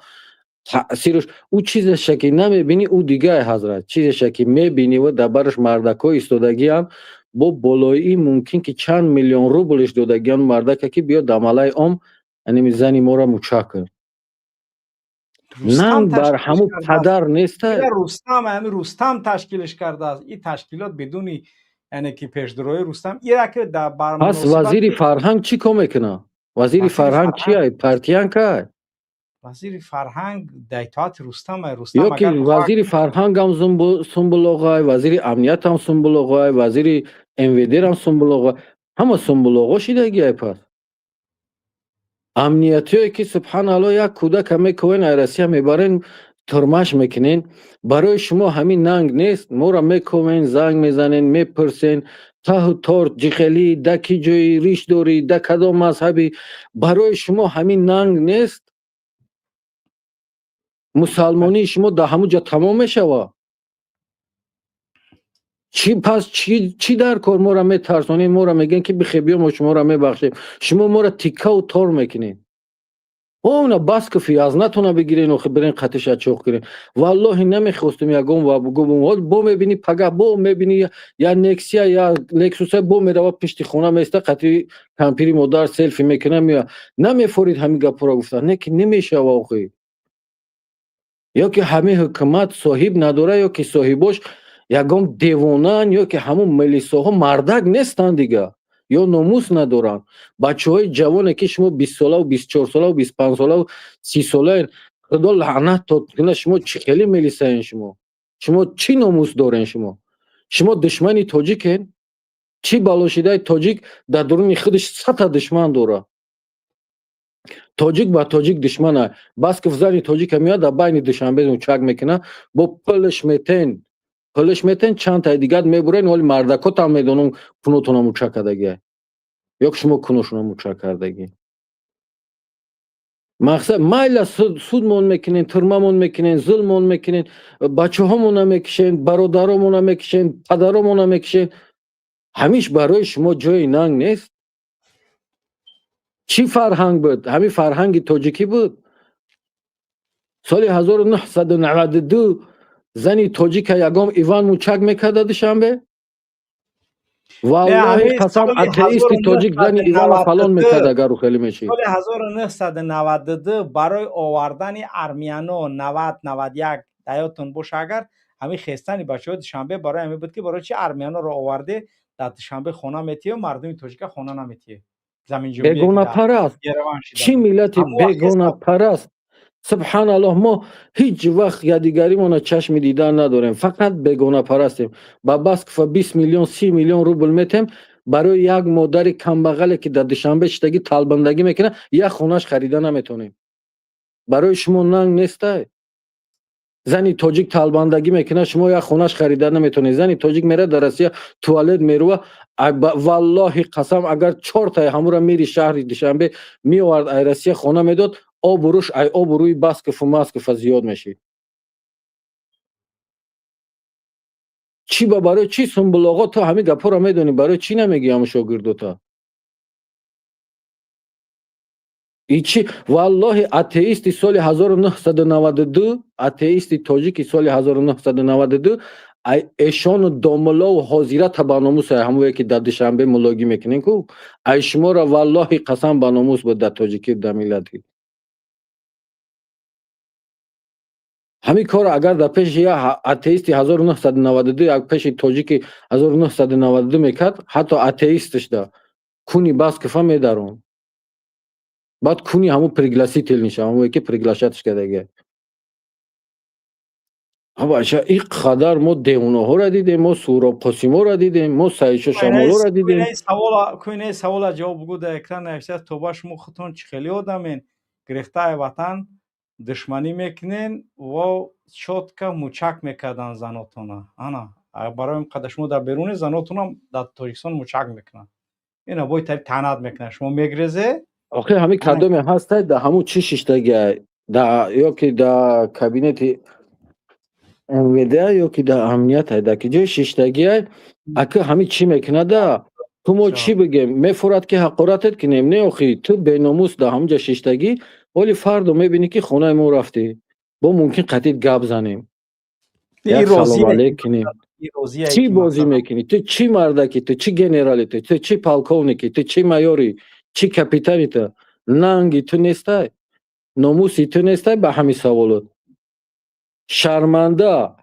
Таъсираш ӯ чизеша ки намебинӣ, ӯ дигае, ҳазрат, чизеша ки мебинӣ ва дар бараш мардакҳо истодагианд, бо болои мумкин ки чанд миллион рублш додагианд мардака, ки биё дар малаи ом аними зани моро мучак кун. Рустам Нанг бар ташкилш ҳамун кардааст. Падар неста. Ира Рустам, ҳами Рустам ташкилш кардааст. Ин ташкилот бидуни, яъне ки пешдурои Рустам ира ки дар бар Пас вазири муносибати фарҳанг чӣ кор мекунад? Вазири Вазири фарҳанг фарҳанг чия? Партиянкай? Вазири фарҳанг дар итоати Рустам. Рустам Ё ки агар бихоҳад вазири фарҳангам сумбулоғай, вазири амниятам сумбулоғай, вазири МВДрам сумбулоғай, ҳама сумбулоғо шидагиай. Пас амниятиое ки, субҳаналло, як кӯдака мекувен, ай Россия мебарен, турмаш мекунен, барои шумо ҳамин нанг нест? Моро мековен, занг мезанен, мепурсен, таҳу тор ҷихелӣ, да ки ҷои риш дорӣ, да кадом мазҳабӣ, барои шумо ҳамин нанг нест? Мусалмонии шумо дар ҳамун ҷо тамом мешавад? Чӣ пас, чӣ дар кор моро метарсонед, моро мегӯен, ки бихе, биё, мо шуморо мебахшем? Шумо моро тиккаву тор мекунед. Она Басков язнатона бигирен, охи бирен қатиша чоқ кунен. Валлоҳи, намехостум ягон ва бугум. Бо мебини, пага бо мебини, я Нексия, я Лексуса бо мерава, пишти хона места, қати кампири модар селфи мекуна, мея. Намефорид ҳамин гапҳоро гуфтан, не ки намешава, охи. Ё ки ҳамин ҳукумат соҳиб надора, ё ки соҳибош ягон девонаан, ё ки ҳамун милисоҳо мардак нестанд дига, ё номус надоранд. Бачаҳои ҷавоне, ки шумо 20-солаву 24-солаву 25-солаву 30-солаен, худо лаънат кунад, шумо чӣ хеле милисаен? Шумо чӣ номус дорен? Шумо душмани тоҷикен? Чӣ балошидаи тоҷик дар дуруни худаш сата душман дорад. Тоҷик ба тоҷик душмана. Басков зани тоҷика меояд, дар байни Душанбе чак мекунад, бо пулш метен, пулш метен, чанд таи дигар мебурен. Ҳоли мардакотам медонам, кунотона мучак кардагия ё шумо куношона мучак кардагӣ. Мақсад майла, судмон мекунен, турмамон мекунен, зулмон мекунен, бачаҳомона мекишен, бародаромона мекишен, падаромона мекишен, ҳамиш барои шумо ҷои нанг нест? Чӣ фарҳанг буд? Ҳамин фарҳанги тоҷикӣ буд? Соли 1992 зани тоҷика ягон Иван мучак мекарда Душанбе? Валлоҳи қасам, атеисти тоҷик зани Ивана фалон мекард, агару хеле мешид. Соли 1992 барои овардани армияно, 90, 91 даётон боша агар, ҳамин хестани бачаҳои Душанбе барои ҳамин буд, ки барои чи армияноро оварде, дар Душанбе хона метиҳ, мардуми тоҷика хона наметиҳ? Бегонапараст, чӣ миллати бегонапараст, субҳаналлоҳ! Мо ҳеҷ вақт якдигаримона чашми дидан надорем, фақат бегонапарастем. Ба Баскова 20 миллион, 30 миллион рубл метем, барои як модари камбағале, ки дар Душанбе шиштагӣ талбандагӣ мекунад, як хонаш харида наметонем. Барои шумо нанг нестай? Зани тоҷик талбандагӣ мекунад, шумо як хонаш харида наметонед. Зани тоҷик мерад, дар Россия туалет мерува. Валлоҳи қасам, агар чортаи ҳамура мири шаҳри Душанбе меовард, ай Россия хона медод, обу руш ай обу рӯи Баскову Маскова зиёд мешид. Чӣ ба, барои чӣ, Сумбулоғо, ту ҳамин гапҳоро медонӣ, барои чӣ намегӯӣ ҳамун шогирдота? И чӣ? Валлоҳи, атеисти соли 1992, атеисти тоҷики соли 1992 ай эшону домулову ҳозира ба номусай, ҳамое ки дар Душанбе мулогӣ мекунем ку, ай шуморо, валлоҳи қасам, ба номус буд дар тоҷикӣ, дар миллати. Ҳамин корро агар дар пеши як атеисти 1992, як пеши тоҷики 1992 мекард, ҳатто атеисташ да куни Баскова медарон, баъд куни ҳамун пригласитель ниша, ҳамое ки приглашать кардагия. Бача, ин қадар мо девонаҳоро дидем, мо Суҳроб Қосиморо дидем, мо Саидшо Шамолоро дидем. Куинаи савола ҷавоб бугӯ. Дар экран навиштааст: «Тоба, шумо худтон чӣ хеле одамен, гирифтаи ватан душманӣ мекунен ва чётко мучак мекардан занотона». Ана барои қадар шумо дар беруне, занотонам дар Тоҷикистон мучак мекунанд, ина бой тари таънат мекунанд, шумо мегрезе. Охи, ҳамин кадоме ҳастай, да ҳамун чӣ шиштагиай, да ё ки да кабинети МВД, ё ки да амниятай, да ки ҷои шиштагиай, ака, ҳамин чӣ мекунада? Ту мо чӣ бигем? Мефурад, ки ҳақоратет кинем? Не, охи, ту беномус дар ҳамун ҷа шиштагӣ. Ҳоли фардо мебинӣ, ки хонаи мо рафтӣ. Бо мумкин қатид гап занем, як салом алейк кунем. Чӣ бозӣ мекунӣ ту? Чӣ мардаки ту? Чӣ генерали ту? Ту чӣ полковники ту? Чӣ майори, чӣ капитани ту? Нанги ту нестай, номуси ту нестай ба ҳамин саволот, шарманда.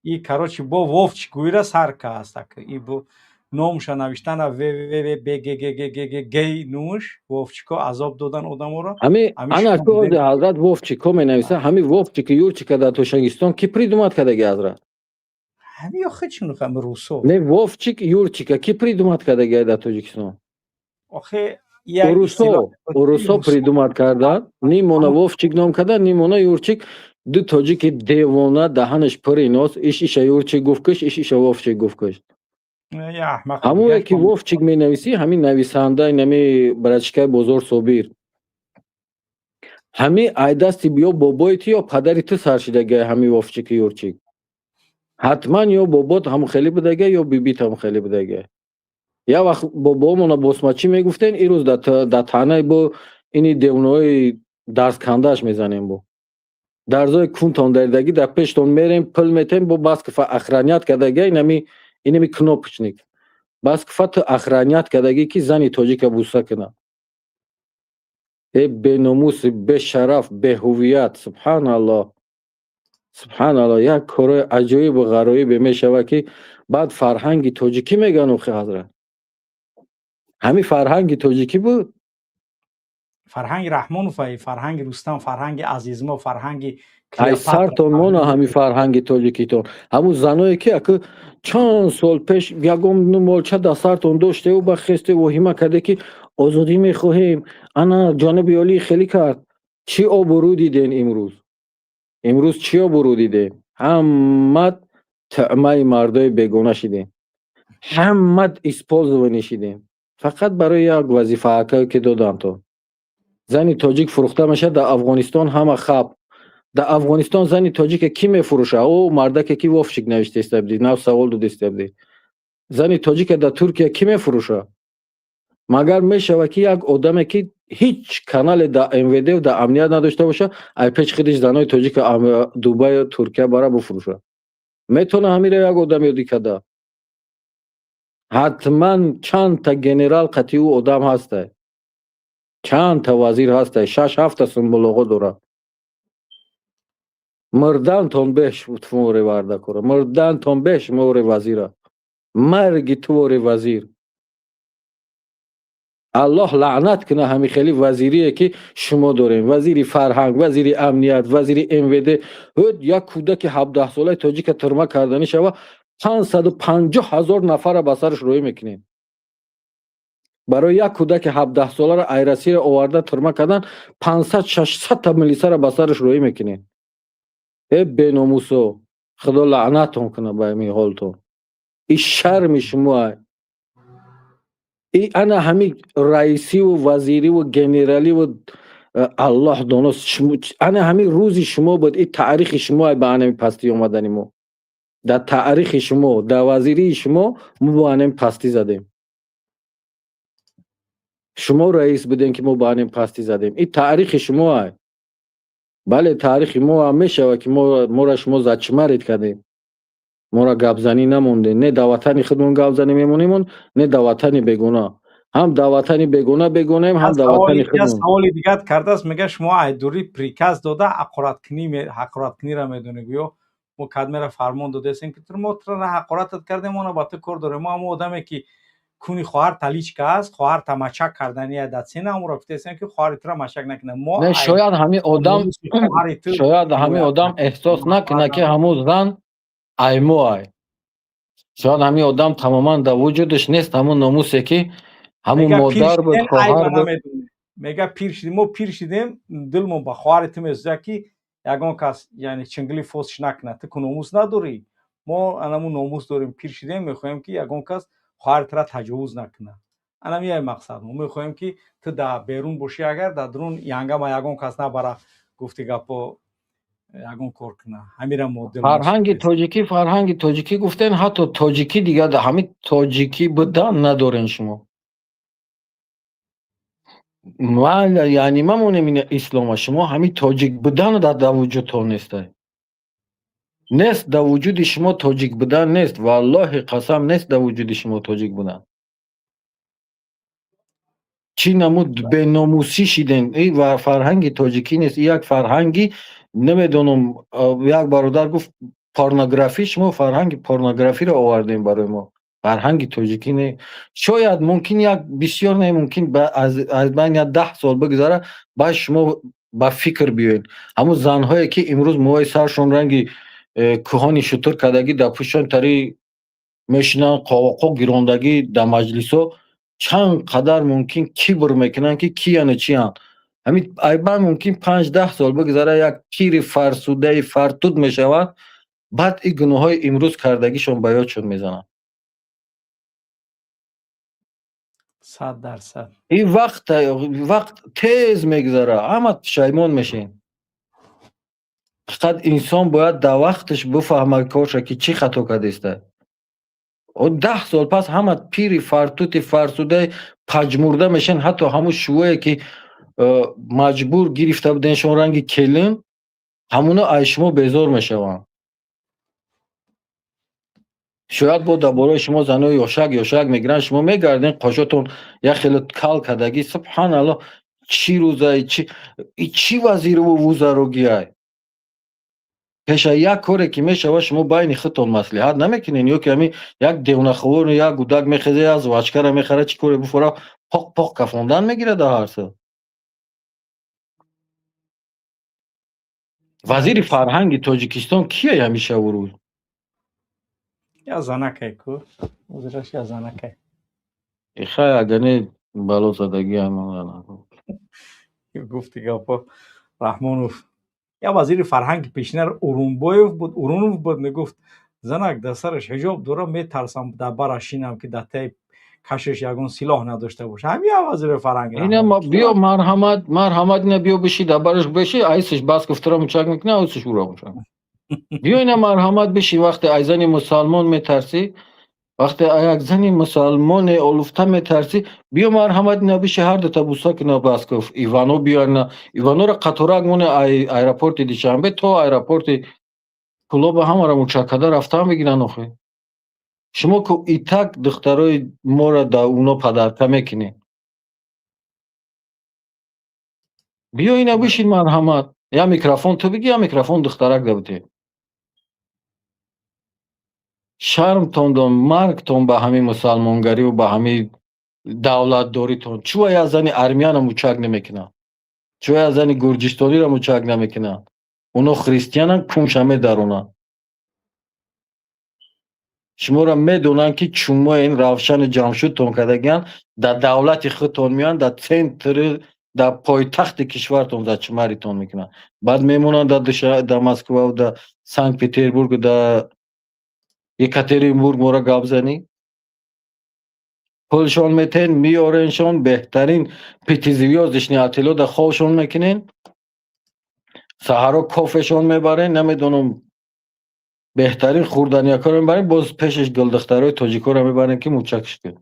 И, короче, бо Вовчик гӯира сар кааст, и бо номуша навиштана ввбггггг, нумуш Вовчико азоб додан одаморо. Ҳами ана ко ҳазрат Вовчико менависа. Ҳами Вовчики Юрчика дар Тошангистон ки придумать кардаги, ҳазрат? Ҳами охи чун ҳами русо. Не, Вовчик Юрчика ки придумать кардаги дар Тоҷикистон? Охи. Урусо придумать кардан. Нимона Вовчик ном кардан, нимона Юрчик. Ду тоҷики девона, даҳанаш пури нос. Иш иша Юрчик гуфт киш, иш иша Вовчик гуфт киш. Ҳамое ки Вовчик менависӣ, ҳамин нависанда, инами братишкаи Бозор Собир, ҳами айдасти ё бобои ту, ё падари ту сар шидагай. Ҳами Вовчики Юрчик ҳатман ё бобот ҳамон хеле будага, ё бибит ҳамон хеле будага. Як вақт бобоомона босмачӣ мегуфтен, ирӯз дар таънаи бо ини девонаҳои дарскандааш мезанем. Бо дарзои кунтон даридагӣ, дар пештон мерем, пул метем, бо бас кифа охранять кардага. Инами кнопочник бас кифа ту охранять кардагӣ, ки зани тоҷика буса кунад. Э, беномуси, бешараф, беҳувият! Субҳаналлоҳ, субҳаналлоҳ! Як корои аҷоибу ғароибе мешавад, ки баъд фарҳанги тоҷикӣ мегӯянд. Охи, ҳазрат, ҳамин фарҳанги тоҷикӣ буд? Фарҳанги Раҳмонов, фарҳанги Рустам, фарҳанги Азизмо, фарҳанги Ай сартон мона ҳамин фарҳанги тоҷикитон. Ҳамун заное ки аку чанд сол пеш ягон молча дар сартон доштеву ба хесте воҳима карде, ки озодӣ мехоҳем, ана ҷониби олӣ хеле кард. Чӣ обрӯ диден имрӯз? Имрӯз чӣ обрӯ дидем? Ҳамат таъмаи мардои бегона шидем, ҳамат использование шидем фақат барои як вазифаакае ки доданд. Зани тоҷик фурӯхта мешавад дар Афғонистон. Ҳама хаб, дар Афғонистон зани тоҷике кӣ мефурӯша? О мардаке ки Вовчик навиштаиста будӣ, нав савол додиста будӣ. Зани тоҷика дар Туркия кӣ мефурӯша? Магар мешавад, ки як одаме, ки ҳеҷ канале дар МВД дар амният надошта боша, ай пеш худиш занои тоҷика Дубаю Туркия бара буфурӯша? Метавона ҳамира як одам ёдӣ карда? Ҳатман чандта генерал қатъи ӯ одам ҳастай, чандта вазир ҳастай, шаш ҳафта сумбулоғо дорад. Мурдантон беш твори вардакора, мурдантон беш мори вазира, марги твори вазир. Аллоҳ лаънат куна ҳамин хели вазирие, ки шумо дорем: вазири фарҳанг, вазири амният, вазири МВД. Як кӯдаки 17-солаи тоҷика тюрьма карданӣ шава, 550 000 нафара ба сараш рӯӣ мекунем. Барои як кӯдаки 17-соларо ай Россия оварда тюрьма кардан, 500, 600-та милисаро ба сараш рӯӣ мекунем. Э, беномусо, худо лаънатон куна ба ҳамин ҳолтон. И шарми шумоа. И ана ҳамин раисиву вазириву генераливу, Аллоҳ доност, ана ҳамин рӯзи шумо буд. И таърихи шумо ба анами пастӣ омадани мо, дар таърихи шумо, дар вазирии шумо мо бо анами пастӣ задем. Шумо раис будем, ки мо ба анами пастӣ задем. И таърихи шумоа. Бале, таърихи мо ҳам мешавад, ки моро шумо зачмарить кардем, моро гапзанӣ намондем. Не дар ватани худмон гапзанӣ мемонемон, не дар ватани бегона. Ҳам дар ватани бегона бегонаем, ҳам дар ватани худмон. Саволи дигар кардааст, мега: шумо айдурӣ приказ дода ҳақораткуниро медонед. Гӯё мо кадмера фармон додаестем, ки мо туро ҳақоратат кардем, мо ба ту кор дорем. Мо ҳамо одаме, ки куни хоҳар таличка аст, хоҳар тамачак кардания дар сена, ҳамонро гуфтаестем, ки хоҳари туро мачак накунад. Мо Не, шояд ҳамин одам эҳсос накунад, ки ҳамун зан аймо ай. Шояд ҳамин одам тамоман дар вуҷудаш нест ҳамун номусе, ки ҳамун модар буд, хоҳар буд. Мега, пир шидем, мо пир шидем, дилмон ба хоҳари ту месӯзад, ки ягон кас, яъне чингили фосш накунад. Ту ку номус надорӣ, мо анамун номус дорем, пир шидем, мехоҳем, ки ягон кас хоҳари тура таҷовуз накунад. Анам яй мақсад. Мо мехоҳем, ки ту дар берун бошӣ, агар дар дарун янгама ягон кас набара, гуфти гапо, ягон кор куна. Ҳамира мо Фарҳанги тоҷикӣ, фарҳанги тоҷикӣ гуфтен, ҳатто тоҷикӣ дигар ҳамин тоҷикӣ будан надорен шумо. Яъне мамонем ин ислома, шумо ҳамин тоҷик будан дар вуҷудтон нестай. Нест дар вуҷуди шумо тоҷик будан, нест, валлоҳи қасам, нест дар вуҷуди шумо тоҷик будан. Чӣ намуд беномусӣ шидем? И ва фарҳанги тоҷикӣ нест, и як фарҳанги намедонам. Як бародар гуфт порнографӣ, шумо фарҳанги порнографиро овардем барои мо, фарҳанги тоҷикӣ не. Шояд мумкин як бисёр не, мумкин аз байни як 10 сол бигзара, баъд шумо ба фикр биёед. Ҳамун занҳое ки имрӯз мӯҳои саршон ранги кӯҳони шутур кардагӣ, дар пуштшон тари мешинанд, қовоқо гирондагӣ, дар маҷлисҳо чанд қадар мумкин кибр мекунанд, ки кияну чиянд. Ҳамин айбан мумкин 5-10 сол бигзара, як пири фарсудаи фартуд мешаванд, баъд ин гуноҳҳои имрӯз кардагишон ба ёдшон мезананд. 100%. Ин вақт тез мегузара, ҳама пушаймон мешем. Фақат инсон бояд дар вақташ бифаҳмад корша, ки чӣ хато кардааста. 10 сол пас ҳама пири фартути фарсудаи паҷмурда мешен, ҳатто ҳамун шувое ки маҷбур гирифта буденшон ранги келин, ҳамуно аз шумо безор мешаванд. Шояд бо дар бораи шумо занои ёшак ёшак мегиранд, шумо мегарден, қошотон як хеле кал кардагӣ. Субҳаналлоҳ, чӣ рӯзае, чӣ вазиру вузарогиай? Пеша як коре ки мешавад, шумо байни худтон маслиҳат намекунед, ё ки ҳамин як девонаховор, як гудак мехеза, як жвачкара мехара, чӣ коре буфора, поқ поқ кафондан мегирад дар ҳар сол. Вазири фарҳанги Тоҷикистон кие ҳамин шаву рӯз? Я занакай ку, ҳозираш я занакай. Хай, агар не, бало задагӣ. Гуфти гапо, Раҳмонов я вазири фарҳанги пешинар Урунбоев буд, Урунов буд, мегуфт занак дар сараш ҳиҷоб дора, метарсам дар бараш шинам, ки дар таи кашиш ягон силоҳ надошта боша. Ҳамин я вазири фарҳанг. Ина биё, марҳамат, марҳамат, ина биё биши, дар бараш биши, айсиш бас гуфтара мучак мекуна, айсиш ура мучак. Биё ина, марҳамат, биши. Вақте ай зани мусалмон метарсӣ, вақте як зани мусалмоне олуфта метарсӣ, биё, марҳамат, ина биши, ҳар дута буса куна. Бас гуфт Ивано, биё ина Иванора қаторак моне, ай аэропорти Душанбе то аэропорти Кулоба ҳамаро мучаккада рафтан бигиранд. Охи шумо ку итак духтарои моро да уно падарка мекунед. Биё ина бишин, марҳамат, я микрофон ту биги, я микрофон духтарак да бите. Шармтон дон, маргтон ба ҳамин мусалмонгариву ба ҳамин давлатдоритон. Чӯ як зани армяна мучак намекунад? Чӯ як зани гурҷистониро мучак намекунад? Оно христиананд, кунша медаронанд. Шуморо медонанд, ки чумои ин равшану ҷамшудтон кардагиянд, дар давлати худтон меоянд, дар центри, дар пойтахти кишвартон зачмаритон мекунанд, баъд мемонанд дар Москваву дар Санкт Петербургу дар Екатеринбург моро гап занӣ. Пулшон метен, меореншон, беҳтарин пятизвёздочный отелода хобшон мекунен, саҳаро кофешон мебарен, намедонам, беҳтарин хӯрданиякҳоро мебарем, боз пешаш гулдухтарои тоҷикҳоро мебарем, ки мучакш кун.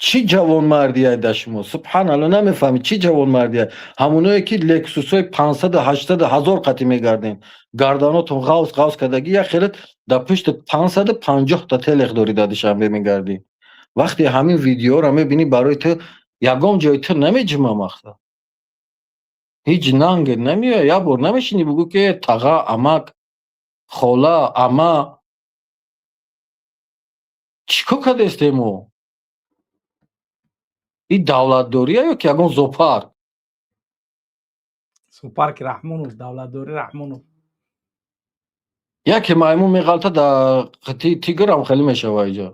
Чӣ ҷавонмардие дар шумо, субҳаналло, намефаҳмед, чӣ ҷавонмардие? Ҳамоное ки лексусҳои 500, 800 ҳазор қатӣ мегардем, гарданотон ғавс ғавс кардагӣ, як хеле дар пушти 550-та телех дорӣ, дар Душанбе мегардӣ. Вақте ҳамин видеоро мебинӣ, барои ту ягон ҷои ту намеҷима, мақсад, ҳеҷ нанге намеояд. Як бор намешинӣ, бугӯ, ки таға, амак, хола, ама, чӣ кор кардестем мо? Ин давлатдория ё ки ягон зоопарк? Зоопарки Раҳмонов, давлатдори Раҳмонов. Яке маймун меғалта дар қитъи тиграм хеле мешава иҷо.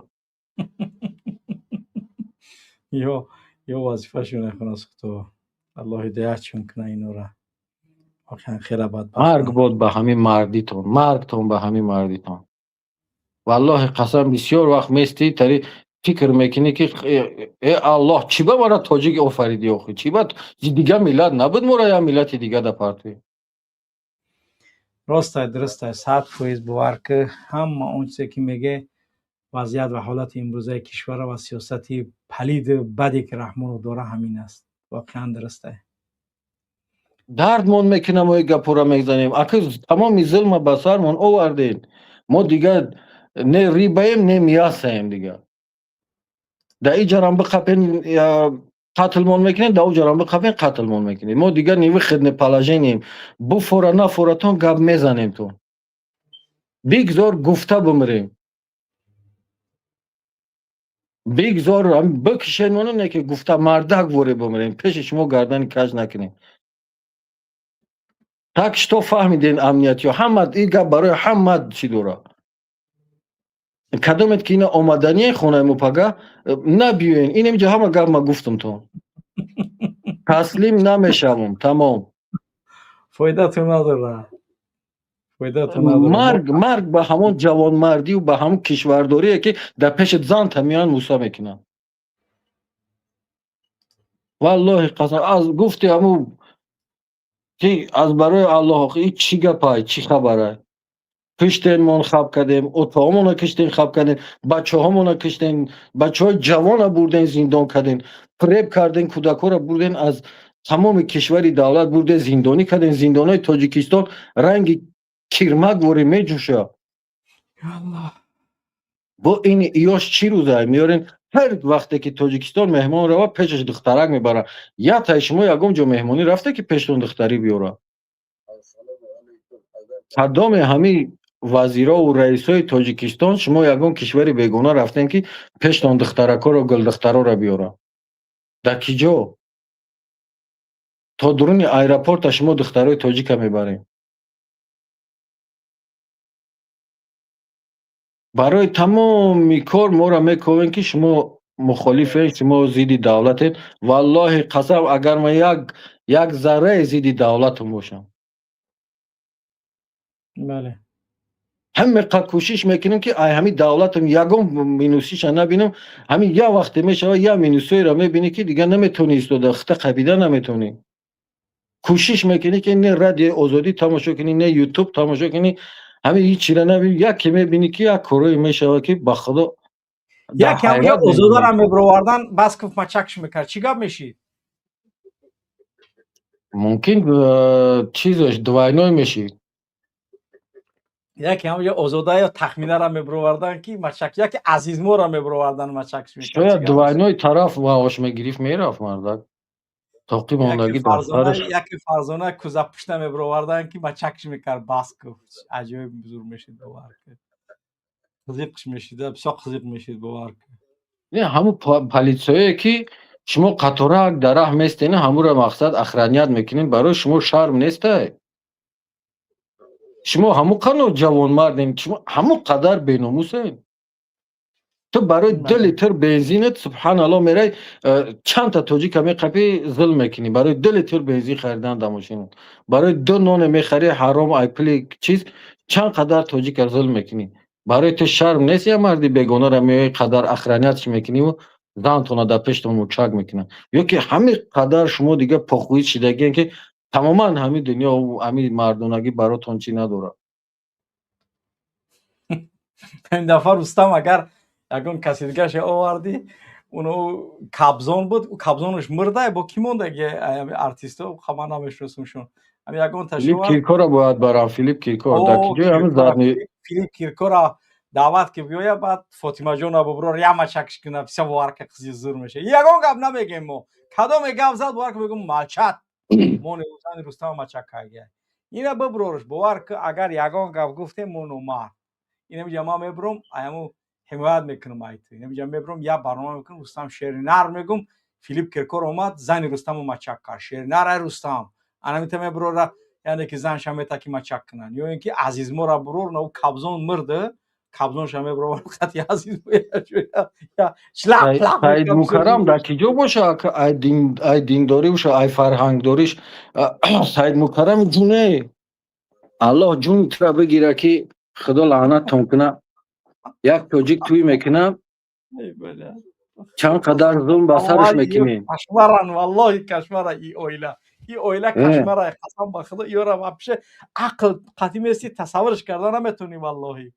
Ё вазифашон нахонас, худо Аллоҳ ҳидоятшон куна инора, воқеан хеле бадбахт. Марг бод ба ҳамин мардитон, маргтон ба ҳамин мардитон, валлоҳи қасам. Бисёр вақт местӣ, тари фикр мекунӣ, ки э Аллоҳ, чӣ ба мара тоҷик офаридӣ охи? Чӣ ба дига миллат набуд, мора як миллати дига да партоӣ? Ростай, дурустай, 100%. Бовар ки, ҳама он чизе ки меге, вазъият ва ҳолати имрӯзаи кишвара ва сиёсати Палиди баде ки Раҳмонов дора, ҳамин аст. Воқеан дурусте. Дардмон мекунам, мо гапора мезанем. Ака, тамоми зулма ба сармон овардем. Мо дигар не рыбаем, не мясоем дигар. Да иҷарам биқапен, қатлмон мекунем, да уҷарам биқапен, қатлмон мекунем. Мо дигар невыходное положением. Буфора нафоратон, гап мезанем. То бигзор гуфта бимирем, бигзор бикишенмону, не ки гуфта мардак воре бимирем, пеши шумо гардани каҷ накунем. Так что фаҳмиден, амниятиё, ҳама ин гап барои ҳама чӣ дора. Кадомет ки ина омаданияи хонаи мо, пага набиёен. Ин инҷа ҳама гап ма гуфтам, то таслим намешавам, тамом. Фоидату надора, фоидату надора. Марг, марг ба ҳамон ҷавонмардию ба ҳамон кишвардорие, ки дар пеши занта меоянд, муса мекунанд. Валлоҳи қасам, аз гуфти ҳаму ки аз барои Аллоҳ, и чӣ гапай, чӣ хабарай? Киштенмон, хаб кардем, отаҳомона киштен, хаб кардем, бачаҳомона киштен, бачаҳои ҷавона бурден, зиндон кардем, фиреб карден, кӯдакҳоро бурден, аз тамоми кишвари давлат бурден, зиндонӣ кардем. Зиндонҳои Тоҷикистон ранги кирмак ворӣ меҷӯша. Бо ин иёш чӣ рӯзае меорен? Ҳар вақте ки Тоҷикистон меҳмон рава, пешаш духтарак мебарад. Ятай шумо ягон ҷо меҳмонӣ рафте, ки пештон духтарӣ биёрад? Кадоме ҳамин вазирову раисои Тоҷикистон шумо ягон кишвари бегона рафтем, ки пештон духтаракоро, гулдухтароро биёрад? Дар ки ҷо? То дуруни аэропорта шумо духтарои тоҷика мебарем. Барои тамоми кор моро мековем, ки шумо мухолифед, шумо зидди давлатед. Валлоҳи қасам, агар ман як заррае зидди давлатам бошам, ҳамеқа кӯшиш мекунем, ки ай ҳамин давлатам ягон минусиша набинам. Ҳамин як вақте мешавад, як минусҳоеро мебинӣ, ки дигар наметавонӣ истода, хита қабида наметавонӣ. Кӯшиш мекунӣ, ки не Радиои Озодӣ тамошо кунӣ, не Ютуб тамошо кунӣ, ҳамин ҳичира набинӣ. Яке мебинӣ, ки як корое мешавад, ки ба Худо дар Яке ҳам ҳайрат Озодарам мемонӣ. Мебировардан, Басков мачакш мекард, чӣ гап мешид? Мумкин, чизаш двойной мешид. Яке ҳам Озода ё Тахминара мебировардан, ки мачак, яке Азизморо мебировардан, мачакш мекард. Шояд двойной тараф маош мегирифт, мерафт мардак, тоқи мондагӣ дар сараш. Яке Фарзона кӯзапушта мебировардан, ки мачакш мекард Басков. Аҷоиб зур мешид, бовар кун, қизиқш мешид, бисёр қизиқ мешид, бовар кун. Не, ҳамун политсияе, ки шумо қаторак дар раҳ местена, ҳамуро мақсад охранять мекунем, барои шумо шарм нестай? Шумо ҳамун қано ҷавонмардем, шумо ҳамун қадар беномусем? Ту барои 2 литр бензинат, субҳаналло, мерай, чандта тоҷика меқапӣ, зулм мекунӣ барои 2 литр бензин харидан дар мошинат, барои ду ноне мехарӣ ҳаром, ай пули чиз, чанд қадар тоҷика зулм мекунӣ. Барои ту шарм нест? Я марди бегонаро меои, қадар охранятьш мекуниву зантона дар пештон мучак мекунад? Ё ки ҳамин қадар шумо дигар похуит шидагиен, ки тамоман ҳамин дунё, ҳамин мардонагӣ баротон чӣ надорад? Ин дафъа, Рустам, агар ягон каси дигаша овардӣ, уно Кабзон буд, Кабзонаш мурда, бо кӣ мондаги артисто? Ман намешиносумшон. Ҳами ягон Филипп Киркора бояд барам, Филипп Киркор дар киҷои ҳамин задни. Филипп Киркора даъват ки биёя, баъд Фотимаҷона буброр, ямачакш куна, бисёр боварка, қизи зур меша. Ягон гап намегем мо. Кадоме гап зад, боварка, мегум: "Молчать". Мо зани Рустама мачак кагия. Ина биброрш, бовар ку, агар ягон гап гуфтем, мо номард. Инамиҷа ман мебурам, аяму ҳимоят мекунам айту. Инамиҷа мебурам, як барнома мекунам, Рустам шеринар мегум: Филипп Киркор омад, зани Рустаму мачак кард, шеринар ай Рустам. Анамита мебурора, яъне ки занша мета, ки мачак кунанд, ё ин ки Азизмора бурор, на Кабзон мурда, Кабзонша мебурор, хати Азиз. Саид Мукаррам дар ки ҷо боша? Ай диндорӣ боша, ай фарҳангдориш. Саид Мукаррами ҷуне, Аллоҳ ҷуни тура бигира, ки Худо лаънаттон куна. Як тоҷик тӯй мекуна, чанд қадар зулм ба сараш мекунем. Кошмаран, валлоҳи, кошмара и оила, и оила кошмара. Қасам ба Худо, ёра вообще ақл қатӣ мести, тасаввурш карда наметавонӣ, валлоҳи.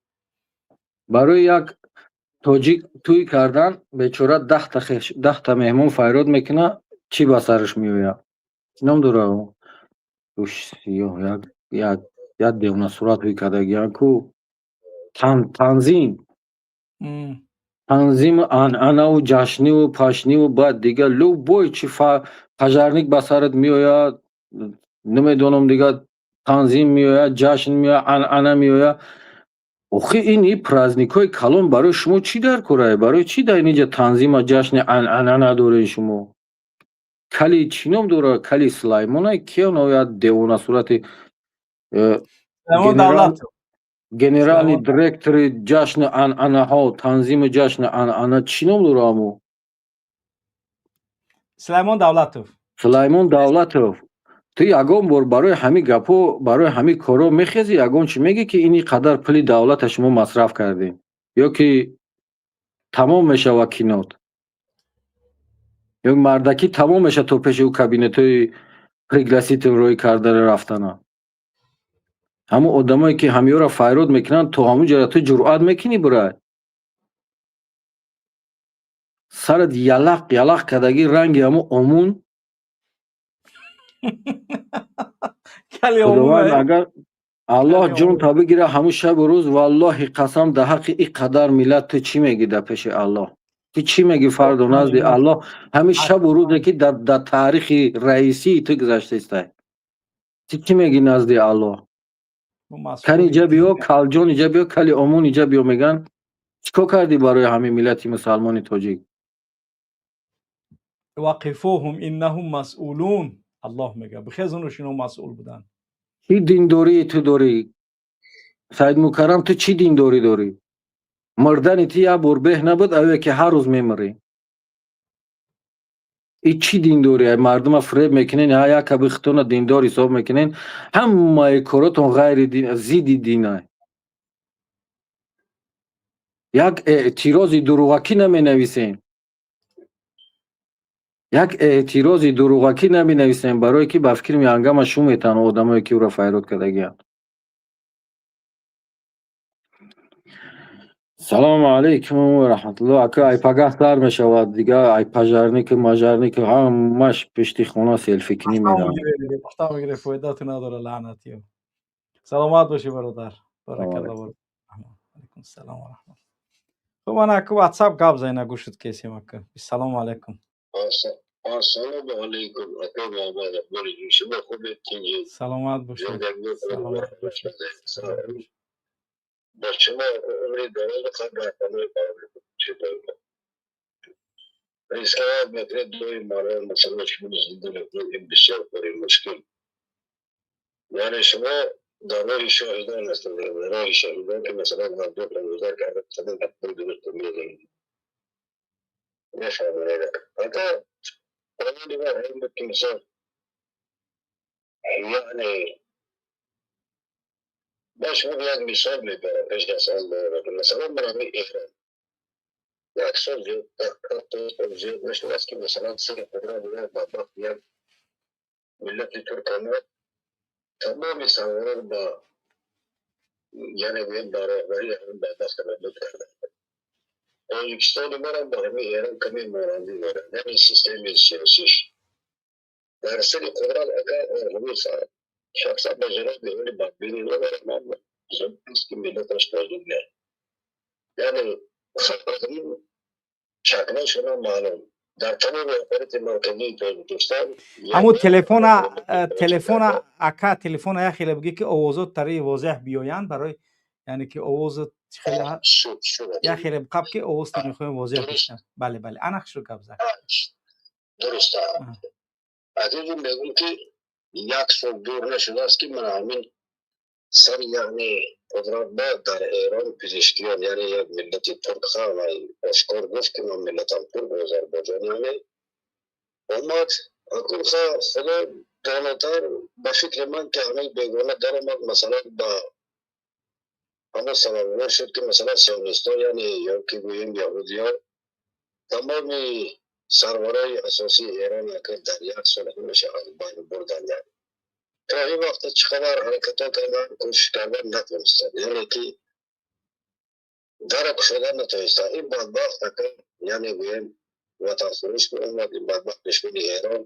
Барои як Тоҷик тӯй кардан, бечора 10 та меҳмон файрод мекунад, чӣ ба сараш меояд? Ном дора сиёҳ, як девонасурат ҳуй кардагиян ку, танзим танзиму анъанаву ҷашниву пашниву, баъд дигар любой чи пожарник ба сарат меояд, намедонам, дигар танзим меояд, ҷашн меояд, анъана меояд. Охи, ин праздникҳои калон барои шумо чӣ дар корае? Барои чӣ дар инҷа танзима, ҷашни, анъана надоред шумо? Кали чӣ ном дорад? Кали Сулаймона кия нояд, девонасурати генеральный директори ҷашни анъанаҳо, танзими ҷашни анъана, чӣ ном дора амо? Сулаймон Давлатов. Сулаймон Давлатов, ту ягон бор барои ҳамин гапҳо, барои ҳамин корҳо мехезӣ, ягон чӣ мегӣ, ки ини қадар пули давлата шумо масраф кардем, ё ки тамом мешавад кинот, ё мардакӣ тамом мешавад, то пеши ӯ кабинетҳои пригласитель рӯй карда рафтана? Ҳамун одамое, ки ҳамиёро файрод мекунанд, то ҳамун ҷоро ту ҷуръат мекунӣ бирай? Сарат ялақ ялақ кардагӣ, ранги ҳамун омун. Худованд, агар Аллоҳ ҷонта бигира ҳамун шабу рӯз, валлоҳи қасам, дар ҳаққи ин қадар миллат ту чӣ мегӣ дар пеши Аллоҳ? Ту чӣ мегӣ фардо назди Аллоҳ? Ҳамин шабу рӯзе, ки дар таърихи раисии ту гузаштаистай, ту чӣ мегӣ назди Аллоҳ? Кани иҷа биё, калҷон иҷа биё, кали омун иҷа биё, меган, чӣ кор кардӣ барои ҳамин миллати мусалмони тоҷик? Вақифуҳум иннаҳум масъулун, Аллоҳ мега, бихезону, шино масъул буданд. Чӣ диндории ту дорӣ, Саид Мукаррам? Ту чӣ диндорӣ дорӣ? Мурдани ту як бор беҳ набуд, аве ки ҳар рӯз мемирӣ. И чӣ диндорӣ? Мардума фиреб мекунен, якаби хитона диндор ҳисоб мекунен, ҳамаи коротон ғайри дин, зидди дина. Як эътирози дуруғакӣ наменависем, як эътирози дуруғакӣ наменависем, барое ки ба фикри миангама шу метаҳанд одамое, ки ӯро файрод кардагианд. Салому алайкум ва раҳматуллоҳ, ака. Ай пагаҳ сар мешавад дигар, ай пожарнику мажарнику ҳамаш пишти хона селфикунӣ мераванд. Фоидату надора, лаънатиё. Саломат бошӣ, бародар, баракалло. Алайкум салом ва раҳмат. Хуб, ана аку ватсап гап зайна гӯшуд кесем, ака. Салому алайкум. Ассалому алайкум, ака Муҳаммад Акбари, шумо хубед, тинҷед? Саломат бошед, саломат бошед. Ба шумо умри дароз қадр. Рисковать мекунед доим, мардум, масалан, шумо зинда мекунед, ин бисёр кори мушкил. Яъне шумо дар роҳи шоҳидон ҳастед, роҳи шоҳидон, ки масалан мардумро гузар карда, масалан ҳаққи дуруст мезанед, мефаҳмонед. Ака, саволи ман ҳамин буд, ки мисол, яъне ман шумо як мисол мебарам пеш аз он, масалан, ман ҳамин Эрон як сол зиёд, зиёд нашудааст, ки масалан сари қудрат як бадбахт, як миллати турк омад, тамоми сарварон ба, яъне гӯем, ба роҳбарии ҳамин бадбахт нобуд карданд. Тоҷикистони манам ба ҳамин Эрон каме монандӣ дорад, яъне системаи сиёсиш. Дар сари қудрат агар ҳамин шахсан ба ҷаноби оли бадбинӣ надорам, аммо аст, ки миллаташ тоҷик не, яъне шаклашона маълум дар тамоми аппарати марказии Тоҷикистон. Ҳамун телефона, ака, телефона як хеле бигӣ, ки овозот тари возеҳ биёянд, барои яъне ки овозот хеле як хеле қаб, ки овозто мехоҳем возеҳ бишнав. Бале, ана шурӯ гап зад. Дуруст, азизум, мегӯм, ки як сол дур нашудааст, ки ман ҳамин сари, яъне қудрат ба дар Эрон Пизишкиён, яъне як миллати турк, ошкор гуфт, ки ман миллатам турк, озарбойҷон, яъне омад. Акун худо донотар, ба фикри ман, ки ҳамаи бегона даромад, масалан, ба ҳамон сабабгор шуд, ки масалан сионистҳо, яъне ё ки гӯем яҳудиё, тамоми сарварои асосии Эрон дар як сол ҳамаша аз байн бурданд. То ин вақта чӣ қадар ҳаракатҳо кардан, кӯшиш кардан, натонистанд, яъне ки Дара кушода натоиста. Ин бадбахт ака, яъне гӯем, ватанфурӯш ки омад, ин бадбахт душмани Эрон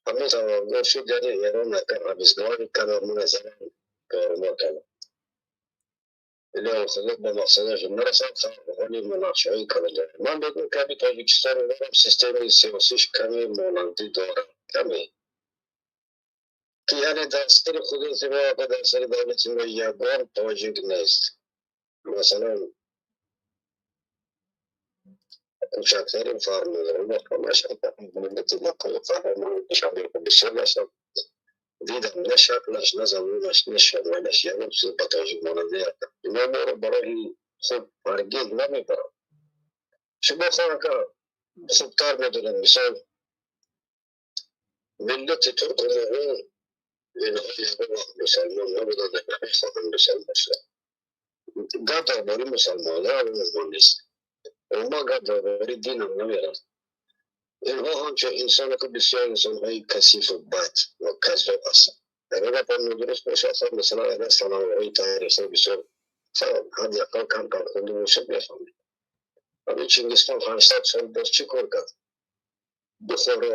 ҳамин сабабгор шуд, яъне Эрон ака обезглавить карда, мана занам корумор карда. Илоҳо Худо ба мақсадаш нарасад, ҳоли нақшаҳои калон дорад. Ман бигӯм, ками Тоҷикистон дорам, системаи сиёсиш каме монандӣ дорад, каме ки, яъне дар сари қудрати мо, дар сари давлати мо ягон тоҷик нест. Масалан, кӯчактарин фармондорон ҳамаш миллати бисёр гаштам, дидам, на шаклаш, на забонаш, на шамоилаш ягон чиз ба тоҷик монандӣ. Ино моро барои худ ҳаргиз намебаранд. Шумо хоҳака хубтар медонед, мисол, миллати турку муғул, инҳо ягон вақт мусалмон набуданд, намехоҳанд мусалмон шаванд. Гап дар бораи мусалмонҳо нест, умуман гап дар бораи динам намерад. Инҳо ҳамчун инсоне ки бисёр инсонҳои касифу бад ва каззоб ҳастанд. Агар гапам нодуруст бошад, масалан, агар санадҳои таърихӣ бисёр ҳадди ақал кам кам хонда бошад, мефаҳмед. Ҳамин Чингизхон 800 сол боз чӣ кор кард? Бухоро,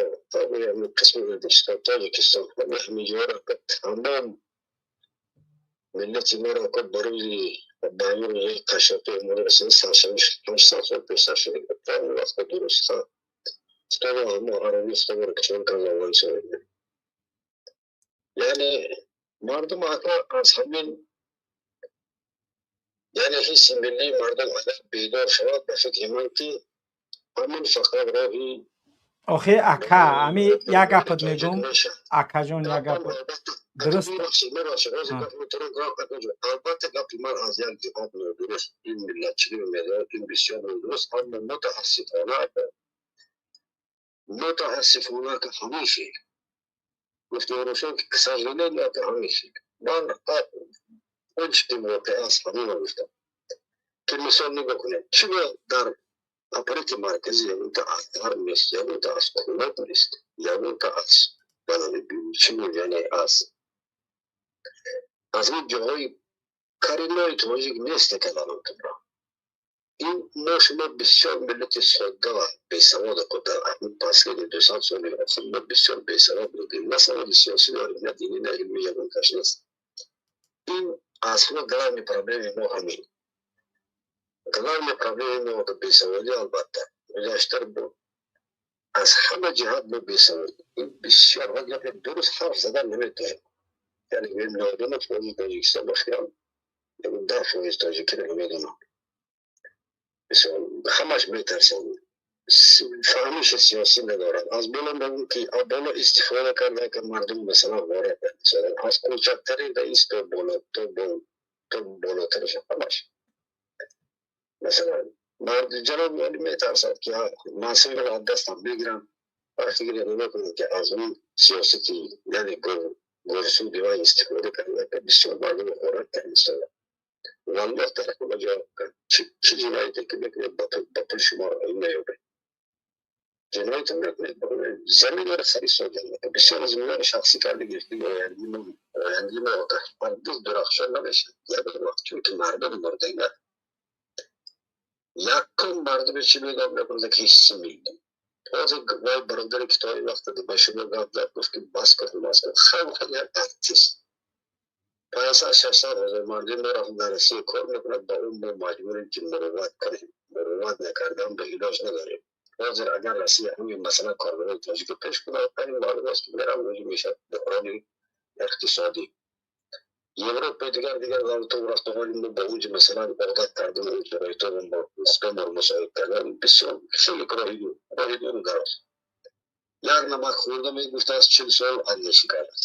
қисми Ӯзбекистон, Тоҷикистон, ҳамин ҷоро тамом миллати моро барои ба ҳамин рӯзои қашшоқӣ омода расида, саршавиш 800 сол пештар шуда. Вақта дуруст худо ҳамо араби худо кишон карда. Яъне мардум ака аз ҳамин, яъне ҳисси миллии мардум агар бедор шавад, ба фикри ман, ки ҳамин фақат роҳи Охе, ака, ами як гапат мегум, акаҷон, як гап дуруст. Албатта, гапи ман аз як ҷиҳат нодуруст, ин миллатчигӣ медорад, ин бисёр нодуруст, аммо мутаассифона ки ҳамин шид гуфторушон ки, к сожалению, ки ҳамин шид. Ман он чи ки воқеа аст, ҳаминро гуфтам, ки мисол нигоҳ кунед, чӣ дар аппарати марказӣ ягонта аз ғарб нест, ягонта аз Кӯлоб нест, ягонта аз чӣ, яъне аз ин ҷоҳои коренной тоҷик нест каланотро. Ин мо шумо бисёр миллати содда ва бесавод дар последние 200 соли охир мо бисёр бесавод будем. На саводи сиёсӣ дорем, на динӣ, на илмӣ, ягонташ нест. Ин аз ҳама главный проблеми мо ҳамин. Главная проблема мо бесаводӣ. Албатта, гузаштар буд, аз ҳама ҷиҳат мо бесавод. Ин бисёр гапи дуруст ҳарф задан наметавонем. Яъне 99% Тоҷикистон, ба хиёл, 10% тоҷикиро намедонам. Ҳамаш метарсанд, фаҳмиши сиёсӣ надорад. Аз боло мегӯм, ки боло истифода карда, ки мардум масалан ғорат, аз кӯчактарин раис то боло, то болотараш, ҳамаш масалан ҷаноби олӣ метарсад, ки мансабро аз дастам бигирам ва фикр намекунад, ки аз он сиёсати, яъне горсуди вай истифода карда, ки бисёр мардум ғорат карда. Валлоҳ, дар ҳама ҷо чӣ ҷинояте ки мекунед, ба пул шумо меёбед. Ҷинояте мекунед, заминро харид содида, бисёр заминро шахсӣ карда гирифти. Оянди мо ҳаргиз дурахшон намешавад ягон вақт, чунки мардум мурдагар. Якум мардуме чӣ мегӯяд, мекунад, ки ҳисси миллӣ. Ҳозир вай бародаре ки то ин вақта ба шумо гап зад, гуфт, ки бас кун, бас кун, хеле як артист 500-600 ҳазор мардум мо дар Россия кор мекунад, ба он мо маҷбурем, ки мурувват кунем. Мурувват накардан ба илоҷ надорем. Ҳозир агар Россия ҳамин масъала коргарои тоҷикро пеш кунад, ҳамин маълум аст, ки мерам рӯзи мешавад буҳрони иқтисодӣ. Европа, дигар дигар давлатҳо рафта, ҳоли мо ба онҷо масалан одат кардем, он шароитҳоро мусоид мусоид кардан бисёр хеле роҳи дуру дароз. Як намак хӯрда, мегуфтааст, 40 сол андешӣ кардааст.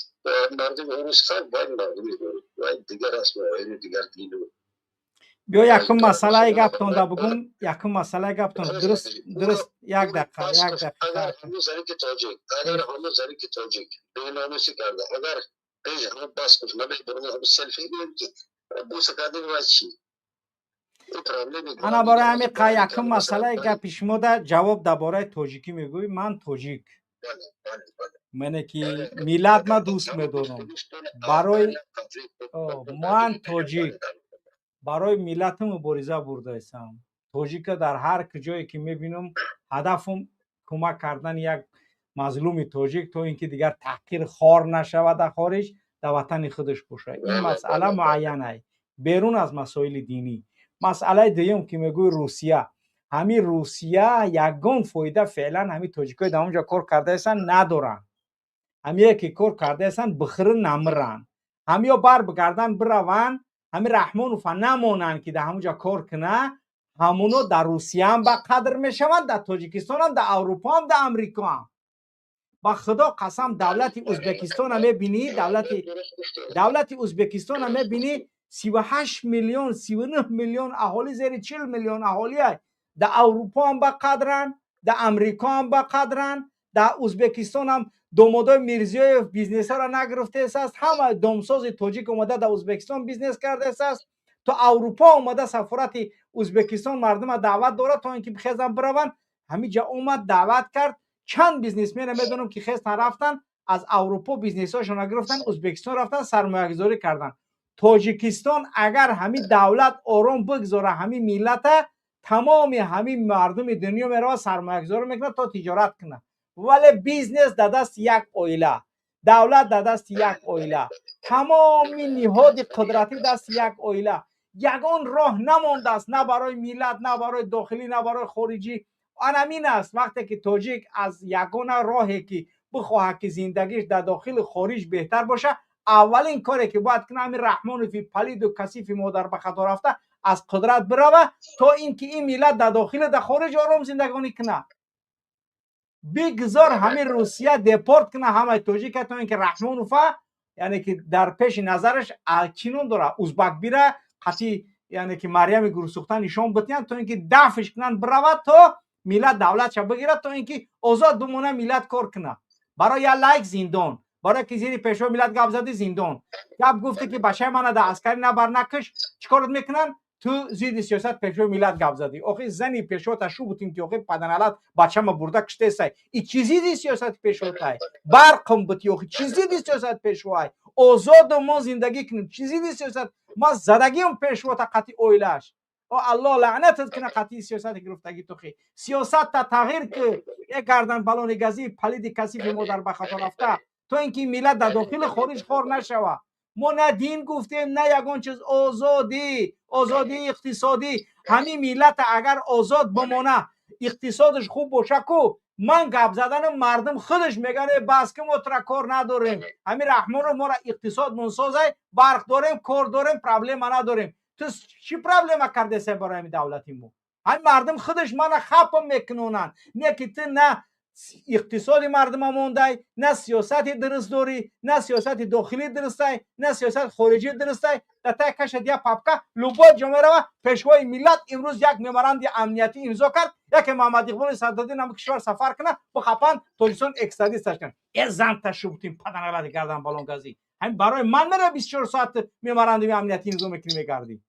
Мардуми урус хай, вай мардуми вай дигар аст, оини дигар дину. Биё, якум масъалаи гаптонда бугум, якум масъалаи гаптон дуруст, як дақиқа, як дақиқа. Агар ҳамун зане ки тоҷик, агар ҳамун зане ки тоҷик беномусӣ карда, агар пеш ҳамун бас куфт намебурна, ҳамун селфи ки буса кардем, вай чӣ? Ана, барои ҳамин якум масъалаи гапи шумода ҷавоб дар бораи тоҷикӣ мегӯӣ. Ман тоҷик, мане ки миллат ма дӯст медорам. Барои ман тоҷик. Барои миллатам мубориза бурдаистам. Тоҷика дар ҳар куҷое ки мебинам, ҳадафам кӯмак кардани як мазлуми тоҷик, то ин ки дигар таҳқир хор нашавад дар хориҷ, дар ватани худаш бошад. Ин масъала муайянай, берун аз масоили динӣ. Масъалаи дуюм, ки мегӯи Русия, ҳамин Русия ягон фоида феълан ҳамин тоҷикои дар онҷо кор кардаистанд надоранд. Ҳамие ки кор кардаистанд, бихӯрӣ намиранд. Ҳамиё бар бигардан бираванд, ҳамин Раҳмонова намонанд, ки дар ҳамонҷо кор куна. Ҳамуно дар Русияам ба қадр мешаванд, дар Тоҷикистонам, дар Аврупоам, дар Амрикоам. Ба Худо қасам, давлати Ӯзбекистона мебинӣ, давлати Ӯзбекистона мебинӣ, 38 миллион, 39 миллион аҳолӣ, зери 40 миллион аҳолия. Дар Аврупоам ба қадранд, дар Амрикоам ба қадранд. Дар Ӯзбекистонам домодои Мирзиёев бизнесҳоро нагирифтааст. Ҳама домсози тоҷик омада дар Ӯзбекистон бизнес кардааст. То Аврупо омада, сафорати Ӯзбекистон мардума даъват дорад, то ин ки бихезан бираванд. Ҳамиҷа омад, даъват кард. Чанд бизнесмена медонам, ки хестан, рафтан, аз Аврупо бизнесҳошонро гирифтан, Ӯзбекистон рафтан, сармоягузорӣ карданд. Тоҷикистон агар ҳамин давлат ором бигзора ҳамин миллата, тамоми ҳамин мардуми дунё меравад, сармоягузорӣ мекунад, то тиҷорат кунад. Вале бизнес дар дасти як оила, давлат дар дасти як оила, тамоми ниҳоди қудратӣ дасти як оила. Ягон роҳ намондааст на барои миллат, на барои дохилӣ, на барои хориҷӣ. Анамин аст. Вақте ки тоҷик аз ягона роҳе ки бихоҳад, ки зиндагиш дар дохили хориҷ беҳтар бошад, аввалин коре ки бояд кунад, ҳамин Раҳмонови палиду касифи модар ба хато рафта аз қудрат бирава, то ин ки ин миллат дар дохили, дар хориҷ ором зиндагонӣ кунад. Бигзор ҳамин Русия депорт кунад ҳамаи тоҷика, то ин ки Раҳмонова, яъне ки дар пеши назараш чӣ ном дорад, узбак бира қатъи, яъне ки Марьями гурсӯхта нишон битиҳанд, то ин ки дафш кунанд, биравад, то миллат давлатша бигирад, то ин ки озод бимонад, миллат кор кунад. Барои як лайк зиндон, барое ки зери Пешвои миллат гап задӣ, зиндон. Гап гуфте, ки бачаи мана дар аскарӣ набар, накаш, чӣ корот мекунанд? Ту зидди сиёсат Пешвои миллат гап задӣ. Охи, зани Пешвота шу бутим, ки охи паданалат бачама бурда киштесай. И чӣ зидди сиёсати Пешвотай? Барқм бути. Охи, чӣ зидди сиёсати Пешвоай? Озоду мо зиндагӣ кунем, чӣ зидди сиёсат? Ма задагиам Пешвота қатъи оилааш. О Аллоҳ лаънатат куна, қатъи сиёсати гирифтагӣ. Тухи сиёсатта тағйир ки, як гардан балони гази палиди касифи модар ба хато рафта, то ин ки миллат дар дохили хориҷ хор нашавад. Мо на дин гуфтем, на ягон чиз. Озодӣ, озодии иқтисодӣ. Ҳамин миллата агар озод бимона, иқтисодаш хуб боша ку, ман гап заданам, мардум худаш мегӯяд: «Бас ки, мо тура кор надорем. Ҳамин Раҳмонов моро иқтисод мунсозай, барқ дорем, кор дорем, проблема надорем. Ту чӣ проблема кардесай барои ҳамин давлати мо?» Ҳамин мардум худаш мана хапм мекунонанд. Не ки ту на иқтисоди мардума мондай, на сиёсати дуруст дорӣ, на сиёсати дохилӣ дурустай, на сиёсати хориҷӣ дурустай. Дар таи кашад як папка, любой ҷо мерава. Пешвои миллат имрӯз як меморандуми амниятӣ имзо кард. Яке Муҳаммад Иқболи Садриддин ҳам кишвар сафар кунад, бихапанд, Тоҷикистон экстрадитсияш кунад. Э зан ташубутин паданалати гардан балонгазӣ, ҳамин барои ман мера 24 соат меморандуми амниятӣ имзо мекунӣ, мегардӣ.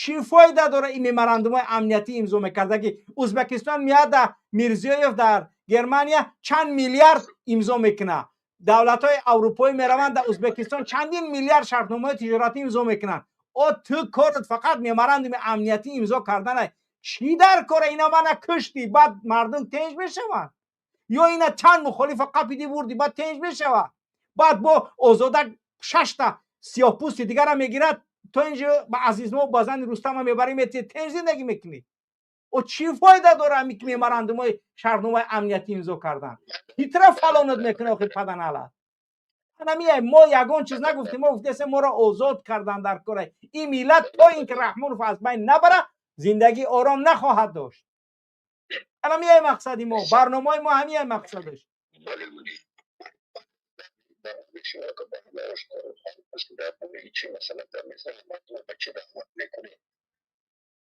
Чӣ фоида дора ин меморандумҳои амниятӣ имзо мекардагӣ? Ӯзбекистон меяд, Мирзиёев дар Германия чанд миллиард имзо мекунад. Давлатҳои аврупоӣ мераванд, дар Ӯзбекистон чандин миллиард шартномаҳои тиҷоратӣ имзо мекунанд. О ту корат фақат меморандуми амниятӣ имзо карданай. Чӣ дар кора? Ина мана куштӣ, баъд мардум тенҷ мешаванд? Ё ина чанд мухолифа қапидӣ, бурдӣ, баъд тенҷ мешавад? Баъд бо Озода шашта сиёҳпӯсти дигара мегирад, то инҷо ба Азизмо, ба зани Рустама мебарӣ, мети, тенҷ зиндагӣ мекунӣ. О чӣ фоида дора ҳами меморандумҳои шартномаи амниятӣ имзо кардан? Ки фалонат мекунӣ, охи паданалат? Анамия мо ягон чиз нагуфтем. Мо гуфтесем, моро озод кардан дар кора. Ин миллат то ин ки Раҳмонов аз байн набара, зиндагӣ ором нахоҳад дошт. Анамияи мақсади мо, барномаҳои мо ҳамияи мақсадаш.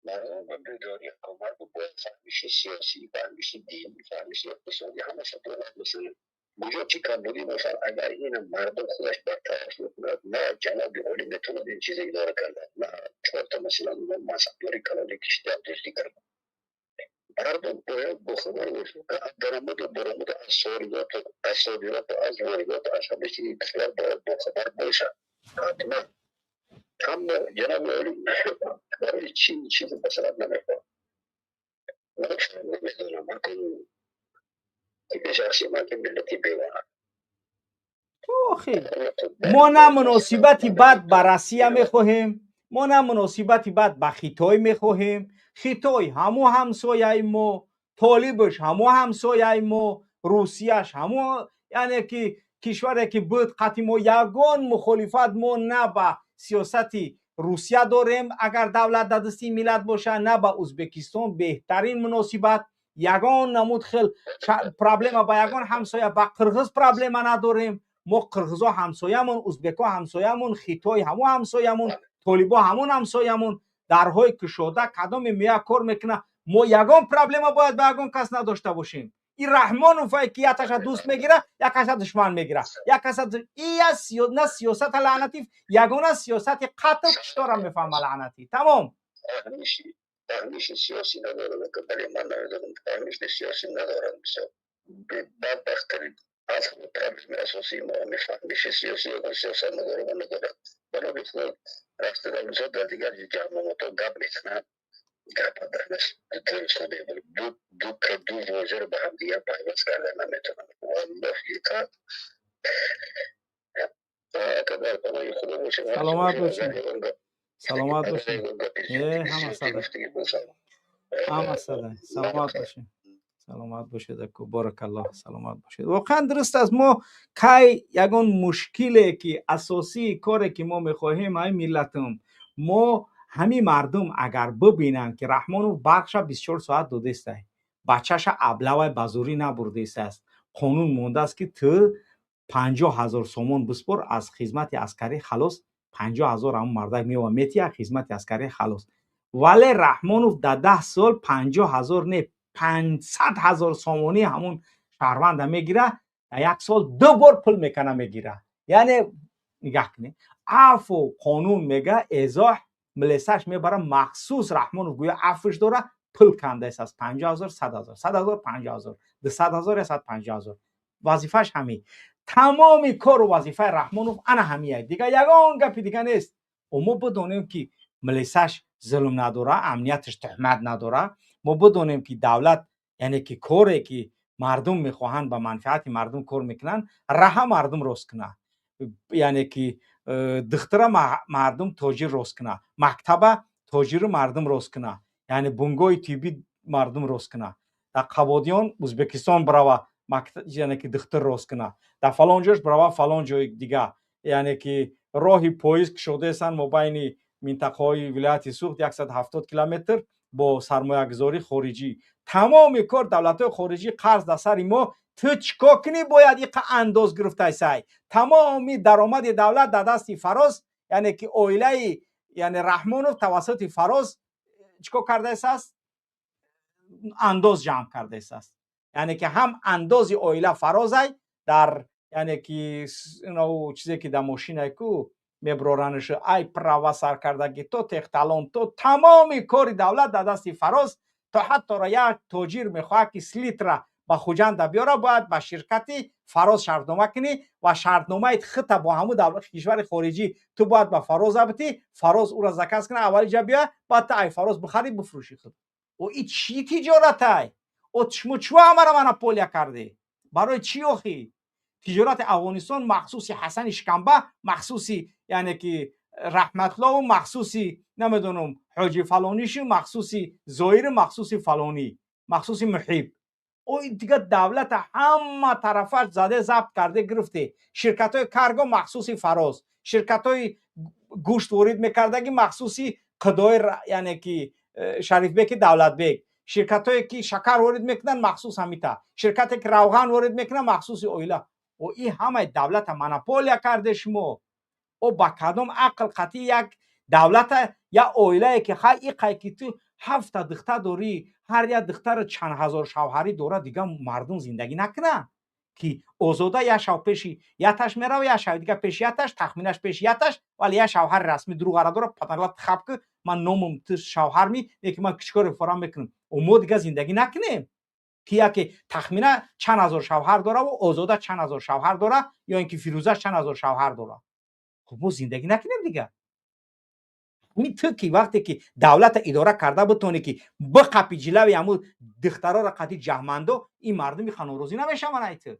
Мардум ба бедорӣ, мардум бояд фаҳмиши сиёсӣ, фаҳмиши динӣ, фаҳмиши иқтисодӣ ҳамаша дорад. Масалан, куҷо чӣ камбудӣ бошад, агар ина мардум худаш бартараф мекунад, на ҷаноби олӣ метавонад ин чиза идора карда, на чорта, масалан, мансабдори калоне кишида дуздӣ карда. Мардум бояд бохабар бошад аз даромаду баромаду, аз соридоту, аз содироту, аз воридоту, аз ҳама чизи кишвар бояд бохабар бошад ҳатман. Аммо ҷаноби олӣ барои чӣ чизе ба санад намехоҳад, намедонам. Акун фикри шахсии ман, ки миллати бегона. Охи, мо на муносибати бад ба Россия мехоҳем, мо на муносибати бад ба Хитой мехоҳем. Хитой ҳамо ҳамсояи мо, толибаш ҳамо ҳамсояи мо, Русияш ҳамо, яъне ки кишваре ки буд қати мо ягон мухолифат мо на ба сиёсати Русия дорем, агар давлат дар дасти миллат боша, на ба Узбекистон. Беҳтарин муносибат, ягон намуд хел проблема ба ягон ҳамсоя, ба қирғиз проблема надорем. Мо қирғизо ҳамсоямон, узбеко ҳамсоямон, Хитой ҳамо ҳамсоямон, толибо ҳамон ҳамсоямон. Дарҳои кушода, кадоме мея, кор мекуна. Мо ягон проблема бояд ба ягон кас надошта бошем. И Раҳмоновае ки якташа дӯст мегира, як каса душман мегира, як каса ия на сиёсата лаънатӣ, ягона сиёсати қатл, киштора мефаҳма, лаънатӣ, тамом. Фаҳмиши сиёсӣ надорам, вале ман намедонам, фаҳмиши сиёсӣ надорам. Бисёр бадбахттарин аз ҳама проблеми асосии мо ҳамин фаҳмиши сиёсӣ. Ягон сиёсатмадори мо надорад. Барои худ рафта дар, мисол, дар дигар ҷамъомотҳо гап мезанад, гап дарнаш дуруст намебарад, ду вожаро ба ҳамдигар пайваст карда наметавонад. Валлоҳ, ка Худо. Саломат бошед, саломат бошед. Ҳама сада, ҳама сада. Саломат бошед, саломат бошед, аку, боракаллоҳ, саломат бошед. Воқеан дуруст аст. Мо кай ягон мушкиле ки асосии коре ки мо мехоҳем, ай миллатум мо, ҳамин мардум агар бибинанд, ки Раҳмонов барқша 24 соат додестай, бачаша аблавай ба зӯрӣ набурдесааст, қонун мондааст, ки ту 50 000 сомон биспор, аз хизмати аскарӣ халос. 50 000 ҳамун мардак меова, метия, хизмати аскарӣ халос. Вале Раҳмонов дар 10 сол 50 000 не, 500 000 сомонӣ ҳамун шаҳрванда мегира, дар як сол ду бор пул мекана, мегира. Яъне нигаҳ кунед, афву қонун мега, эзоҳ милесаш мебара махсус. Раҳмонов гӯё афвш дора, пул кандааст аз 50 000, 100 000, 100 000, 50 000, 200 000, 150 000. Вазифааш ҳамин, тамоми кору вазифаи Раҳмонов ана ҳамияй, дигар ягон гапи дига нест. Мо бидонем, ки милисаш зулм надора, амнияташ туҳмат надора. Мо бидонем, ки давлат, яъне ки коре ки мардум мехоҳанд, ба манфиати мардум кор мекунанд, раҳа мардум рост кунад, яъне ки духтара мардум тоҷир рост кунад, мактаба тоҷиру мардум рост кунад, яъне бунгоҳи тиббӣ мардум рост кунад, дар Қабодиён, Ӯзбекистон бирава, яъне ки духтур рост кунад, дар фалон ҷош бирава, фалон ҷои дига, яъне ки роҳи поезд кушодаестанд мобайни минтақаҳои вилояти Суғд, 170 километр бо сармоягузории хориҷӣ. Тамоми кор давлатҳои хориҷӣ, қарз дар сари мо. Ту чӣ кор кунӣ, бояд иқа андоз гирифтайсай. Тамоми даромади давлат дар дасти Фароз, яъне ки оилаи, яъне Раҳмонов тавассути Фароз чӣ кор кардаистааст? Андоз ҷамъ кардаистааст. Яъне ки ҳам андози оила Фарозай дар, яъне ки чизе ки дар мошинай ку меброранаш, ай права сар кардагӣ то техталон, то тамоми кори давлат дар дасти Фароз. То ҳатто як тоҷир мехоҳад, ки селитра ба Хуҷанда биёра, бояд ба ширкати Фароз шартнома кунӣ ва шартномаи хита бо ҳамун кишвари хориҷӣ ту бояд ба Фароза битӣ, Фароз ӯра заказ куна, аввали ҷа биёя, баъд ту ай Фароз бихарӣ, бифурӯшӣ худ. О, и чӣ тиҷоратай? О, шумо чӯ ҳамаро монополия кардӣ? Барои чӣ охӣ? Тиҷорати Афғонистон махсуси Ҳасани Шикамба, махсуси, яъне ки Раҳматлову, махсуси намедонам ҳоҷи фалонишу, махсуси Зоиру, махсуси фалонӣ, махсуси Муҳиб. Ой, дига давлата ҳама тарафаш заде, забт карде, гирифте. Ширкатҳои карго махсуси Фароз, ширкатҳои гӯшт ворид мекардагӣ махсуси қидои, яъне ки Шарифбеки Давлатбек, ширкатҳое ки шакар ворид мекунанд, махсус ҳамита, ширкате ки равған ворид мекунанд, махсуси оила. О, и ҳамаи давлата монополия карде шумо. О, ба кадом ақл қатъи як давлата, як оилае ки хай иқай ки ту ҳафта духтар дорӣ, ҳар як духтара чанд ҳазор шавҳарӣ дорад, дига мардум зиндагӣ накунад, ки Озода як шав пеши яташ мерава, як шави дига пеши яташ, тахминаш пеши яташ, вале як шавҳари расмӣ дуруғара дора. Патарлат хаб ки ман номам ту шавҳарми, не ки ман кичкори форам мекунам. О, мо дига зиндагӣ накунем, ки яке Тахмина чанд ҳазор шавҳар дораву Озода чанд ҳазор шавҳар дора, ё ин ки Фирӯза чанд ҳазор шавҳар дора. Хуб, мо зиндагӣ накунем дига. Ту ки вақте ки давлата идора карда бутонӣ, ки биқапи ҷилави ҳамун духтароро қати ҷаҳмандо, ин мардуми ханорозӣ намешаванд. Ай ту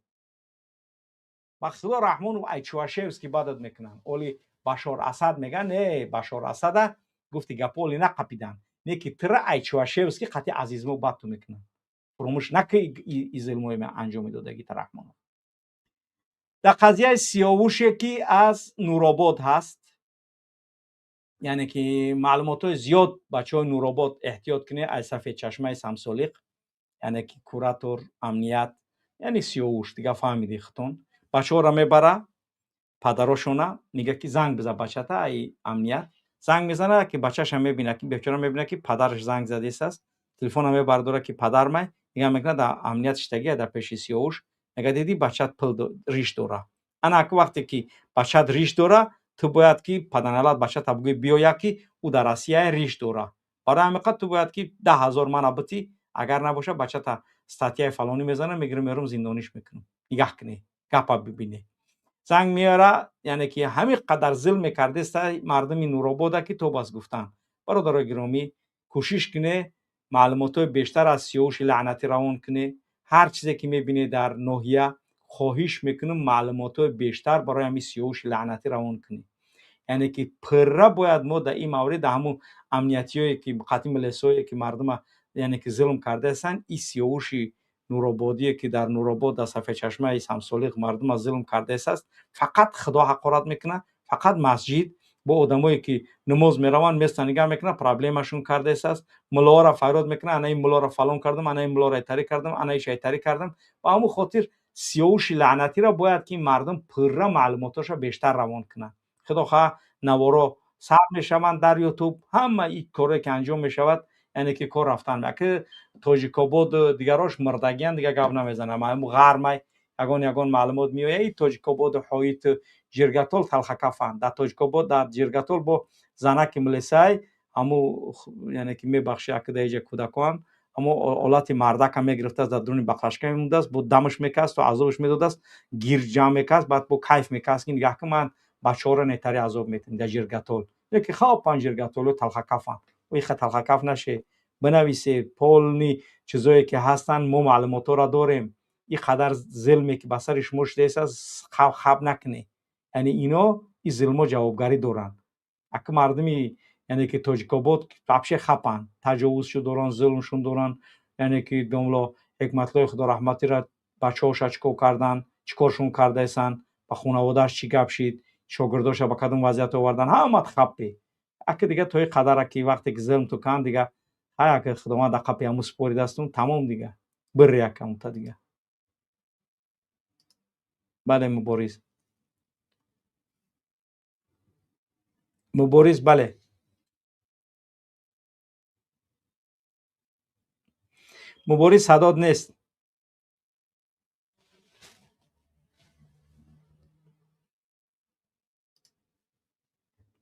Бахтулло Раҳмонов, ай Чувашевский бадат мекунанд. Оли Башор Асад меган, не, Башор Асада гуфти гапо оли нақапидан, не ки тура ай Чувашевский қати Азизмо бад ту мекунанд. Фуромӯш наки и зулмои анҷом медодагита, Раҳмонов. Дар қазияи Сиёвуше, ки аз Нуробод ҳаст, яъне ки маълумотҳои зиёд, бачаҳои Нуробод, эҳтиёт кунед аз Сафедчашмаи Самсолиқ, яъне ки куратор амният, яъне Сиёвуш, дига фаҳмиди худтон, бачаҳоро мебара, падарошона мега ки занг биза бачата. Ай амният занг мезана, ки бачаша мебина, ки бечора мебина, ки падараш занг задесааст. Телефона мебардора, ки падар май, нигаҳ мекунад, дар амният шитагия дар пеши Сиёвуш. Мега: «Диди, бачат пул риш дора». Ана аку вақте ки бачат риш дора, ту бояд ки паданалат бачата бугӯи биёяд, ки ӯ дар Россия риш дора. Барои ҳамин қад ту бояд ки 10 000 мана битӣ, агар набошад, бачата статьяи фалонӣ мезанам, мегирам, мерум, зиндониш мекунам. Нигаҳ кунӣ, гапа бибинӣ. Занг меёра, яъне ки ҳамин қадар зулм мекардеста мардуми Нуробода, ки то бас гуфтан. Бародарои гиромӣ, кӯшиш кунед, маълумотҳои бештар аз Сиёвуши лаънатӣ равон кунед. Ҳар чизе ки мебинед дар ноҳия, хоҳиш мекунам, маълумотҳои бештар барои ҳамин Сиёвуши лаънатӣ равон кунед. Яъне ки пурра бояд мо дар ин маврид дар ҳамун амниятиёе ки қатъи милисое ки мардума, яъне ки зулм кардаастанд, ин Сиёвуши нурободие, ки дар Нуробод, дар Сафедчашмаи Самсолиқ мардума зулм кардааст, фақат Худо ҳақорат мекунад, фақат масҷид бо одамое ки намоз мераванд, местан, нигаҳ мекунад, проблемашон кардааст, муллоҳоро фарёд мекунад: «Ана ин муллоро фалон кардам, ана ин муллоро айтарӣ кардам, ана иш айтарӣ кардам». Ба ҳамун хотир Сиёвуши лаънатиро бояд ки мардум пурра маълумотҳоша бештар равон кунанд. Худо хоҳа, наворо сар мешаванд дар Ютуб, ҳама ин корое ки анҷом мешавад, яъне ки кор рафтан. Аки Тоҷикобод дигарош мурдагиян, дига гап намезанам. Ғармай ягон ягон маълумот меояд. И Тоҷикободу Ҳоиту Ҷиргатол талхакафанд. Дар Тоҷикобод, дар Ҷиргатол бо занаки милисай ҳаму, яъне ки мебахши, аки дар иҷа кӯдакоам, ҳамо олати мардака мегирифтааст, дар дуруни баклашка мемондааст, бо дамаш мекаст, азобаш медодааст, гир ҷамъ мекаст, баъд бо кайф мекаст, ки нигаҳ кун, ман бачаҳоро нетари азоб метем дар Ҷиргатол. Леки хобпан, Ҷиргатолу талхакафанд. Иха талхакаф наше, бинависе полный чизое ки ҳастанд, мо маълумотҳоро дорем. Ин қадар зулме ки ба сари шумо шудааст, хаб накунед. Яъне ино ин зулмҳо ҷавобгарӣ доранд. Аки мардуми, яъне ки Тоҷикобод вообще хапанд, таҷовузшу доранд, зулмшун доранд. Яъне ки домло Ҳикматлои Худо раҳматиро бачаҳоша чӣ кор карданд, чӣ коршон кардаестанд, ба хонаводааш чӣ гап шид, шогирдоша ба кадом вазъият овардан, ҳамат хаппе. Аки дига то ин қадара ки вақте ки зулм ту канд, дига ҳай, аки Худованд дар қапи ҳамун супоридастум, тамом, дига бирри якамута дига. Бале, Мубориз, Мубориз, бале, Мубориз, садод нест.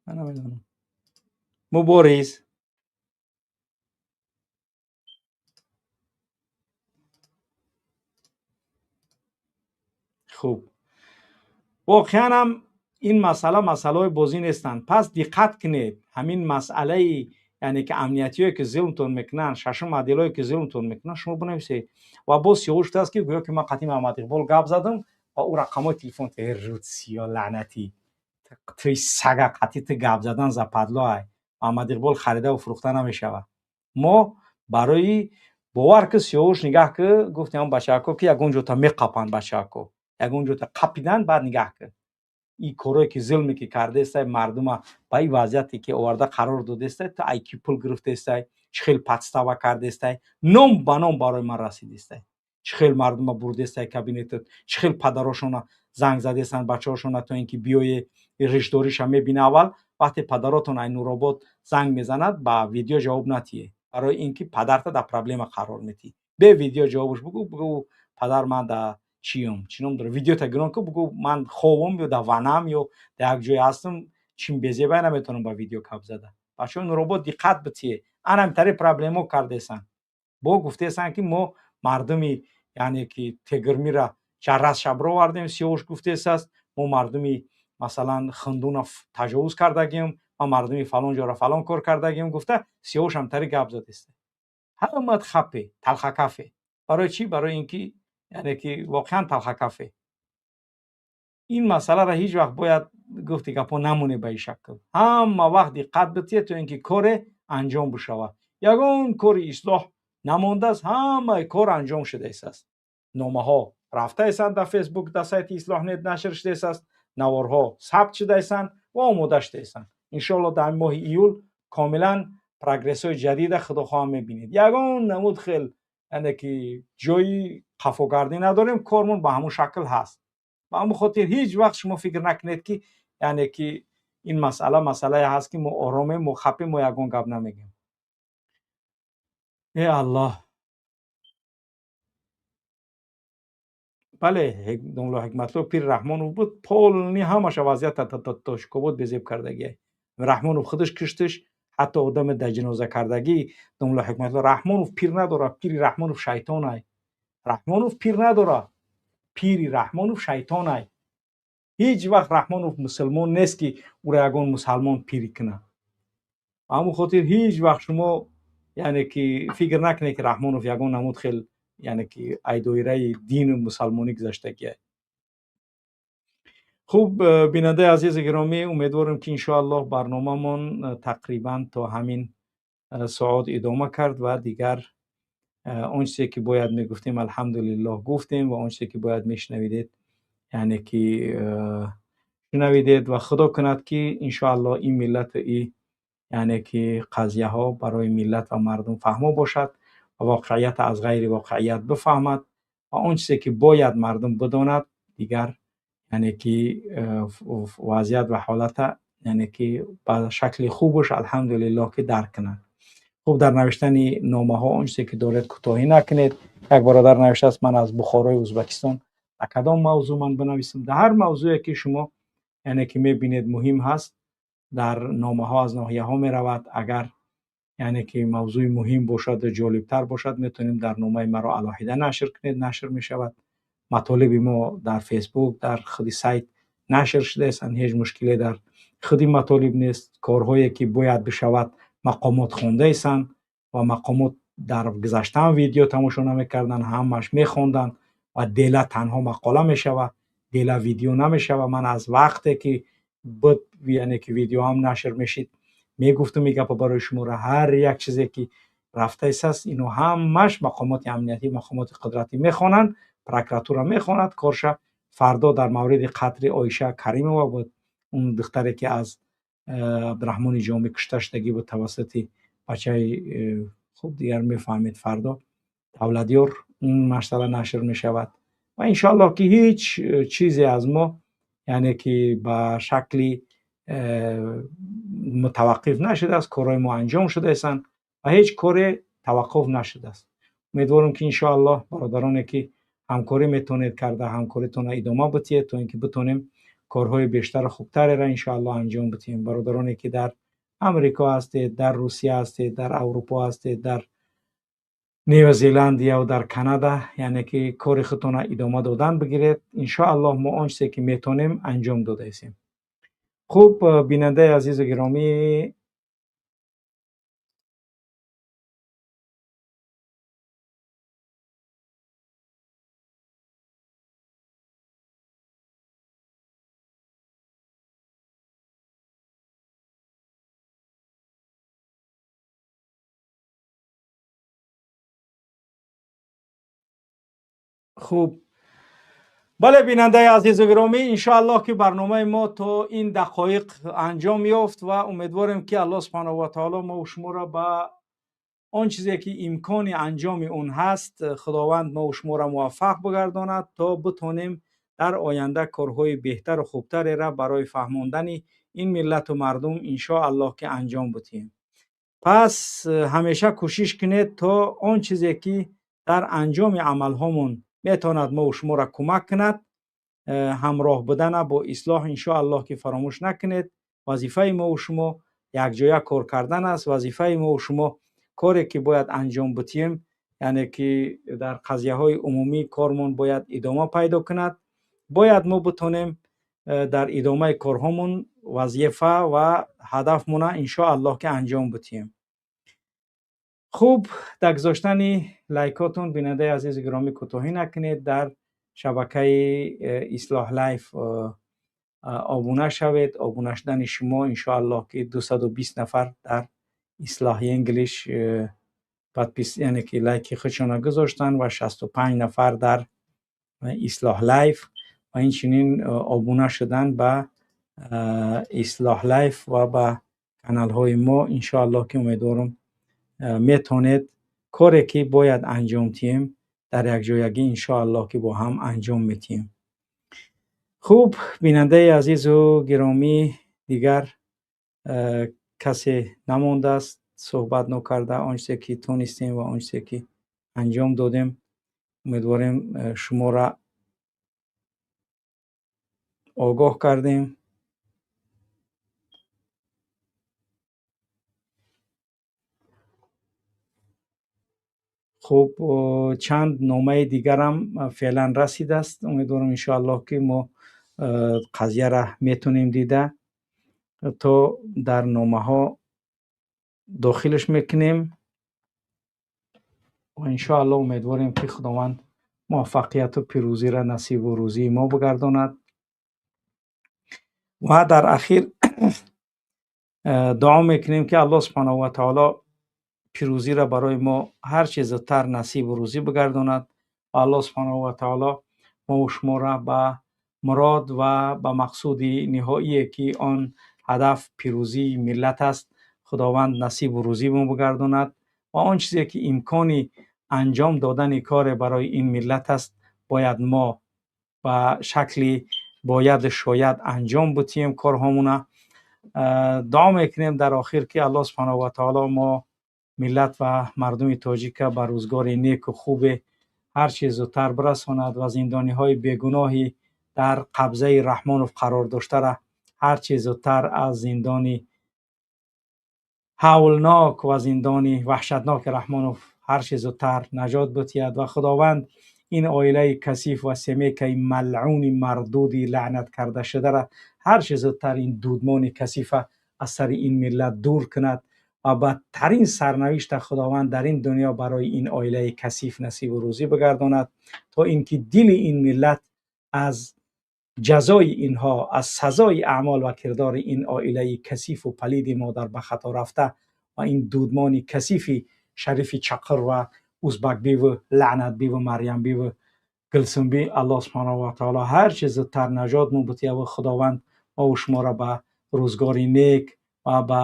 Ман намедонам, Мубориз. Хуб, воқеан ҳам ин масъала масъалаҳои бозӣ нестанд. Пас диққат кунед, ҳамин масъалаи, яъне ки амниятиое ки зулмтон мекунанд, шашум отделое ки зулмтон мекунанд, шумо бинависед. Ва боз Сиёвуш гуфтааст, ки гӯё ки ман қатъи Маҳаммад Иқбол гап задам ва ӯ рақамҳои телефон. Рутсиё лаънатӣ, туи сага, қатъи ту гап задан западло. Ай Маҳаммад Иқбол харидаву фурӯхта намешавад. Мо барои бовар ки Сиёвуш, нигаҳ ки гуфтем, бачаҳако ки ягон ҷота меқапанд, бачаҳако ягон ҷота қапидан, баъд нигаҳ кун, ин корое ки зулме ки кардаестай, мардума ба ин вазъияте ки оварда қарор додаестай, ту ай ки пул гирифтаестай, чӣ хел подстава кардаестай, ном ба ном барои ман расидестай, чӣ хел мардума бурдестай кабинетат, чӣ хел падарошона занг задестанд бачаҳошона, то ин ки биёе ришдориша мебина. Аввал вақте падаротон ай Нуробод занг мезанад, ба видео ҷавоб натиҳе, барои ин ки падарта дар проблема қарор метиҳӣ. Бе видео ҷавобш бугӯ, бугӯ: «Падар, ман да чиюм, чӣ ном дора». Видеота гирон ку, бугӯ: «Ман хобам ё дар ванам ё дар як ҷое ҳастам, чим безебай, наметавонам ба видео гап зада». Бачаҳои Нуробод, диққат битиҳе, анамтари проблемо кардесанд. Бо гуфтесанд, ки мо мардуми, яъне ки Тегирмира чаррас шабро овардем, Сиёвуш гуфтесааст, мо мардуми, масалан, Хундуна таҷовуз кардагием. Ман мардуми фалон ҷора фалон кор кардагим гуфта, сиёҳушам тари гап задеста. Ҳамат хапе, талхакафе. Барои чӣ? Барои ин ки яъне ки воқеан талхакафе. Ин масъаларо ҳеҷ вақт бояд гуфти гапҳо намоне ба ин шакл. Ҳама вақт диққат битиҳед, то ин ки коре анҷом бишавад. Ягон кори ислоҳ намондааст, ҳамаи кор анҷом шудааст. Номаҳо рафтаистанд дар Фейсбук, дар сайти Ислоҳнет нашр шудааст, наворҳо сабт шудаистанд ва омода шудаистанд. Иншоалло дар моҳи июл комилан прогрессҳои ҷадида худо хоҳам мебинед. Ягон намуд хел яъне ки ҷои қафогардӣ надорем, кормон ба ҳамон шакл ҳаст. Ба ҳамон хотир ҳеҷ вақт шумо фикр накунед, ки яъне ки ин масъала масъалае ҳаст, ки мо оромем, мо хапем, мо ягон гап намегем. Э Аллоҳ. Бале, домло Ҳикматло пир Раҳмонов буд, полни ҳамаша вазъията Тошкобод безеб кардагиай. Раҳмонов худаш киштиш, ҳатто одаме дар ҷиноза кардагӣ домло Ҳикматло. Раҳмонов пир надорад, пири Раҳмонов шайтонай. Раҳмонов пир надорад, пири Раҳмонов шайтонай. Ҳеҷ вақт Раҳмонов мусулмон нест, ки ӯро ягон мусалмон пирӣ кунад. Ба ҳамон хотир ҳеҷ вақт шумо яъне ки фикр накунед, ки Раҳмонов ягон намуд хел яъне ки ай доираи дину мусалмонӣ гузаштагиай. Хуб, бинандаи азизи гиромӣ, умедворем, ки иншоаллоҳ барномамон тақрибан то ҳамин соат идома кард ва дигар он чизе ки бояд мегуфтем, алҳамдулиллоҳ, гуфтем ва он чизе ки бояд мешунавидед, яъне ки шунавидед. Ва худо кунад, ки иншоаллоҳ ин миллату и яъне ки қазияҳо барои миллат ва мардум фаҳмо бошад ва воқеият аз ғайри воқеият бифаҳмад ва он чизе ки бояд мардум бидонад, дигар яъне ки вазъият ва ҳолата яъне ки ба шакли хубаш, алҳамдулиллоҳ, ки дарк кунанд. Хуб, дар навиштани номаҳо он чизе ки доред, кӯтоҳӣ накунед. Як бародар навиштааст: ман аз Бухорои Ӯзбекистон, ба кадом мавзӯъ ман бинависам? Дар ҳар мавзӯе ки шумо яъне ки мебинед муҳим ҳаст. Дар номаҳо аз ноҳияҳо меравад. Агар яъне ки мавзӯи муҳим бошад ва ҷолибтар бошад, метавонем дар номаи маро алоҳида нашр кунед, нашр мешавад. Матолиби мо дар Фейсбук, дар худи сайт нашр шудаастанд, ҳеҷ мушкиле дар худи матолиб нест. Корҳое ки бояд бишавад, мақомот хондаистанд ва мақомот дар гузаштаам видео тамошо намекарданд, ҳамаш мехонданд ва дела танҳо мақола мешавад, дела видео намешавад. Ман аз вақте ки буд, яъне ки видеоам нашр мешид, мегуфтум ин гапа барои шуморо. Ҳар як чизе ки рафтаист, ино ҳамаш мақомоти амниятӣ, мақомоти қудратӣ мехонанд, прокуратура мехонад корша. Фардо дар мавриди қатли Оиша Каримова буд, он духтаре ки аз Абдураҳмони Ҷомӣ кушта шудагӣ буд тавассути бачаи, хуб, дигар мефаҳмед, фардо Давлатёр ин масъала нашр мешавад. Ва иншоаллоҳ ки ҳеҷ чизе аз мо яъне ки ба шакли мутаваққиф нашудааст. Корҳои мо анҷом шудаистанд ва ҳеҷ коре таваққуф нашудааст. Умедворам, ки иншоаллоҳ бародароне ки ҳамкорӣ метавонед карда, ҳамкоритонро идома битиҳед, то ин ки битонем корҳои бештару хубтареро иншоаллоҳ анҷом битиҳем. Бародароне ки дар Амрико ҳастед, дар Русия ҳастед, дар Аврупо ҳастед, дар Нео Зеландия ва дар Канада, яъне ки кори худтонро идома додан бигиред. Иншоаллоҳ мо он чизе ки метавонем, анҷом додаистем. Хуб, бинандаи азизу гиромӣ. Хуб, бале, бинандаи азизу гиромӣ, иншоаллоҳ ки барномаи мо то ин дақоиқ анҷом ёфт ва умедворем, ки Аллоҳ субҳанаҳу ва таоло мо шуморо ба он чизе ки имкони анҷоми он ҳаст, Худованд мо шуморо муваффақ бигардонад, то битонем дар оянда корҳои беҳтару хубтареро барои фаҳмондани ин миллату мардум иншоаллоҳ ки анҷом битиҳем. Пас ҳамеша кӯшиш кунед, то он чизе ки дар анҷоми амалҳомон метавонад мо шуморо кӯмак кунад, ҳамроҳ будана бо ислоҳ иншоаллоҳ ки фаромӯш накунед. Вазифаи мо шумо якҷоя кор кардан аст. Вазифаи мо шумо коре ки бояд анҷом битиҳем, яъне ки дар қазияҳои умумӣ кормон бояд идома пайдо кунад. Бояд мо битонем Дар идомаи корҳомон вазифа ва ҳадафмона иншоаллоҳ ки анҷом бутием. Хуб, дар гузоштани лайкотон, бинандаи азизу гиромӣ, кӯтоҳӣ накунед. Дар шабакаи Ислоҳ Лайф обуна шавед. Обуна шудани шумо иншоаллоҳ ки 220 нафар дар Ислоҳи English подпис, яъне ки лайки худшонро гузоштанд ва 65 нафар дар Ислоҳ Лайф ва инчунин обуна шудан ба Ислоҳ Лайф ва ба каналҳои мо, иншоаллоҳ ки умедворам, метавонед коре ки бояд анҷом диҳем, дар якҷоягӣ иншоаллоҳ ки бо ҳам анҷом медиҳем. Хуб, бинандаи азизу гиромӣ, дигар касе намондааст суҳбат нокарда. Он чизе ки тонистем ва он чизе ки анҷом додем, умедворем, шуморо огоҳ кардем. Хуб, чанд номаи дигарам феълан расидааст. Умедворам, иншоаллоҳ ки мо қазияра метонем дида, то дар номаҳо дохилаш мекунем ва иншоаллоҳ умедворем, ки Худованд муваффақияту пирӯзиро насибу рӯзии мо бигардонад. Ва дар ахир дуо мекунем, ки Аллоҳ субҳанаҳу ва таоло пирӯзиро барои мо ҳар чӣ зудтар насибу рӯзӣ бигардонад ва Аллоҳ субҳанаҳу ва таоло мову шуморо ба мурод ва ба мақсуди ниҳоие, ки он ҳадаф пирӯзии миллат аст, Худованд насибу рӯзимон бигардонад ва он чизе ки имкони анҷом додани коре барои ин миллат аст, бояд мо ба шакли бояду шояд анҷом бутием корҳомона. Дуо мекунем дар охир, ки Аллоҳ субҳанаҳу ва таоло мо миллат ва мардуми тоҷика ба рӯзгори неку хубе ҳар чӣ зудтар бирасонад ва зиндониҳои бегуноҳи дар қабзаи Раҳмонов қарор доштара ҳар чӣ зудтар аз зиндони ҳавлнок ва зиндони ваҳшатноки Раҳмонов ҳар чӣ зудтар наҷот бутиҳад ва Худованд ин оилаи касиф ва семейкаи малъуни мардуди лаънат карда шудара ҳар чӣ зудтар, ин дудмони касифа аз сари ин миллат дур кунад ва бадтарин сарнавишта Худованд дар ин дунё барои ин оилаи касиф насибу рӯзӣ бигардонад, то ин ки дили ин миллат аз ҷазои инҳо, аз сазои аъмол ва кирдори ин оилаи касифу палиди модар ба хато рафта ва ин дудмони касифи Шарифи Чақир ва Узбакбиву Лаънатбиву Марьямбиву Гулсумби Аллоҳ субҳанаҳу ва таоло ҳар чӣ зудтар наҷот мубутия ва Худованд мову шуморо ба рӯзгори нек ва ба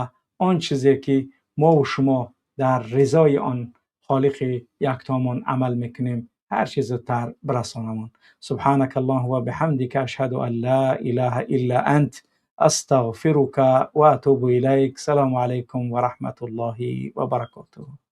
он чизе ки мову шумо дар ризои он Холиқи яктомон амал мекунем, ҳар чӣ зудтар бирасонамон. سبحانك اللهم وبحمدك، أشهد أن لا إله إلا أنت، أستغفرك وأتوب إليك. السلام عليكم ورحمة الله وبركاته.